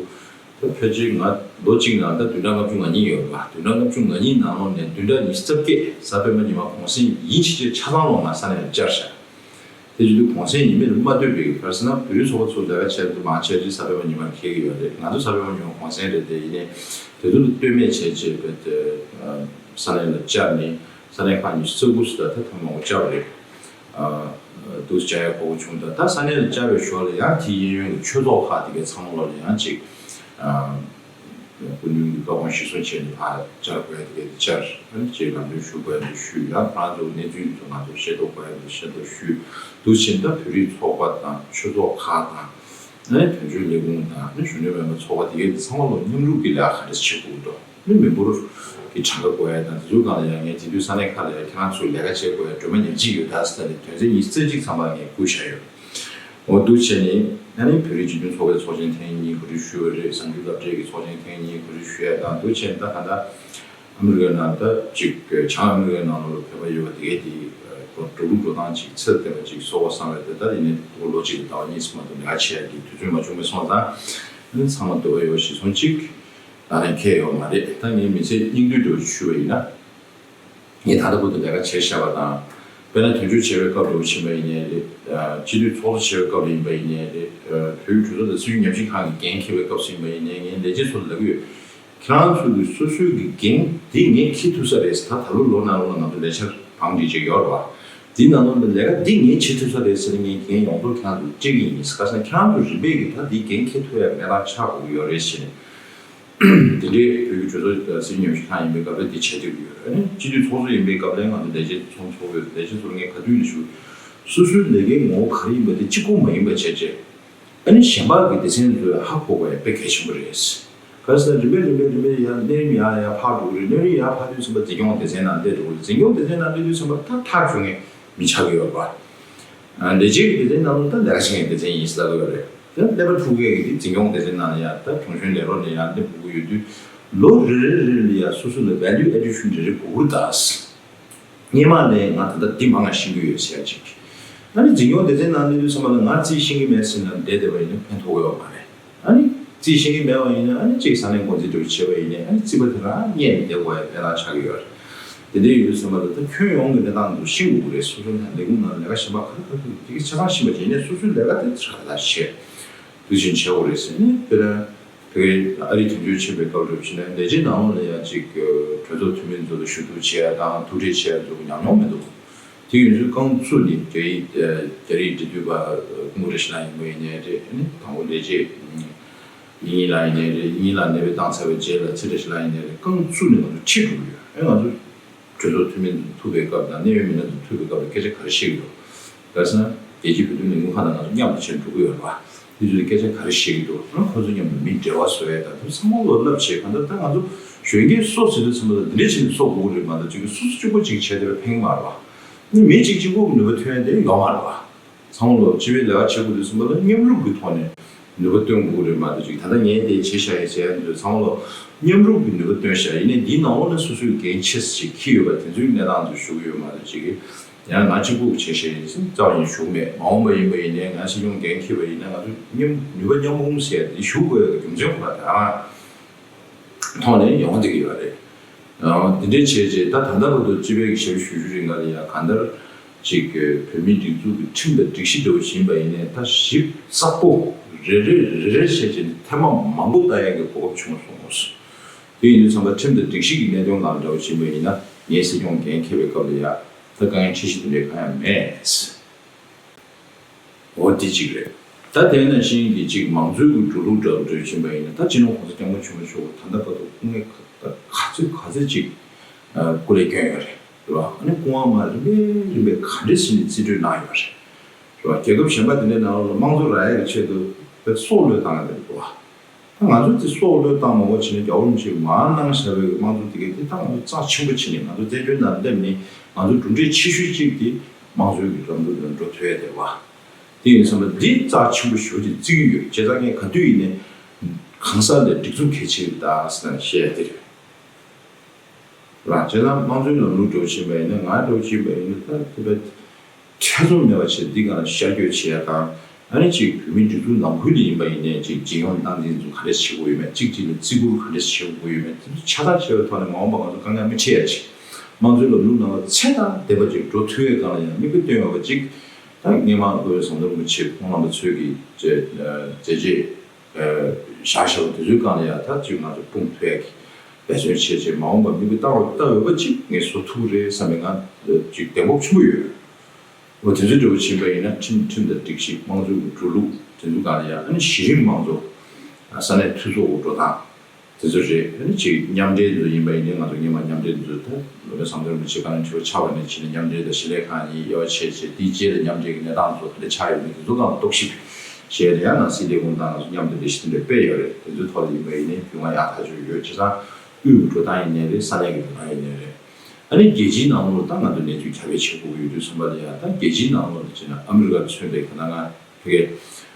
ད་ཕལ་ཆེར་ང་ལོ་གཅིག་ནང་ད་བདུན་ཕྲག་ལྔ་བཅུ་ང་གཉིས་ཡོད་པ། བདུན་ཕྲག་ལྔ་བཅུ་ང་གཉིས་ནང་ལོགས་ནས་བདུན་ཕྲག་ཉི་ཤུ་རྩ་བརྒྱད་གཟའ་སྤེན་པ་ཉི་མ་གུང་སེང་ཡིན་ཕྱིན་ཆད་ཆ་ཚང་ལོགས་ང་ས་གནས་ལ་བཅར་བཞག་དེ་བྱེད་དུས་གུང་སེང་ཉིན་མོ་ལ་མ་སྡོད་པའི་ག་རེ་ཟེར་ན་བོད་རིགས་ཚོགས་པ་ཚོ་ལས་ཀ་བྱས་འདུག་མང་ཆེ་ཅིག་གཟའ་སྤེན་པ་ཉི་མར་འཁེལ་གྱི་ཡོད་རེད། ང་ཚོ་གཟའ་སྤེན་པ་ཉི་མ་གུང་སེང་རེད། དེ་ཡིན་ནའི་དེ་ཚོ་ལ་ལྟོས་མེད་བྱས་བྱས་པའི་དེ་ས་གནས་ལ་བཅར་ནས་ས་གནས་ཁག་ཉི་ཤུ་རྩ་དགུ་ཙམ་ད་ཐེངས་མང་པོ་བཅར་བ་རེད། འདུག་བཅར་ཡ་གོ་བྱུང་། ད་ད་ས་གནས་ལ་བཅར་བའི་ཞོར་ལ་ཡང་དེའི་གཡས་གཡོན་གྱི་ཆོས་ཚོགས་ཁག་དེ་གའི་ཚང་མ་ལོགས་ལ་ཡང་ཅིག་སྐུ་མདུན་གྱི་བཀའ་དགོངས་གཞིར་བཟུང་བྱས་ནས་ཕར་བཅར་དགོས་ཡ་དེ་གའི་བཅར། ཨ་ནི་ཅིག་ལམ་སྟོན་ཞུ་དགོས་ཡ་དེ་ཞུས། ཡང་ཁོ་རང་ཚོ་གནས་ཚུལ་དེ་ཚོ་ང་ཚོར་ཤེས་རྟོགས་དགོས་ཡ་དེ་ཤེས་རྟོགས་ཞུས། འདུག་ཕྱིན་ད་བོད་རིགས་ཚོགས་པ་དང་ཆོས་ཚོགས་ཁག་དང་། ཨ་ནི་དོན་གཅོད་ལས་ཁུངས་དང་། ཨ་ནི་གཞོན་ནུ་སྨན་པ་ཚོགས་པ་དེ་གའི་དེ་ཚང་མ་ལོ་མཉམ་རུབ་ཀྱི་ལས་ཀ་ག་འདྲ་བྱེད་དགོས་འདུག་ཨ་ནི་མི་འབོར་གྱི་གྲངས་ཀ་དགོས་ཡ་དང་དེ་ཚོའི་སྒང་ལ་ཡང་ངས་དེ་དུས་ས་གནས་ཁག་ལ་ཡང་ཁྱེད་རང་ཚོས་ལས་ཀ་བྱེད་དགོས་ཡ་སྒྲོལ་མ་ཉག་གཅིག་ཡོད་ད་ཟེར་ནས་དོན་ཚན་ཉི་ཤུ་རྩ་གཅིག་ཙམ་པ་ངས་བསྐུར་བཞག་ཡོད། འོ་འདུག་བྱས་ནས་ ཡང་ནི་བོད་རིགས་སྤྱི་མཐུན་ཚོགས་པའི་ཚོགས་ཆེན་ཐེངས་གཉིས་གོ་སྒྲིག་ཞུས་པ་རེད། གཟའ་མཇུག་སློབ་གྲྭའི་གི་ཚོགས་ཆེན་ཐེངས་གཉིས་གོ་སྒྲིག་ཞུ་ཡ་དང་། འདུག་བྱས་ད་ག་ད་ཨ་མི་རི་ཀའི་ནང་ད་ཅིག་བྱང་ཨ་མི་རི་ཀའི་ནང་ལོགས་ལ་བོད་པ་ཡོད་པ་དེ་གའི་དེ་འགྲོ་འགྲོ་ལུགས་འགྲོ་སྟངས་ཅིག་ཚད་ལྡན་པ་ཅིག་བཟོ་དགོས་བསམ་པ་དེ། ད་ཡིན་ནའི་ལོ་གཅིག་དང་ཟླ་བ་གཉིས་ཙམ་མ་གཏོགས་ལས་ཀ་བྱེད་ཡ་གི་དུས་ཚོད་མ་བྱུང་བས་སོང་ཙང་། ཨ་ནི་ཚང་མ་འདོད་པ་ཡོད་པ་ཞིག་སོང་ཅིག་ད་ནས་ཁེལ་ཡོད་མ་རེད། ད་ངའི་མི་ཚེ་སྙིང་བསྡུས་འདྲ་བོ་ཞུས་པ་ཡིན་ན། ངས་ད་ལྟ་བར་དུ་ལས་ཀ་བྱས་བཞག་པ་དང་། དཔེར་ན་དོན་གཅོད་བྱེད་པའི་སྐབས་འདྲ་བོ་ཕྱིན་པ་ཡིན་ནའི་རེད། སྤྱི་འཐུས་ཚོགས་གཙོ་བྱེད་པའི་སྐབས་ལ་ཡིན་པ་ཡིན་ནའི་རེད། བོད་ཀྱི་གྲོས་ཚོགས་དང་སྲིད་བྱུས་ཉམས་ཞིབ་ཁང་གི་འགན་འཁྱེར་བའི་སྐབས་སུ་ཡིན་པ་ཡིན་ནའི། ངས་ལས་བྱེད་ཚོ་ལ་ལབ་ཀྱི་ཡོད། ཁྱེད་རང་ཚོ་གི་སོ་སོའི་གི་འགན་འདི་ངས་འཁྱེར་ཐུབ་ས་རེད། ད་ད་ལོ་ལོ་ནང་ལོགས་ལ་ང་ཚོ་ལས་འཆར་བང་སྒྲིག་ཅིག་ཡོད་རེད་བ། འདི་ནང་ལོགས་ལ་ལས་ཀ་འདི་ངས་བྱེད་ཐུབ་ས་རེད་ཟེར་ནས་ངས་འགན་ཡོངས་རྫོགས་ཁྱེད་རང་ཚོ་སྤྲད་ཀྱི་ཡིན། ག་ཟེར་ན་ཁྱེད་རང་ཚོ་རིམ་པས་ཀྱི་ད་འདི་འགན་འཁྱེར་ཐུབ་ཡ་གནས་སྟངས་ཆགས་དགོས་ཀྱི་ཡོད་རེད་ཟེར་ནས། དེ་འདྲའི་བོད་ཀྱི་གྲོས་ཚོགས་སྲིད་ཉམས་ཞིབ་ཁང་ཡིན་པའི་སྐབས་ལ་འདི་བྱེད་ཐུབ་ཀྱི་ཡོད་རེད། སྤྱི་འཐུས་ཚོགས་གཙོ་ཡིན་པའི་སྐབས་ལ་ང་ཚོ་ལས་བྱེད་ཚོགས་ཚོགས་ཡོད། ལས་བྱེད་ཚོར་ངས་ག་དུས་ནས་ཞུ། སོ་སོའི་ལས་ཀའི་ངོ་བོ་ག་རེ་ཡིན་པ་དེ་གཅིག་པོ་མ་ཡིན་པ་བྱས་རྗེས། ཨ་ནི་གཞན་པ་གི་སྡེ་ཚན་ཚོས་ཧ་གོ་དགོས་ཡ་དཔེ་གལ་ཆེན་པོ་རེད། ག་རེ་ཟེར་ན་རིམ་པས་རིམ་པས་རིམ་པས་ཡར་གནས་རིམ་ཡར་ཡར་འཕར་འགྲོ་གི་རེད། གནས་རིམ་ཡར་འཕར་དུས་ཙམ་པ་འཛིན་སྐྱོང་སྡེ་ཚན་ནང་སླེབས་འགྲོ་གི་རེད། འཛིན་སྐྱོང་སྡེ་ཚན་ནང་སླེབས་དུས་ཙམ་པ་ད་ཐག་ཆོད་མཁན་མི་ཆགས་ཀྱི་ཡོད་རེད་པ། ལས་བྱེད་ཀྱི་སྡེ་ཚན་ནང་ལ་ད་ལས་ཀ་བྱེད་མཁན་སྡེ་ཚན་ཡིན་ཟེར་ལབ་ཀྱི་ཡོད་རེད། ད་ཀླད་པ་འཁྲུག་མཁན་གྱི་འཛིན་སྐྱོང་སྡེ་ཚན་ནང་ལ་ཡ་ད་གྲོང་གཞོན་ལས་རོགས་ནས་ཡ་སླེབས་དགོས་ཀྱི་ཡོད་དུས། ལོ་རེ་རེ་རེ་ལ་ཡ་སོ་སོ་ལ་value addition་རེ་རེ་དགོས་ཀྱི་རེད་ད། སྔོན་མ་ནས་ང་ད་ལྟ་འདི་མང་ང་ཤེས་ཀྱི་ཡོད་ཟེར་ཡ་ཅིག་ཨ་ནི་འཛིན་སྐྱོང་སྡེ་ཚན་ནང་སླེབས་དུས་ཙམ་པ་ལ་ང་རྩིས་ཤེས་ཀྱི་མེད་ཟེར་ནས་བསྡད་བསྡད་པ་ཡིན་ན་ཕན་ཐོགས་ཡོད་མ་རེད། ཨ་ནི་རྩིས་ཤེས་ཀྱི་མེད་པ་ཡིན་ན་ཨ་ནི་གཅིག་ས་གནས་འགོ་འཛིན་འདྲ་བོ་བྱས་པ་ཡིན་ནའི་ཨ་ནི་རྩིས་པ་དེ་རང་རྙེད་ནས་བསྡད་དགོས་ཡ་དེ་རང་ཆགས་ཀྱི་ཡོད་རེད། དེ་འདྲ་ཡོད་དུས་ཙམ་པ་ལ་ད་ཁྱོན་ཡོངས་ཀྱི་གནས་སྟངས་དེ་ཚོ་ཤེས་དགོས་རེད། སོ་སོ་ནས་ལས་ཁུངས་ནང་ལས་ཀ་གཞན་པ་ག་རེ་ག་རེ་འདུག་དེ་གི་ཆ་ཚང་ཤེས་པ་བྱས་ནས་སོ་སོའི་ལས་ཀ་དེ་ཚོ་ག་ལ་བྱེད་དུས་ཕྱིན་བྱེད་དགོས་རེད་ཟེར་ནས། དཔེར་ན་དེ་གའི་ཨ་རིའི་དོན་གཅོད་བྱེད་པའི་སྐབས་ལ་ཕྱིན་ནས་ལས་བྱེད་ནང་ལོགས་ལ་ཡ་ཅིག་གྲོས་ཚོགས་འཐུས་མི་ཚོ་ལ་ཞུ་གཏུག་བྱེད་ཡ་དང་ཐུག་འཕྲད་བྱེད་ཡ་ཚོ་ཉམས་མྱོང་མི་འདུག་དེ་ཡིན་ཚུལ་རྐང་བཙུགས་ནས་རྒྱ་ཡིག་རྒྱ་རིགས་འབྲེལ་མཐུད་པ་ཀུན་བཀོད་རེ་ཞིག་ལ་ཡིན་པ་ཡིན་ནའི་རེད། ཨ་ནི་དང་པོ་ལས་བྱེད་དབྱིན་ཡིག་ལ་ཡིན་ནའི་རེད། དབྱིན་ཡིག་ལ་ནད་པའི་བཏང་ཚར་བའི་རྗེས་ལ་ཚིག་འབྲི་ཞིག་ལ་ཡིན་ནའི་རེད། རྐང་བཙུགས་ནས་ང་ཚོ་ཁྲིད་འགྲོ་གི་ཡོད། ཨེ་ང་ཚོ་གྲོས་ཚོགས་འཐུས་མི་ཐུག་པའི་སྐབས་དང་གནད་ཡོད་མི་སྣ་ཚོ་ཐུག་པའི་སྐབས་ལ་སྐད་ཆ་ག་རེ་བཤད་ཀྱི་འདུག་ག་རེ་ཟེར་ན་རྒྱལ་སྤྱིའི་བོད་དོན་ལས་འགུལ་ཁང་དང་ང་ཚོ་མཉམ་དུ་བྱས་འགྲོ་གི་ཡོད་རེད་བ། དེ་ཚོས་སྐད་ཆ་ག་རེ་བཤད་ཀྱི་འདུག་ཨ་ཁོ་ཚོ་མཉམ་དུ་མི་འབྲེལ་བ་བཟོ་ཡས་དང་དེ་ཚང་མ་བློ་སླབ་བྱས། གང་ལྟར་ད་ང་ཚོ་གཞོན་སྐྱེས་སུ་གཙོ་བྱེད་དུས་ཙམ་པ་ལ་འདི་འདྲ་བྱས་ནས་སུ་གཙོ་བོ་རེད་མ་གཏོགས་ཅིག་སོ་སོ་གཅིག་པོ་ཅིག་བྱས་དེ་ལ་ཕན་གྱི་མ་རེད་བ། ནི་མི་གཅིག་གཅིག་པོ་གི་ནུས་པ་ཐོན་ཡ་དེ་ཡོད་མ་རེད་བ། ཚང་མ་ལོ་སྤྱི་པའི་ལས་ཀ་བྱེད་དགོས་དུས་ཙམ་པ་ལ་མཉམ་རུབ་ཀྱི་ཐོག་ནས་ནུས་པ་བཏོན་དགོས་རེད་མ་གཏོགས་ཅིག་ད་ལྟ་ངས་དེ་བྱེད་བཞག་ཡིན་ཟེར་ཡ་འདི་ཚོ་ཚང་མ་ལོ་མཉམ་རུབ་ཀྱི་ནུས་པ་བཏོན་བཞག་ཡིན་ནའི་འདིའི་ནང་ལོགས་ནས་སོ་སོའི་འགན་ཆེ་ས་ཅིག་འཁྱེར་ཡོད་པ་དེ་ཚོའི་གནས་སྟངས་ཚོ་ཞུ་གི་ཡོད་མ་གཏོགས་ཅིག་ཡང་ང་གཅིག་པུ་བྱེད་བཞག་ཡིན་ཟེར་རྩ་བ་ཉིད་ཞུ་གི་མེད། མ་འོངས་པ་ཡིན་པ་ཡིན་ནའི་ང་སྲིད་སྐྱོང་འགན་འཁྱེར་བ་ཡིན་ན་ང་ཚོ་མཉམ་ནུས་པ་མཉམ་སྤུངས་ཟེར་ཡ་དེ་ཞུ་དགོས་ཡ་གི་རྒྱུ་མཚན་ཁོ་རང་དེ་རང་ཐོག་ནས་ཡོང་བསྡད་ཀྱི་ཡོད་རེད། ཨ་དེ་འདྲའི་བྱས་རྗེས་ད་ད་ལྟ་བར་དུ་སྤྱི་པའི་གི་ཞབས་ཞུ་ཞུ་རིང་ག་ལ་ཡ་གང་ལྟར་ཅིག་བོད་མིའི་སྒྲིག་འཛུགས་ཀྱི་ཁྲིམས་དང་སྒྲིག་གཞི་འདྲ་བོ་ཞིག་ཡིན་པ་ཡིན་ནའི་ད་ཞིབ་ཚགས་པོ་རེ་རེ་རེ་རེ་བྱས་རྗེས་ཐེངས་མ་མང་པོ་ལྟ་ཡ་གི་གོ་སྐབས་བྱུང་སོང་ངོ་། དེ་ཡིན་དུས་ཙམ་པ་ཁྲིམས་དང་སྒྲིག་གཞི་གི་གནད་དོན་ནང་འདྲ་བོ་ཞིག་ཡིན་པ་ཡིན་ན་ངས་སྲིད་སྐྱོང་འགན་འཁྱེར་བའི་སྐབས་ལ་ཡ་ད་དཀའ་ངལ་འཕྲད་གཞི་དེ་འདྲའི་གང་ཡང་མེད། འོ་དེ་གཅིག་རེད། ད་དེ་ནང་བཞིན་གྱི་གཅིག་མང་གཙོའི་གི་འགྲོ་ལུགས་འདྲ་བོ་འགྲོ་བཞིན་པ་ཡིན་ན་ད་སྤྱི་ནོར་༸གོང་ས་༸སྐྱབས་མགོན་ཆེན་པོ་མཆོག་ད་ལྟ་བར་དུ་སྐུ་ངལ་ག་ཚོད་ག་ཚོད་ཅིག་སྐུ་ལས་བསྐྱོན་ཡོད་རེད། རེད་བ། ཨ་ནི་སྐུ་དབང་མར་རིམ་པས་རིམ་པས་ག་འདྲས་ཟིན་ནས་རྩིས་སྤྲོད་གནང་ཡོད་རེད། རེད་བ། རྒྱལ་ཁབ་གཞན་པ་དེ་འདྲའི་ནང་ལ་དམངས་གཙོ་རག་ཡག་གི་ཆེད་དུ་དཔེ་སྲོག་བློས་བཏང་ཡོད་རེད་བ། ད་ང་ཚོ་དེ་སྲོག་བློས་བཏང་མ་དགོས་བྱས་ནས་རྒྱལ་བ་རིན་པོ་ཆེས་མར་གནང་བཞག་པའི་དམངས་གཙོ་དེ་གའི་དེ་ད་ང་ཚོ་རྩ་ཆེན་པོ་བྱས་ནས་ང་ཚོ་བཙན་བྱོལ་ནང་སླེབས་ནས་ང་ཚོ་གྲུབ་འབྲས་ཆེ་ཤོས་གཅིག་དེ་དམངས་གཙོའི་གི་ལམ་ལུགས་ལ་འགྲོ་ཐུབ་ཡ་དེ་རེད་བ། དེ་ཡིན་ཙང་འདི་རྩ་ཆེན་པོ་ཞེ་པོ་ཅིག་བརྩི་གི་ཡོད། བྱས་ཙང་ངས་ག་དུས་ཡིན་ནའི་གང་ཟག་ལས་སྒྲིག་འཛུགས་གལ་ཆེ་རེད་ད་ཟེར་ནས་བཤད་ཡ་དེ་རེད། རང་བྱས་ན་དམངས་གཙོའི་ལམ་ལུགས་འགྲོ་བཞིན་པ་ཡིན་ན་ང་འགྲོ་བཞིན་པ་ཡིན་ན་ད་དེ་བས་ཐེ་ཚོམ་མེད་པ་བྱས་འདི་སྒང་ལ་ཤར་བསྐྱོད་བྱེད་ཡ་དང་། ཨ་ནི་ཅིག་བོད་མིའི་སྒྲིག་འཛུགས་ནང་ཁུལ་ལ་ཡིན་པ་ཡིན་ནའི་ཅིག་རྒྱལ་ཡོངས་སྟངས་འཛིན་ཚོ་ག་འདྲས་བྱེད་དགོས་ཡོད་མེད། གཅིག་གཅིག་ལ་བརྩི་བཀུར་ག་འདྲས་བྱེད་དགོས་ཡོད་མེད། དེ་ཚོ་ཆ་ཚང་བྱས་པའི་ཐོག་ནས་མ་འོངས་པ་ང་ཚོ་དཀའ་ངལ་མི་འཕྲད་ཡ་ཅིག་དམངས་གཙོའི་ལམ་ལུགས་ནང་ལ་ཚད་དང་ལྡན་པ་ཅིག་འགྲོ་ཐུབ་ཡའི་སྒང་ལ་ཡང་དམིགས་པ་བཏོན་ཡོད་པ་ཅིག་ད་སྔོན་མ་བློ་བཟང་ཟམ་གདོང་རིན་པོ་ཆེ་ཁོང་རྣམ་པ་ཚོས་ཀྱི་མཛད་རྗེས་བཞག་བཞག་པ་དེ་ཚོའི་སྒང་ལ་ཡང་ད་ཅིག་ང་ཚོ་སྤུངས་ཐུབ་ཡ་གི་འབད་བརྩོན་བྱས་རྗེས་མ་འོངས་པ་དམིགས་པ་བཏང་བ་བཏང་ཡོད་པ་ཅིག་ངས་བཟོ་ཐུབ་ཀྱི་རེད་བསམ་པའི་ང་ཅིག་གདེང་སྤོབས་ཆེན་པོ་ཡོད། འོ་དེ་ཚོ་འདྲ་བོ་ཕྱིན་པ་ཡིན་ན་ཁྲིམས་ཁྲིམས་དང་སྒྲིག་གཞི་དམངས་གཙོའི་འགྲོ་ལུགས་དེ་ཚོ་སྒང་ལ་ཡང་ཨ་ནི་གཞི་རིམ་དམངས་གཙོ་ས་གནས་འཐུས་ཚོགས་འགྲོ་སྟངས་དེ་ཚོ་རེད། ཨ་ནི་ཅིག་མཉམ་འབྲེལ་དེ་ཚོ་ཡིན་པ་ཡིན་ནའི་ང་ཚོ་སྔོན་མ་མཉམ་འབྲེལ་དེ་ཚོ་ད་བློ་བཟང་ཟམ་གདོང་རིན་པོ་ཆེ་བཀའ་བློན་ཁྲི་པ་ཆགས་པ་ནས་བྱས་ནས་མཉམ་འབྲེལ་དང་ཞི་ལས་ཁང་གཉིས་དབྱེ་བ་ཕྱེ་བྱས་དེའི་རྗེས་ལ་མཉམ་འབྲེལ་གྱི་གནས་སྟངས་ཚོ་དེ་འདྲ་ཆགས་ཡོད་མེད་དེ་ཚོ་སྒང་ལ་རྟོག་ཞིབ་བྱས་ནས་ཡང་ནང་སྲིད་ལས་ཁུངས་དང་ང་ཚོ་མཉམ་དུ་ལས་གཞི་དེ་འདྲ་སྤེལ་ཡོད་རེད། དེ་ཚོའི་ཐོག་ལ་ཡིན་པ་ཡིན་ནའི་རྒྱུས་མངའ་ཡག་ཐག་ཆོད་ཡོད། བྱས་ཙང་དབུས་ཀྱི་འགྲོ་སྟངས་ཡིན་ནའི་རེད། ས་གནས་ཀྱི་འགྲོ་སྟངས་ཡིན་ནའི་རེད། ཨ་ནི་རྒྱལ་སྤྱིའི་ནང་ལོགས་ད་ང་ཚོ་གནས་ཚུལ་ཁྱབ་སྤེལ་བྱེད་དགོས་ཀྱི་ཡོད་དུས་ཙམ་པ་ལ་ཡང་ད་རྒྱལ་སྤྱིའི་ནང་ལོགས་ལ་བྱས་ན་ཨ་མི་རི་ཀར་མཚོན་པའི་ག་ན་ང་ཕ་གིའི་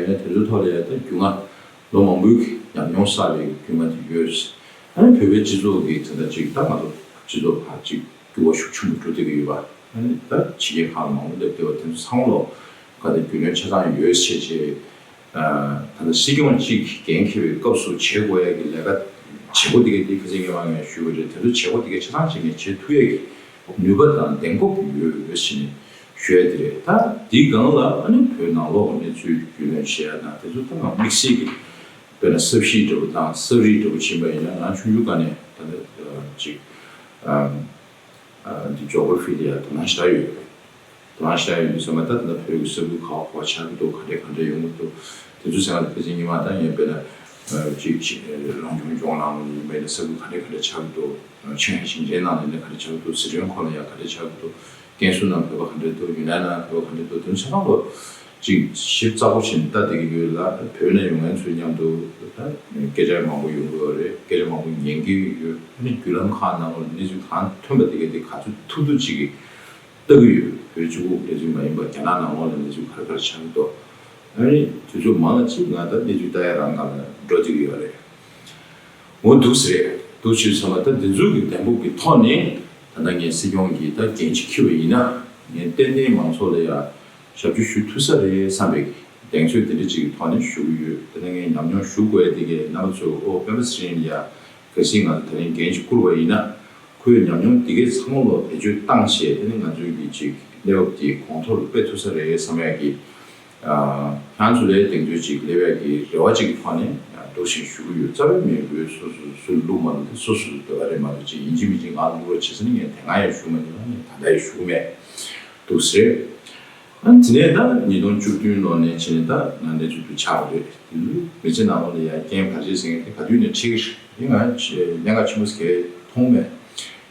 པ་ཡིན་ན་དེ་ཚོའི་ཐོག་ལ་ཡང་ད་རྒྱུས་མངའ་ལོ་མང་པོའི་ཉམས་མྱོང་བསགས་པའི་རྒྱུས་མངའ་དེ་ཡོད། ཨ་ནི་བོད་པའི་སྤྱི་ཚོགས་ཀྱི་དེ་འདྲ་ཅིག་ད་ང་ཚོ་སྤྱི་ཚོགས་ཁག་ཅིག་འགྱུར་བ་ཤུགས་ཆེན་པོ་འགྲོ་བསྡད་ཀྱི་ཡོད་པ། ཨ་ནི་ད་ཕྱི་རྒྱལ་ཁག་ལ་མང་པོ་སླེབས་བསྡད་པ་དེ་ཚོ་ཚང་མ་ལོ་ག་དེ་རྒྱུས་ལོན་ཆ་ཚང་ཡོད་ཟེར་བྱས། ད་ལྟ་སྲིད་སྐྱོང་གཅིག་འགན་འཁྱེར་བའི་སྐབས་སུ་བྱེད་དགོས་ཡ་གི་ལས་ཀ་བྱེད་སྒོ་དེ་ག་དེ་ཁ་སང་ངས་མ་ངས་ཞུས་པ་རེད། དེ་ཚོ་བྱེད་སྒོ་དེ་ག་ཆ་ཚང་ཅིག་ངས་བྱེད་ཐུབ་ཡ་གི་ནུས་པ་དང་གདེང་སྤོབས་ཡོད་ཡོད་ཟེར་ནས་ཞུ་ཡ་དེ་རེད། ད་དེའི་སྒང་ལ་ཨ་ནི་བོད་ནང་ལོགས་ཀྱི་གནས་ཚུལ་རྒྱུས་ལོན་བྱེད་ཡ་དང་དེ་ཚོ་ད་ང་དམིགས་བསལ་གྱི་དཔེར་ན་ས་གཤིས་འདྲ་པོ་དང་ས་རིགས་འདྲ་པོ་ཕྱིན་པ་ཡིན་ན་ང་ཆུང་ཆུང་སྒང་ནས་ད་ལྟ་ཅིག་འདི་ཇོ་གྷ་ར་ཕི་དེ་ཡ་དོ་སྣང་ཞེ་དྲག་ཡོད་རེད། དོ་སྣང་ཞེ་དྲག་ཡོད་དུས་ཚང་མ་ད་ད་ལྟ་བོད་ཀྱི་ས་ཁུལ་ག་བ་ག་བ་ཆགས་ཀྱི་འདུག་ག་འདྲས་ག་འདྲས་ཡོང་གི་འདུག་དེ་ཚོ་ཚང་མ་ཕལ་ཆེར་སྔོན་མ་ད་ངས་དཔེར་ན་ཅིག་ཅིག་རང་སྐྱོང་ལྗོངས་ནང་ལ་ཡིན་པ་ཡིན་ན་ས་ཁུལ་ག་འདྲས་ག་འདྲས་ཆགས་ཀྱི་འདུག་ཆིང་ཧའེ་ཞིང་ཆེན་ནང་ལ་ཡིན་ན་ག་འདྲས་ཆགས་ཀྱི་འདུག་ཟི་ཁྲོན་ཁོངས་ལ་ཡང་ག་འདྲས་ཆགས་ཀྱི་འདུག་ཀན་སུའུ་ནང་བོད་པ་ག་འདྲས་འདུག་ཡུན་ནན་ནང་བོད་པ་ག་འདྲས་འདུག་དེ་ཚོ་ཚང་མ་ལོ་ཅིག་ཞིབ་ཚགས་པོ་བྱས་ནས་ལྟ་བསྡད་ཀྱི་ཡོད་ལ། བོད་ནས་ཡོང་མཁན་ཚོའི་མཉམ་དུ་ད་སྐད་ཆ་མང་པོ་ཡོང་གི་ཡོད་རེད། སྐད་ཆ་མང་པོ་ཉན་གྱི་ཡོད། ཨ་ནི་བརྒྱུད་ལམ་ཁག་ནང་ལོགས་གནས་ཚུལ་གང་ཐོན་པ་དེ་ག་དེ་ག་ཚོད་ཐུབ་ཐུབ་ཅིག་གིས་ལྟ་གི་ཡོད། བོད་གཅིག་པུ་གནས་ཚུལ་མ་ཡིན་པ་རྒྱ་ནག་ནང་ལོགས་ལ་གནས་ཚུལ་ག་རེ་ག་རེ་ཆགས་ཀྱི་འདུག་ཨ་ནི་དུས་ཚོད་མང་ལ་ཅིག་ང་ད་གནས་ཚུལ་ལྟ་ཡ་རང་སྒང་ལ་འགྲོ་བསྡད་ཀྱི་ཡོད་རེད། འོ་འདུག་སེ་རེད། འདུག་སེ་ཚང་མ་ད་འདི་ཚོ་གི་གདེང་སྤོབས་ཀྱི་ཐོག་ནས་ད་ལྟ་ངས་སྲིད་སྐྱོང་གི་ད་འགན་ཅིག་འཁྱེར་བ་ཡིན་ན་ངས་ཏན་ཏན་མང་ཚོགས་ལ་ཡ་ཞབས་ཕྱི་ཞུ་ཐུབ་ས་རེད་བསམ་པའི་གདེང་ཚོད་དེ་འདྲ་ཅིག་གི་ཐོག་ནས་ཞུ་གི་ཡོད། ད་ལྟ་ངས་ཉམས་མྱོང་ཞུ་དགོས་ཡ་དེ་གས་རྣམ་པ་ཚོས་ཨོ་སྤེན་པ་ཚེ་རིང་ལ་ཡ་གལ་སྲིད་ང་ཚོ་ད་རིང་འགན་ཅིག་བསྐུར་བ་ཡིན་ན། ཁོས་ཉམས་མྱོང་འདི་གའི་ཚང་མ་ལོ་བེད་སྤྱོད་བཏང་བྱས་ཨ་ནི་ང་ཚོའི་གི་ཅིག་གནས་བབ་འདི་གོང་མཐོར་སྤེལ་ཐུབ་ས་རེད་བསམ་ཡག་གི་ཁྱེད་ཚོ་ལ་གདེང་ཚོད་ཅིག་སླེབས་ཡག་གི་རེ་བ་ཅིག་གི་ཐོག་ནས་འདུག་སེ་ཞུ་གི་ཡོད། རྩ་བའི་མེད་པའི་སོ་སོ་སུ་བླུག་མ་འདུག་སོ་སོ་སུ་འདོད་པ་རེད་མ་གཏོགས་ཅིག་ཡིན་གཅིག་མིན་གཅིག་ང་ལ་བླུག་རོགས་བྱེད་ཟེར་ནས་ངས་དེ་སྔ་ཡང་ཞུ་མ་མྱོང་། ངས་ད་ལྟ་ཡང་ཞུ་གི་མེད། འདུག་སེ་རེད། ཨ་ནི་དེ་ནས་ད་ཉིས་སྟོང་བཅུ་བདུན་ལོ་ནས་བྱས་ནས་ད་ང་གནས་ཚུལ་དུ་ཆགས་པ་རེད། དེ་ཚོའི་མི་ཚེ་ནང་ལོགས་ལ་ཡང་རྐྱེན་བར་ཆད་ཟེར་མཁན་དེ་ག་དུས་ནས་འཕྲད་ཀྱི་རེད། དེ་ང་གནད་འགག་ཆེན་པོ་ཟེར་མཁན་མཐོང་མེད།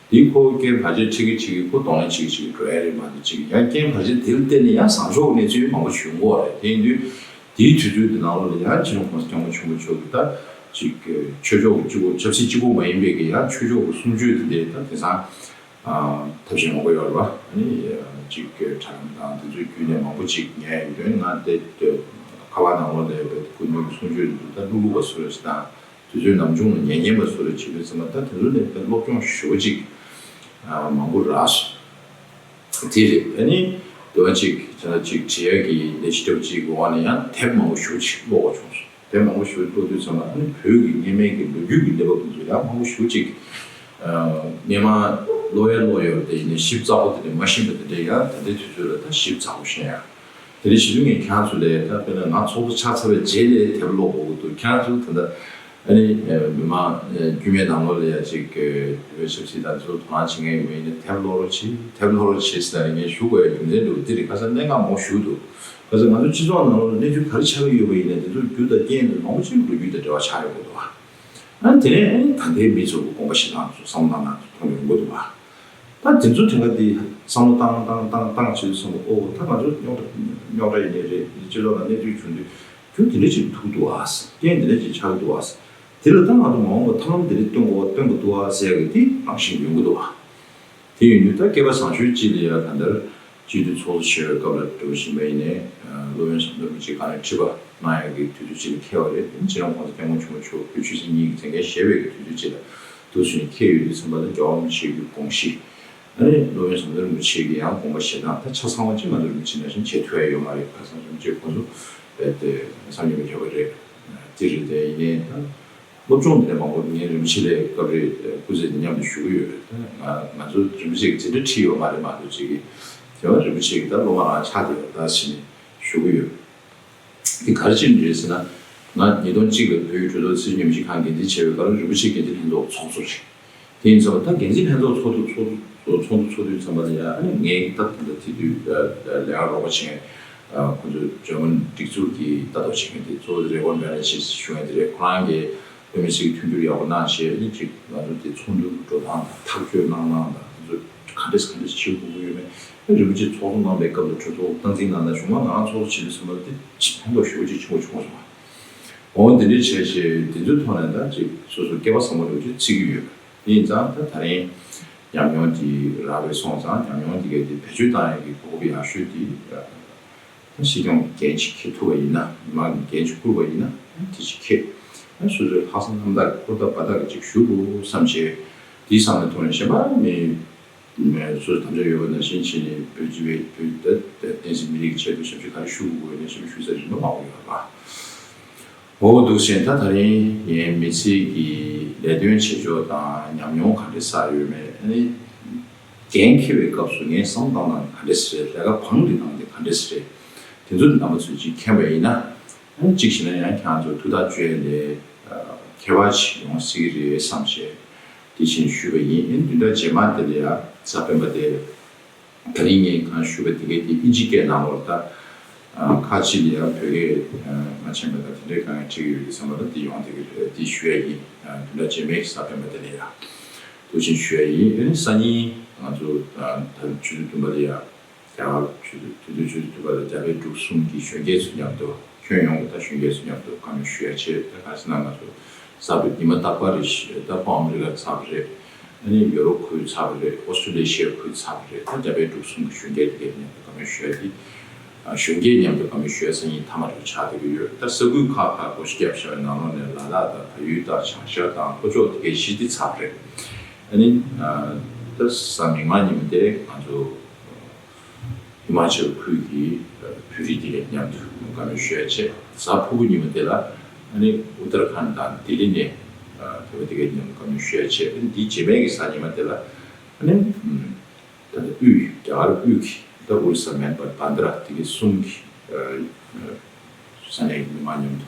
དེ་ཁོ་རྐྱེན་བར་ཆད་འཕྲད་ཀྱི་འཕྲད་ཀྱི་ཁོ་གདོང་ལེན་བྱེད་ཀྱི་བྱེད་ཀྱི་འགྲོ་ཡ་རེད་མ་གཏོགས་ཅིག་ཡང་རྐྱེན་བར་ཆད་དེ་ལ་བརྟེན་ནས་ཡང་བཟང་ཕྱོགས་གནས་ཚུལ་མང་པོ་བྱུང་གི་ཡོད་རེད། དེ་ཡིན་དུས་དེའི་དུས་ཚོད་དེ་ནང་ལོགས་ལ་ཡང་སྤྱི་ནོར་༸གོང་ས་༸སྐྱབས་མགོན་ཆེན་པོ་མཆོག་གིས་ད་ཅིག་ཆོས་ཕྱོགས་ཀྱི་གཅིག་པོ་ཆབ་སྲིད་གཅིག་པོ་མ་ཡིན་པའི་གི་ཡང་ཆོས་ཕྱོགས་ཀྱི་གསུང་ཆོས་དེ་འདྲའི་ད་དེང་སང་ཐབས་ཤེས་མང་པོ་ཡོད་རེད་པ། ཨ་ནི་ཅིག་དྲ་ལམ་དང་དེ་ཚོའི་བརྒྱུད་ནས་མང་པོ་ཅིག་ཉན་ཡོང་དུས་ང་དེ་ཁ་པར་ནང་ལོགས་ལ་ཡོད་པའི་སྐུ་མདུན་གྱི་གསུང་ཆོས་དེ་ཚོ་ད་ཀླུ་ཀླུ་པ་སུ་རེད་ཟེར་དང་། དུས་ཚོད་ནམ་བྱུང་ལ་ཉན་ཉན་པ་སུ་རེད་བྱེད་དུས་ཙམ་པ་ད་དེ་ཚོ་ནས་ད་སློབ་སྦྱོང་ཞེ་པོ་ཅིག་མང་པོ་རག་སོང་། དེ་རེད། ཨ་ནི་དེ་བ་ཅིག་ད་ཅིག་བྲིས་ཡག་གི་ལས་གཞི་འདྲ་བོ་ཅིག་གི་འོག་ནས་ཡང་དེབ་མང་པོ་ཞེ་པོ་ཅིག་ཀློག་པ་བྱུང་སོང་། དེབ་མང་པོ་ཞེ་པོ་ཀློག་དུས་ཙམ་པ་ཨ་ནི་བོད་ཀྱི་སྔོན་མའི་གི་ལོ་རྒྱུས་ཀྱི་གནས་བབ་དེ་ཚོ་ཡང་མང་པོ་ཞེ་པོ་ཅིག་སྔོན་མ་ཀློག་ཡ་ཀློག་ཡོད་རེད། དེ་ཡིན་ནའི་ཞིབ་ཚགས་པོ་དེ་འདྲ་མ་ཤེས་པ་དེ་འདྲ་ཡང་ད་ལྟའི་དུས་ཚོད་ལ་ད་ཞིབ་ཚགས་པོ་ཤེས་ཡ། དེ་འདྲ་བྱེད་དུས་ངས་ཁྱེད་རང་ཚོ་ལ་ད་དཔེར་ན་ང་ཚོགས་གཙོ་ཆགས་ཚར་བའི་རྗེས་ལ་དེབ་ཀློག་དགོས་ཀྱི་འདུག་ཁྱེད་རང་ཚོ་ད་ལྟ་ཨ་ནི་མི་མང་རྒྱུད་སྨད་ནང་ལོགས་ལ་ཡ་ཅིག་བོད་ཆབ་སྲིད་དང་དེ་ཚོ་དོ་སྣང་བྱེད་མཁན་ཡོད་པ་ཡིན་ན་དེབ་ཀློག་རོགས་བྱེད། དེབ་ཀློག་རོགས་བྱེད་ཟེར་ནས་ངས་ཞུ་དགོས་ཡ་རྒྱུ་མཚན་འདྲ་བོ་འདི་རེད། ཁ་སང་གནད་འགག་མང་པོ་ཞིག་འདུག་ཁ་སང་ང་ཚོ་སྤྱི་ཚོགས་ནང་ལོགས་ལ་གནས་ཚུལ་ག་རེ་ཆགས་ཀྱི་ཡོད་པ་ཡིན་ན་དེ་ཚོ་རྒྱུ་དང་རྐྱེན་དེ་མང་པོ་ཅིག་ལོ་རྒྱུས་དང་འབྲེལ་བ་ཆགས་ཡོང་གི་འདུག་ཨ་ནི་དེ་ནས་ཨ་ནི་ད་ལྟའི་མི་ཚོ་གི་དགོངས་པ་བཞེས་སྟངས་ཚོ་བསམ་བློ་བཏང་སྟངས་ཚོ་མཐོང་ཡོང་གི་འདུག་བ། ད་དེ་ཚོ་དེ་ག་དེ་བསམ་བློ་བཏང་བཏང་བཏང་བཏང་བྱེད་དུས་ཙམ་པ་ཨོ་ད་ང་ཚོ་རྙོག་དྲ་རྙོག་དྲ་ཡིན་ནའི་རེད། སྤྱི་ཚོགས་ནང་གནས་ཚུལ་བྱུང་དུས་རྒྱུ་དེ་འདྲ་ཅིག་ཐུག་འདུག་ཨ། རྐྱེན་དེ་འདྲ་ཅིག་ཆགས་ཀྱི་འདུག་ཨ། དེ་ལ་ད་ང་ཚོ་མ་འོངས་པ་ཐབས་ལམ་དེ་འདྲ་སྟོན་དགོས་པ་སྟོན་དགོས་འདུག་ཨ་ཟེར་ཡ་གི་དེ་རང་བཞིན་ཡོང་གི་འདུག་ཨ། དེ་ཡིན་དུས་ད་སྐལ་པ་བཟང་ཤོས་ཅིག་ལ་ཡ་ད་ལྟར་ སྤྱི་འཐུས་ཚོགས་གཙོ་བྱེད་པའི་སྐབས་ལ་འདྲ་པོ་ཞིག་ཡིན་པ་ཡིན་ནའི། སློབ་དཔོན་ཟམ་གདོང་རིན་པོ་ཆེ་ག་ནས་ཁྲི་པ་གནང་ཡག་གི་དུས་ཚོད་ཅིག་ལ་འཁེལ་བ་རེད། སྤྱིར་བཏང་༸གོང་ས་༸སྐྱབས་མགོན་ཆེན་པོ་མཆོག་བོད་ཆོས་སྲིད་གཉིས་ཀྱི་མཛད་འགན་བཞེས་པའི་གི་དུས་ཚོད་ཅིག་ལ་འདུག་སེ་འཁེལ་ཡོད་དུས་ཙམ་པ་ལ། རྒྱལ་བ་རིན་པོ་ཆེ་གི་དགོངས་གཞི། ཨ་ནི་སློབ་དཔོན་ཟམ་གདོང་རིན་པོ་ཆེ་གི་ཡང་དགོངས་པ་བཞེས་སྟངས་ད་ཆ་ཚང་བ་ཅིག་ང་ཚོ་རིན་པོ་ཆེ་ནང་བཞིན་བྱེད་ཐུབ་ཡ་ཡོད་མ་རེད། ག་རེ་ཟེར་ན་རིན་པོ་ཆེ་ཁོང་ཚོ་རྦད་དེ་བསམ་ཡས་མི་ཁྱབ་པ་རེད། དེ་རེད་དེ། ཡིན་ནའི་ད་སློབ་སྦྱོང་དེ་འདྲ་མང་པོ་ངས་རིན་པོ་ཆེ་ལ་སྐབས་རེ་སྐུ་ཚེ་འདི་མཉམ་དུ་བཞུགས་ཀྱི་ཡོད་རེད། ད་ང་ང་ཚོ་རིན་པོ་ཆེ་གི་འཛིན་གྲྭ་ཁྲིད་ཡོད་མ་རེད་མ་གཏོགས་ཅིག་གི། དེ་བ་རིན་པོ་ཆེ་གི་ད་སློབ་མ་རང་ཆགས་བསྡད་ཡོད་ད་ཟེར་ནས་བཞུགས་ཀྱི་ཡོད། འདི་ག་རེ་བྱས་ནས་རེད་ཟེར་ན། ང་ཉིས་སྟོང་གཅིག་ལ་བོད་ཀྱི་གྲོས་ཚོགས་སྲིད་བྱུས་ཉམས་ཞིབ་ཁང་འགན་འཛིན་བྱས་པའི་སྐབས་ལ་རིན་པོ་ཆེ་འགན་འཛིན་ལྷན་ཚོགས་ཚོགས་གཙོ་རེད། དེ་ཡིན་ཙང་ད་འགན་འཛིན་ལྷན་ཚོགས་ཚོགས་དུས་ཚོགས་ཚོགས་ཚོགས་དུས་ཚོགས་དུས་ཙམ་པ་ལ་ཡ། ཨ་ནི་ངའི་ད་ད་ལྟ་དེ་དུས་ལས་ཀ་རོགས་པ་བྱེད་མཁན་ཁོང་ཚོ་འཇར་མན་སྒྲིག་འཛུགས་ཀྱི་ལྟ་རྟོག་བྱེད་མཁན་དེ་གཙོ་བོ་རེ་ཝན་བྷེ་ནེ་ཇི་ཞུ་མཁན་དེ་རེད། ཁོ་རང་གིས་བོད་མི་སེར་གྱི་མཐུན་འགྱུར་ཡག་པོ་གནང་བྱས། ཨ་ནི་ཅིག་ང་ཚོ་དེ་ཚོགས་འདུ་འགྲོ་སྟངས་དང་ཐག་གཅོད་གནང་སྟངས་དང་དེ་ཚོ་ག་འདྲས་ག་འདྲས་བྱེད་དགོས་ཀྱི་ཡོད་མེད། ཨ་རིན་པོ་ཆེ་ཚོགས་གཙོ་གནང་པའི་སྐབས་ལ་གྲོས་ཚོགས་སྟངས་འཛིན་གནང་སྟངས་བྱུང་ན། ང་རང་ཚོགས་གཙོ་བྱེད་དུས་ཙམ་པ་ལ་དེ་ཕན་ཐོགས་ཞེ་པོ་ཅིག་ཆེན་པོ་བྱུང་བ་བྱུང་བ། འོ་འདི་འདྲའི་བྱས་བྱས་དེ་ཚོའི་ཐོག་ནས་ད་ཅིག་སོ་སོ་སྐལ་པ་བཟང་པོ་འདྲ་བོ་ཅིག་བརྩི་གི་ཡོད། ཡིན་ཙང་ད་ད་རིང་ཉམས་མྱོང་དེ་རག་པའི་སོང་ཙང་། ཉམས་མྱོང་དེ་གའི་དེ་བེད་སྤྱོད་བཏང་ཡག་གི་གོ་སྐབས་ཡག་ཤོས་དེ་ད་སྲིད་སྐྱོང་འགན་ཅིག་འཁྱེར་ཐུབ་པ་ཡིན་ན། མི་མང་གི་འགན་ཅིག་བསྐུར་བ་ཡིན་ན་དེ་ཅིག་འཁྱེར། སོ་སོའི་ལྷག་བསམ་རྣམ་དག་གི་ཧུར་ཐག་འབད་ཐག་གིས་ཅིག་ཞུ་དགོས་བསམ་བྱས། དེའི་བསམ་བློའི་ཐོག་ནས་གཞན་པ་མི། སོ་སོ་དམ་བཅའ་ཡོད་པ་ནང་བཞིན་བྱས་ནས་བོད་སྤྱི་པའི་བོད་ད་བསྟན་སྲིད་མི་རིགས་ཀྱི་ཆེད་དུ་ཞབས་ཕྱི་ག་རེ་ཞུ་དགོས་ན་ཞབས་ཕྱི་ཞུ་ས་རིམ་པ་མང་པོ་ཡོད་རེད་པ། འོ་འདུག་སེ་ད་ད་རིང་ངའི་མི་ཚེ་གི་ལས་དོན་བྱེད་ཕྱོགས་དང་ཉམས་མྱོང་ག་འདྲས་བསགས་ཡོད་མེད། ཨ་ནི་འགན་འཁྱེར་བའི་སྐབས་སུ་ངས་བསམ་བཏང་སྟངས་ག་འདྲས་རེད། ལས་ཀ་བང་སྒྲིག་སྟངས་དེ་ག་འདྲས་རེད། དེ་ཚོ་དེ་རྣམ་པ་ཚོས་ཅིག་མཁྱེན་པ་ཡིན་ན། ཨ་ནི་གཅིག་བྱས་ན་ཡང་ཁྱེད་རང་ཚོ་ཐུགས་ཐག་གཅོད་ཡ་ལས་ཁྱད་པར་ཅིག་ཡོང་སྲིད་ཀྱི་རེད་བསམ་བྱས། དེ་བཞིན་ཞུས་པ་ཡིན། ཨ་ནི་བདུན་ཕྲག་རྗེས་མ་དེ་ལ་ཡ་གཟའ་སྤེན་པ་དེ། ད་རིང་ངས་གང་ཞུས་པ་དེ་གའི་དེ་ཨིན་ཇི་སྐད་ནང་ལོགས་ད། ཁ་ཅིག་ལ་ཡང་བོད་སྐད་མ་མཁྱེན་པ་དང་དེ་འདྲའི་དཀའ་ངལ་འཕྲད་ཀྱི་ཡོད་ཀྱི་བསམ་པ་ལ་དེ་ཡོང་བསྡད་ཀྱི་རེད། དེ་ཞུ་ཡ་ཡིན། བདུན་ཕྲག་རྗེས་མའི་གཟའ་སྤེན་པ་དེ་ལ་ཡང་འདུག་བཞིན་ཞུ་ཡ་ཡིན། ཨ་ནི་སང་ཉིན་ང་ཚོ་ད་ཆུ་ཚོད་བདུན་པ་ལ་ཡང་རྒྱ་གར་ཆུ་ཚོད། དུས་ཚོད་ཆུ་ཚོད་བདུན་པ་ལ་རྒྱ་བལ་འབྲུག་གསུམ་གྱི་གཞོན་སྐྱེས་ཚོ་མཉམ་དུ། ཁྱོན་ཡོངས་ཀྱི་ད་གཞོན་སྐྱེས་ཚོ་མཉམ་དུ་བཀའ་མོལ་ཞུ་ཡ་བྱས། ད་ག་རེ་ཟེར་ན་ང་ཚོ་གཟའ་པ་ཉི་མ་རྟག་པར་རེ་བཞིན་ད་ཁོ་ཨ་མི་རི་ཀར་ཚར་བ་རེད། ཨ་ནི་ཡོ་རོབ་ཁུལ་ཚར་བ་རེད། ཨོ་སི་ཀྲོ་ལེ་ཤི་ཡ་ཁུལ་ཚར་བ་རེད། ད་རྒྱ་བལ་འབྲུག་གསུམ་གྱི་གཞོན་སྐྱེས་དེ་གའི་མཉམ་དུ་བཀའ་མོལ་ཞུ་ཡ་དེ། ཨ། གཞོན་སྐྱེས་མཉམ་དུ་བཀའ་མོལ་ཞུ་ཡ་སང་ཉིན་མཐའ་མ་རུ་ཆགས་བསྡད་ཀྱི་ཡོད། ད་ས་ཁུལ་ཁག་ཁག་སྒོ་ཕྱེ་བརྒྱབ་བཞག་པའི་ནང་ལོགས་ནས་ལ་དྭགས་དང་བལ་ཡུལ་དང་བྱང་ཤར་དང་ལྷོ་ཕྱོགས་དེ་གའི་གཞི་དེ་ཚར་བ་རེད། ཨ་ནི། ཨ། ད་གཟའ་མིག་དམར་ཉིན་མོ་དེ་ང་ཚོ་ཧི་མ་ཅལ་ཁུལ་གྱི་བོད་རིགས་དེ་གའི་མཉམ་དུ་བཀའ་མོལ་ཞུ་ཡ་བྱས། གཟའ་ཕུར་བུ་ཉིན་མོ་དེ་ལ་ཨ་ནི་ཨུ་ཏར་ཁཱན་དང་ལྡི་ལི་ནས་བོད་པ་དེ་གའི་མཉམ་དུ་བཀའ་མོལ་ཞུ་ཡ་བྱས། ཨ་ནི་འདིའི་རྗེས་མའི་གི་གཟའ་ཉི་མ་དེ་ལ་ཨ་ནི་ད་ལྟ་དབུས། རྒྱ་གར་དབུས་ཀྱི་ད་ཨོ་རི་ས་མིན་པར་བྷན་དྷ་ར་དེ་གའི་གསུམ་གྱི་ས་གནས་ཀྱི་མི་མང་མཉམ་དུ་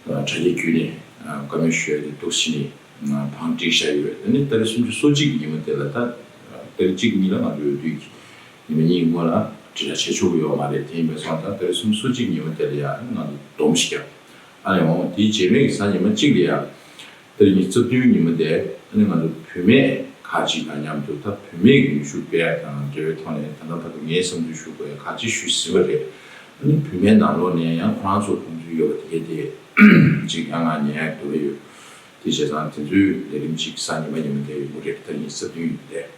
དྲ་རྒྱའི་བརྒྱུད་ནས་བཀའ་མོལ་ཞུ་ཡ་དེ་འདུག་སེ་ནས་བང་བསྒྲིགས་བཞག་ཡོད། ཨ་ནི་ཏ་རིག་སུམ་ཅུ་སོ་གཅིག་གི་ཉིན་མོ་དེ་ལ། ད་ཏ་རིག་གཅིག་གཉིས་ལ་ང་ཚོའི་འོས་བསྡུ་གི་ཉི་མ་གཉིས་སྔོན་ལ་དྲིལ་བསྒྲགས་བྱེད་ཆོག་གི་ཡོད་མ་རེད། དེ་ཡིན་པ་སོང་ཙང་ཏ་རིག་སུམ་ཅུ་སོ་གཅིག་ཉིན་མོ་དེ་ལ་ཡང་ང་ཚོ་སྡོམ་ཞིག་བརྒྱབ། ཨ་ནི་འོང་དེའི་རྗེས་མའི་གི་གཟའ་ཉི་མ་གཅིག་ལ་ཡང་ཏ་རིག་ཉི་ཤུ་རྩ་བདུན་ཉིན་མོ་དེ། ཨ་ནི་ང་ཚོ་བུད་མེད་ཁག་ཅིག་དང་མཉམ་དུ་ད་བུད་མེད་ཀྱི་ནུས་ཤུགས་སྤེལ་ཡ་དང་འབྲེལ་བའི་ཐོག་ནས། ད་ལྟ་བར་དུ་ངས་བསམ་ཚུལ་ཞུ་དགོས་ཡ་ཁག་ཅིག་ཞུས་ཟིན་པ་རེད། ཨ་ནི་བུད་མེད་ནང་ལོགས་ནས་ཡང་ཁོ་རང་ཚོ་དགོངས་ཚུལ་ཡོད་པ་དེ་གས་དེ་ཅིག་ཡང་ང་ཉན་ཡ་འདོད་ཡོད། དེ་བྱས་ཙང་དེ་ཚོའི་ལས་རིམ་ཅིག་གཟའ་ཉི་མ་ཉིན་མོ་དེ་ཡོང་གི་རེད། ད་ཉི་ཤུ་རྩ་བདུན་ཡིན་པ་རེད།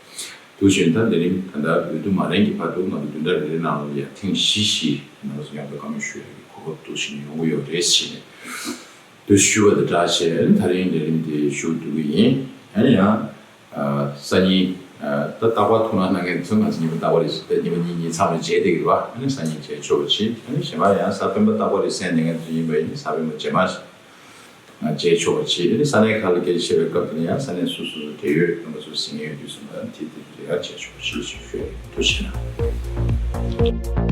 འདུག་བྱས་ད་ལས་རིམ་ད་ལྟ་འོས་བསྡུ་མ་རན་གྱི་བར་དུ་ང་ཚོ་བདུན་ཕྲག་རེ་རེ་ནང་ལ་ཡ་ཐེངས་བཞི་བཞི་ང་ཚོ་མཉམ་དུ་བཀའ་མོལ་ཞུ་ཡ་གི་གོ་སྐབས་འདུག་བྱས་ནས་ཡོང་གི་ཡོད་རེད་ཟེར་ནས། དུ་ཞུ་བ་དང་སྦྲགས་བྱས། ད་རིང་ལས་རིམ་དེ་ཞུ་བསྡུ་གི་ཡིན། ཨ་ནི་ཡང་། ཨ། སང་ཉིན། ཨ། ད་རྟག་པར་ཐུགས་སྣང་གནང་མཁན་ཚོ་ང་ཚོ་ཉི་མ་རྟག་པར་རེ་ཞིག་ད་ཉི་མ་གཉིས་གཉིས་མཚམས་རེ་མཇལ་བསྡད་ཀྱི་རེད་པ། ཨ་ནི་སང་ཉིན་མཇལ་ཆོག་པ་བྱེད། ཨ་ནི་གཞན་པ་ཡང་གཟའ་སྤེན་པ་རྟག་པར་རེ་གསན་བསྡད་མཁན་ཚོ་ཡིན་པ་ཡིན་ན་གཟའ་སྤེན་པ་རྗེས་མ་ཞིག་མཇལ་ཆོག་པ་བྱེད། ཨ་ནི་ས་གནས་ཁག་ལ་སྐད་ཆ་བཤད་པའི་སྐབས་དེ་ནས་ཡང་ས་གནས་སོ་སོ་སོ་འབྲེལ་ཡོད་རྣམ་པ་ཚོ་གཟིགས་མཁན་ཡོད་དུས་ཙམ་པ་དེ་དེ་རེ་ཡང་མཇལ་ཆོག་པ་བྱེད་ཞེས་ཞུ་ཡ་ཡིན། ཐུགས་རྗེ་གནང་།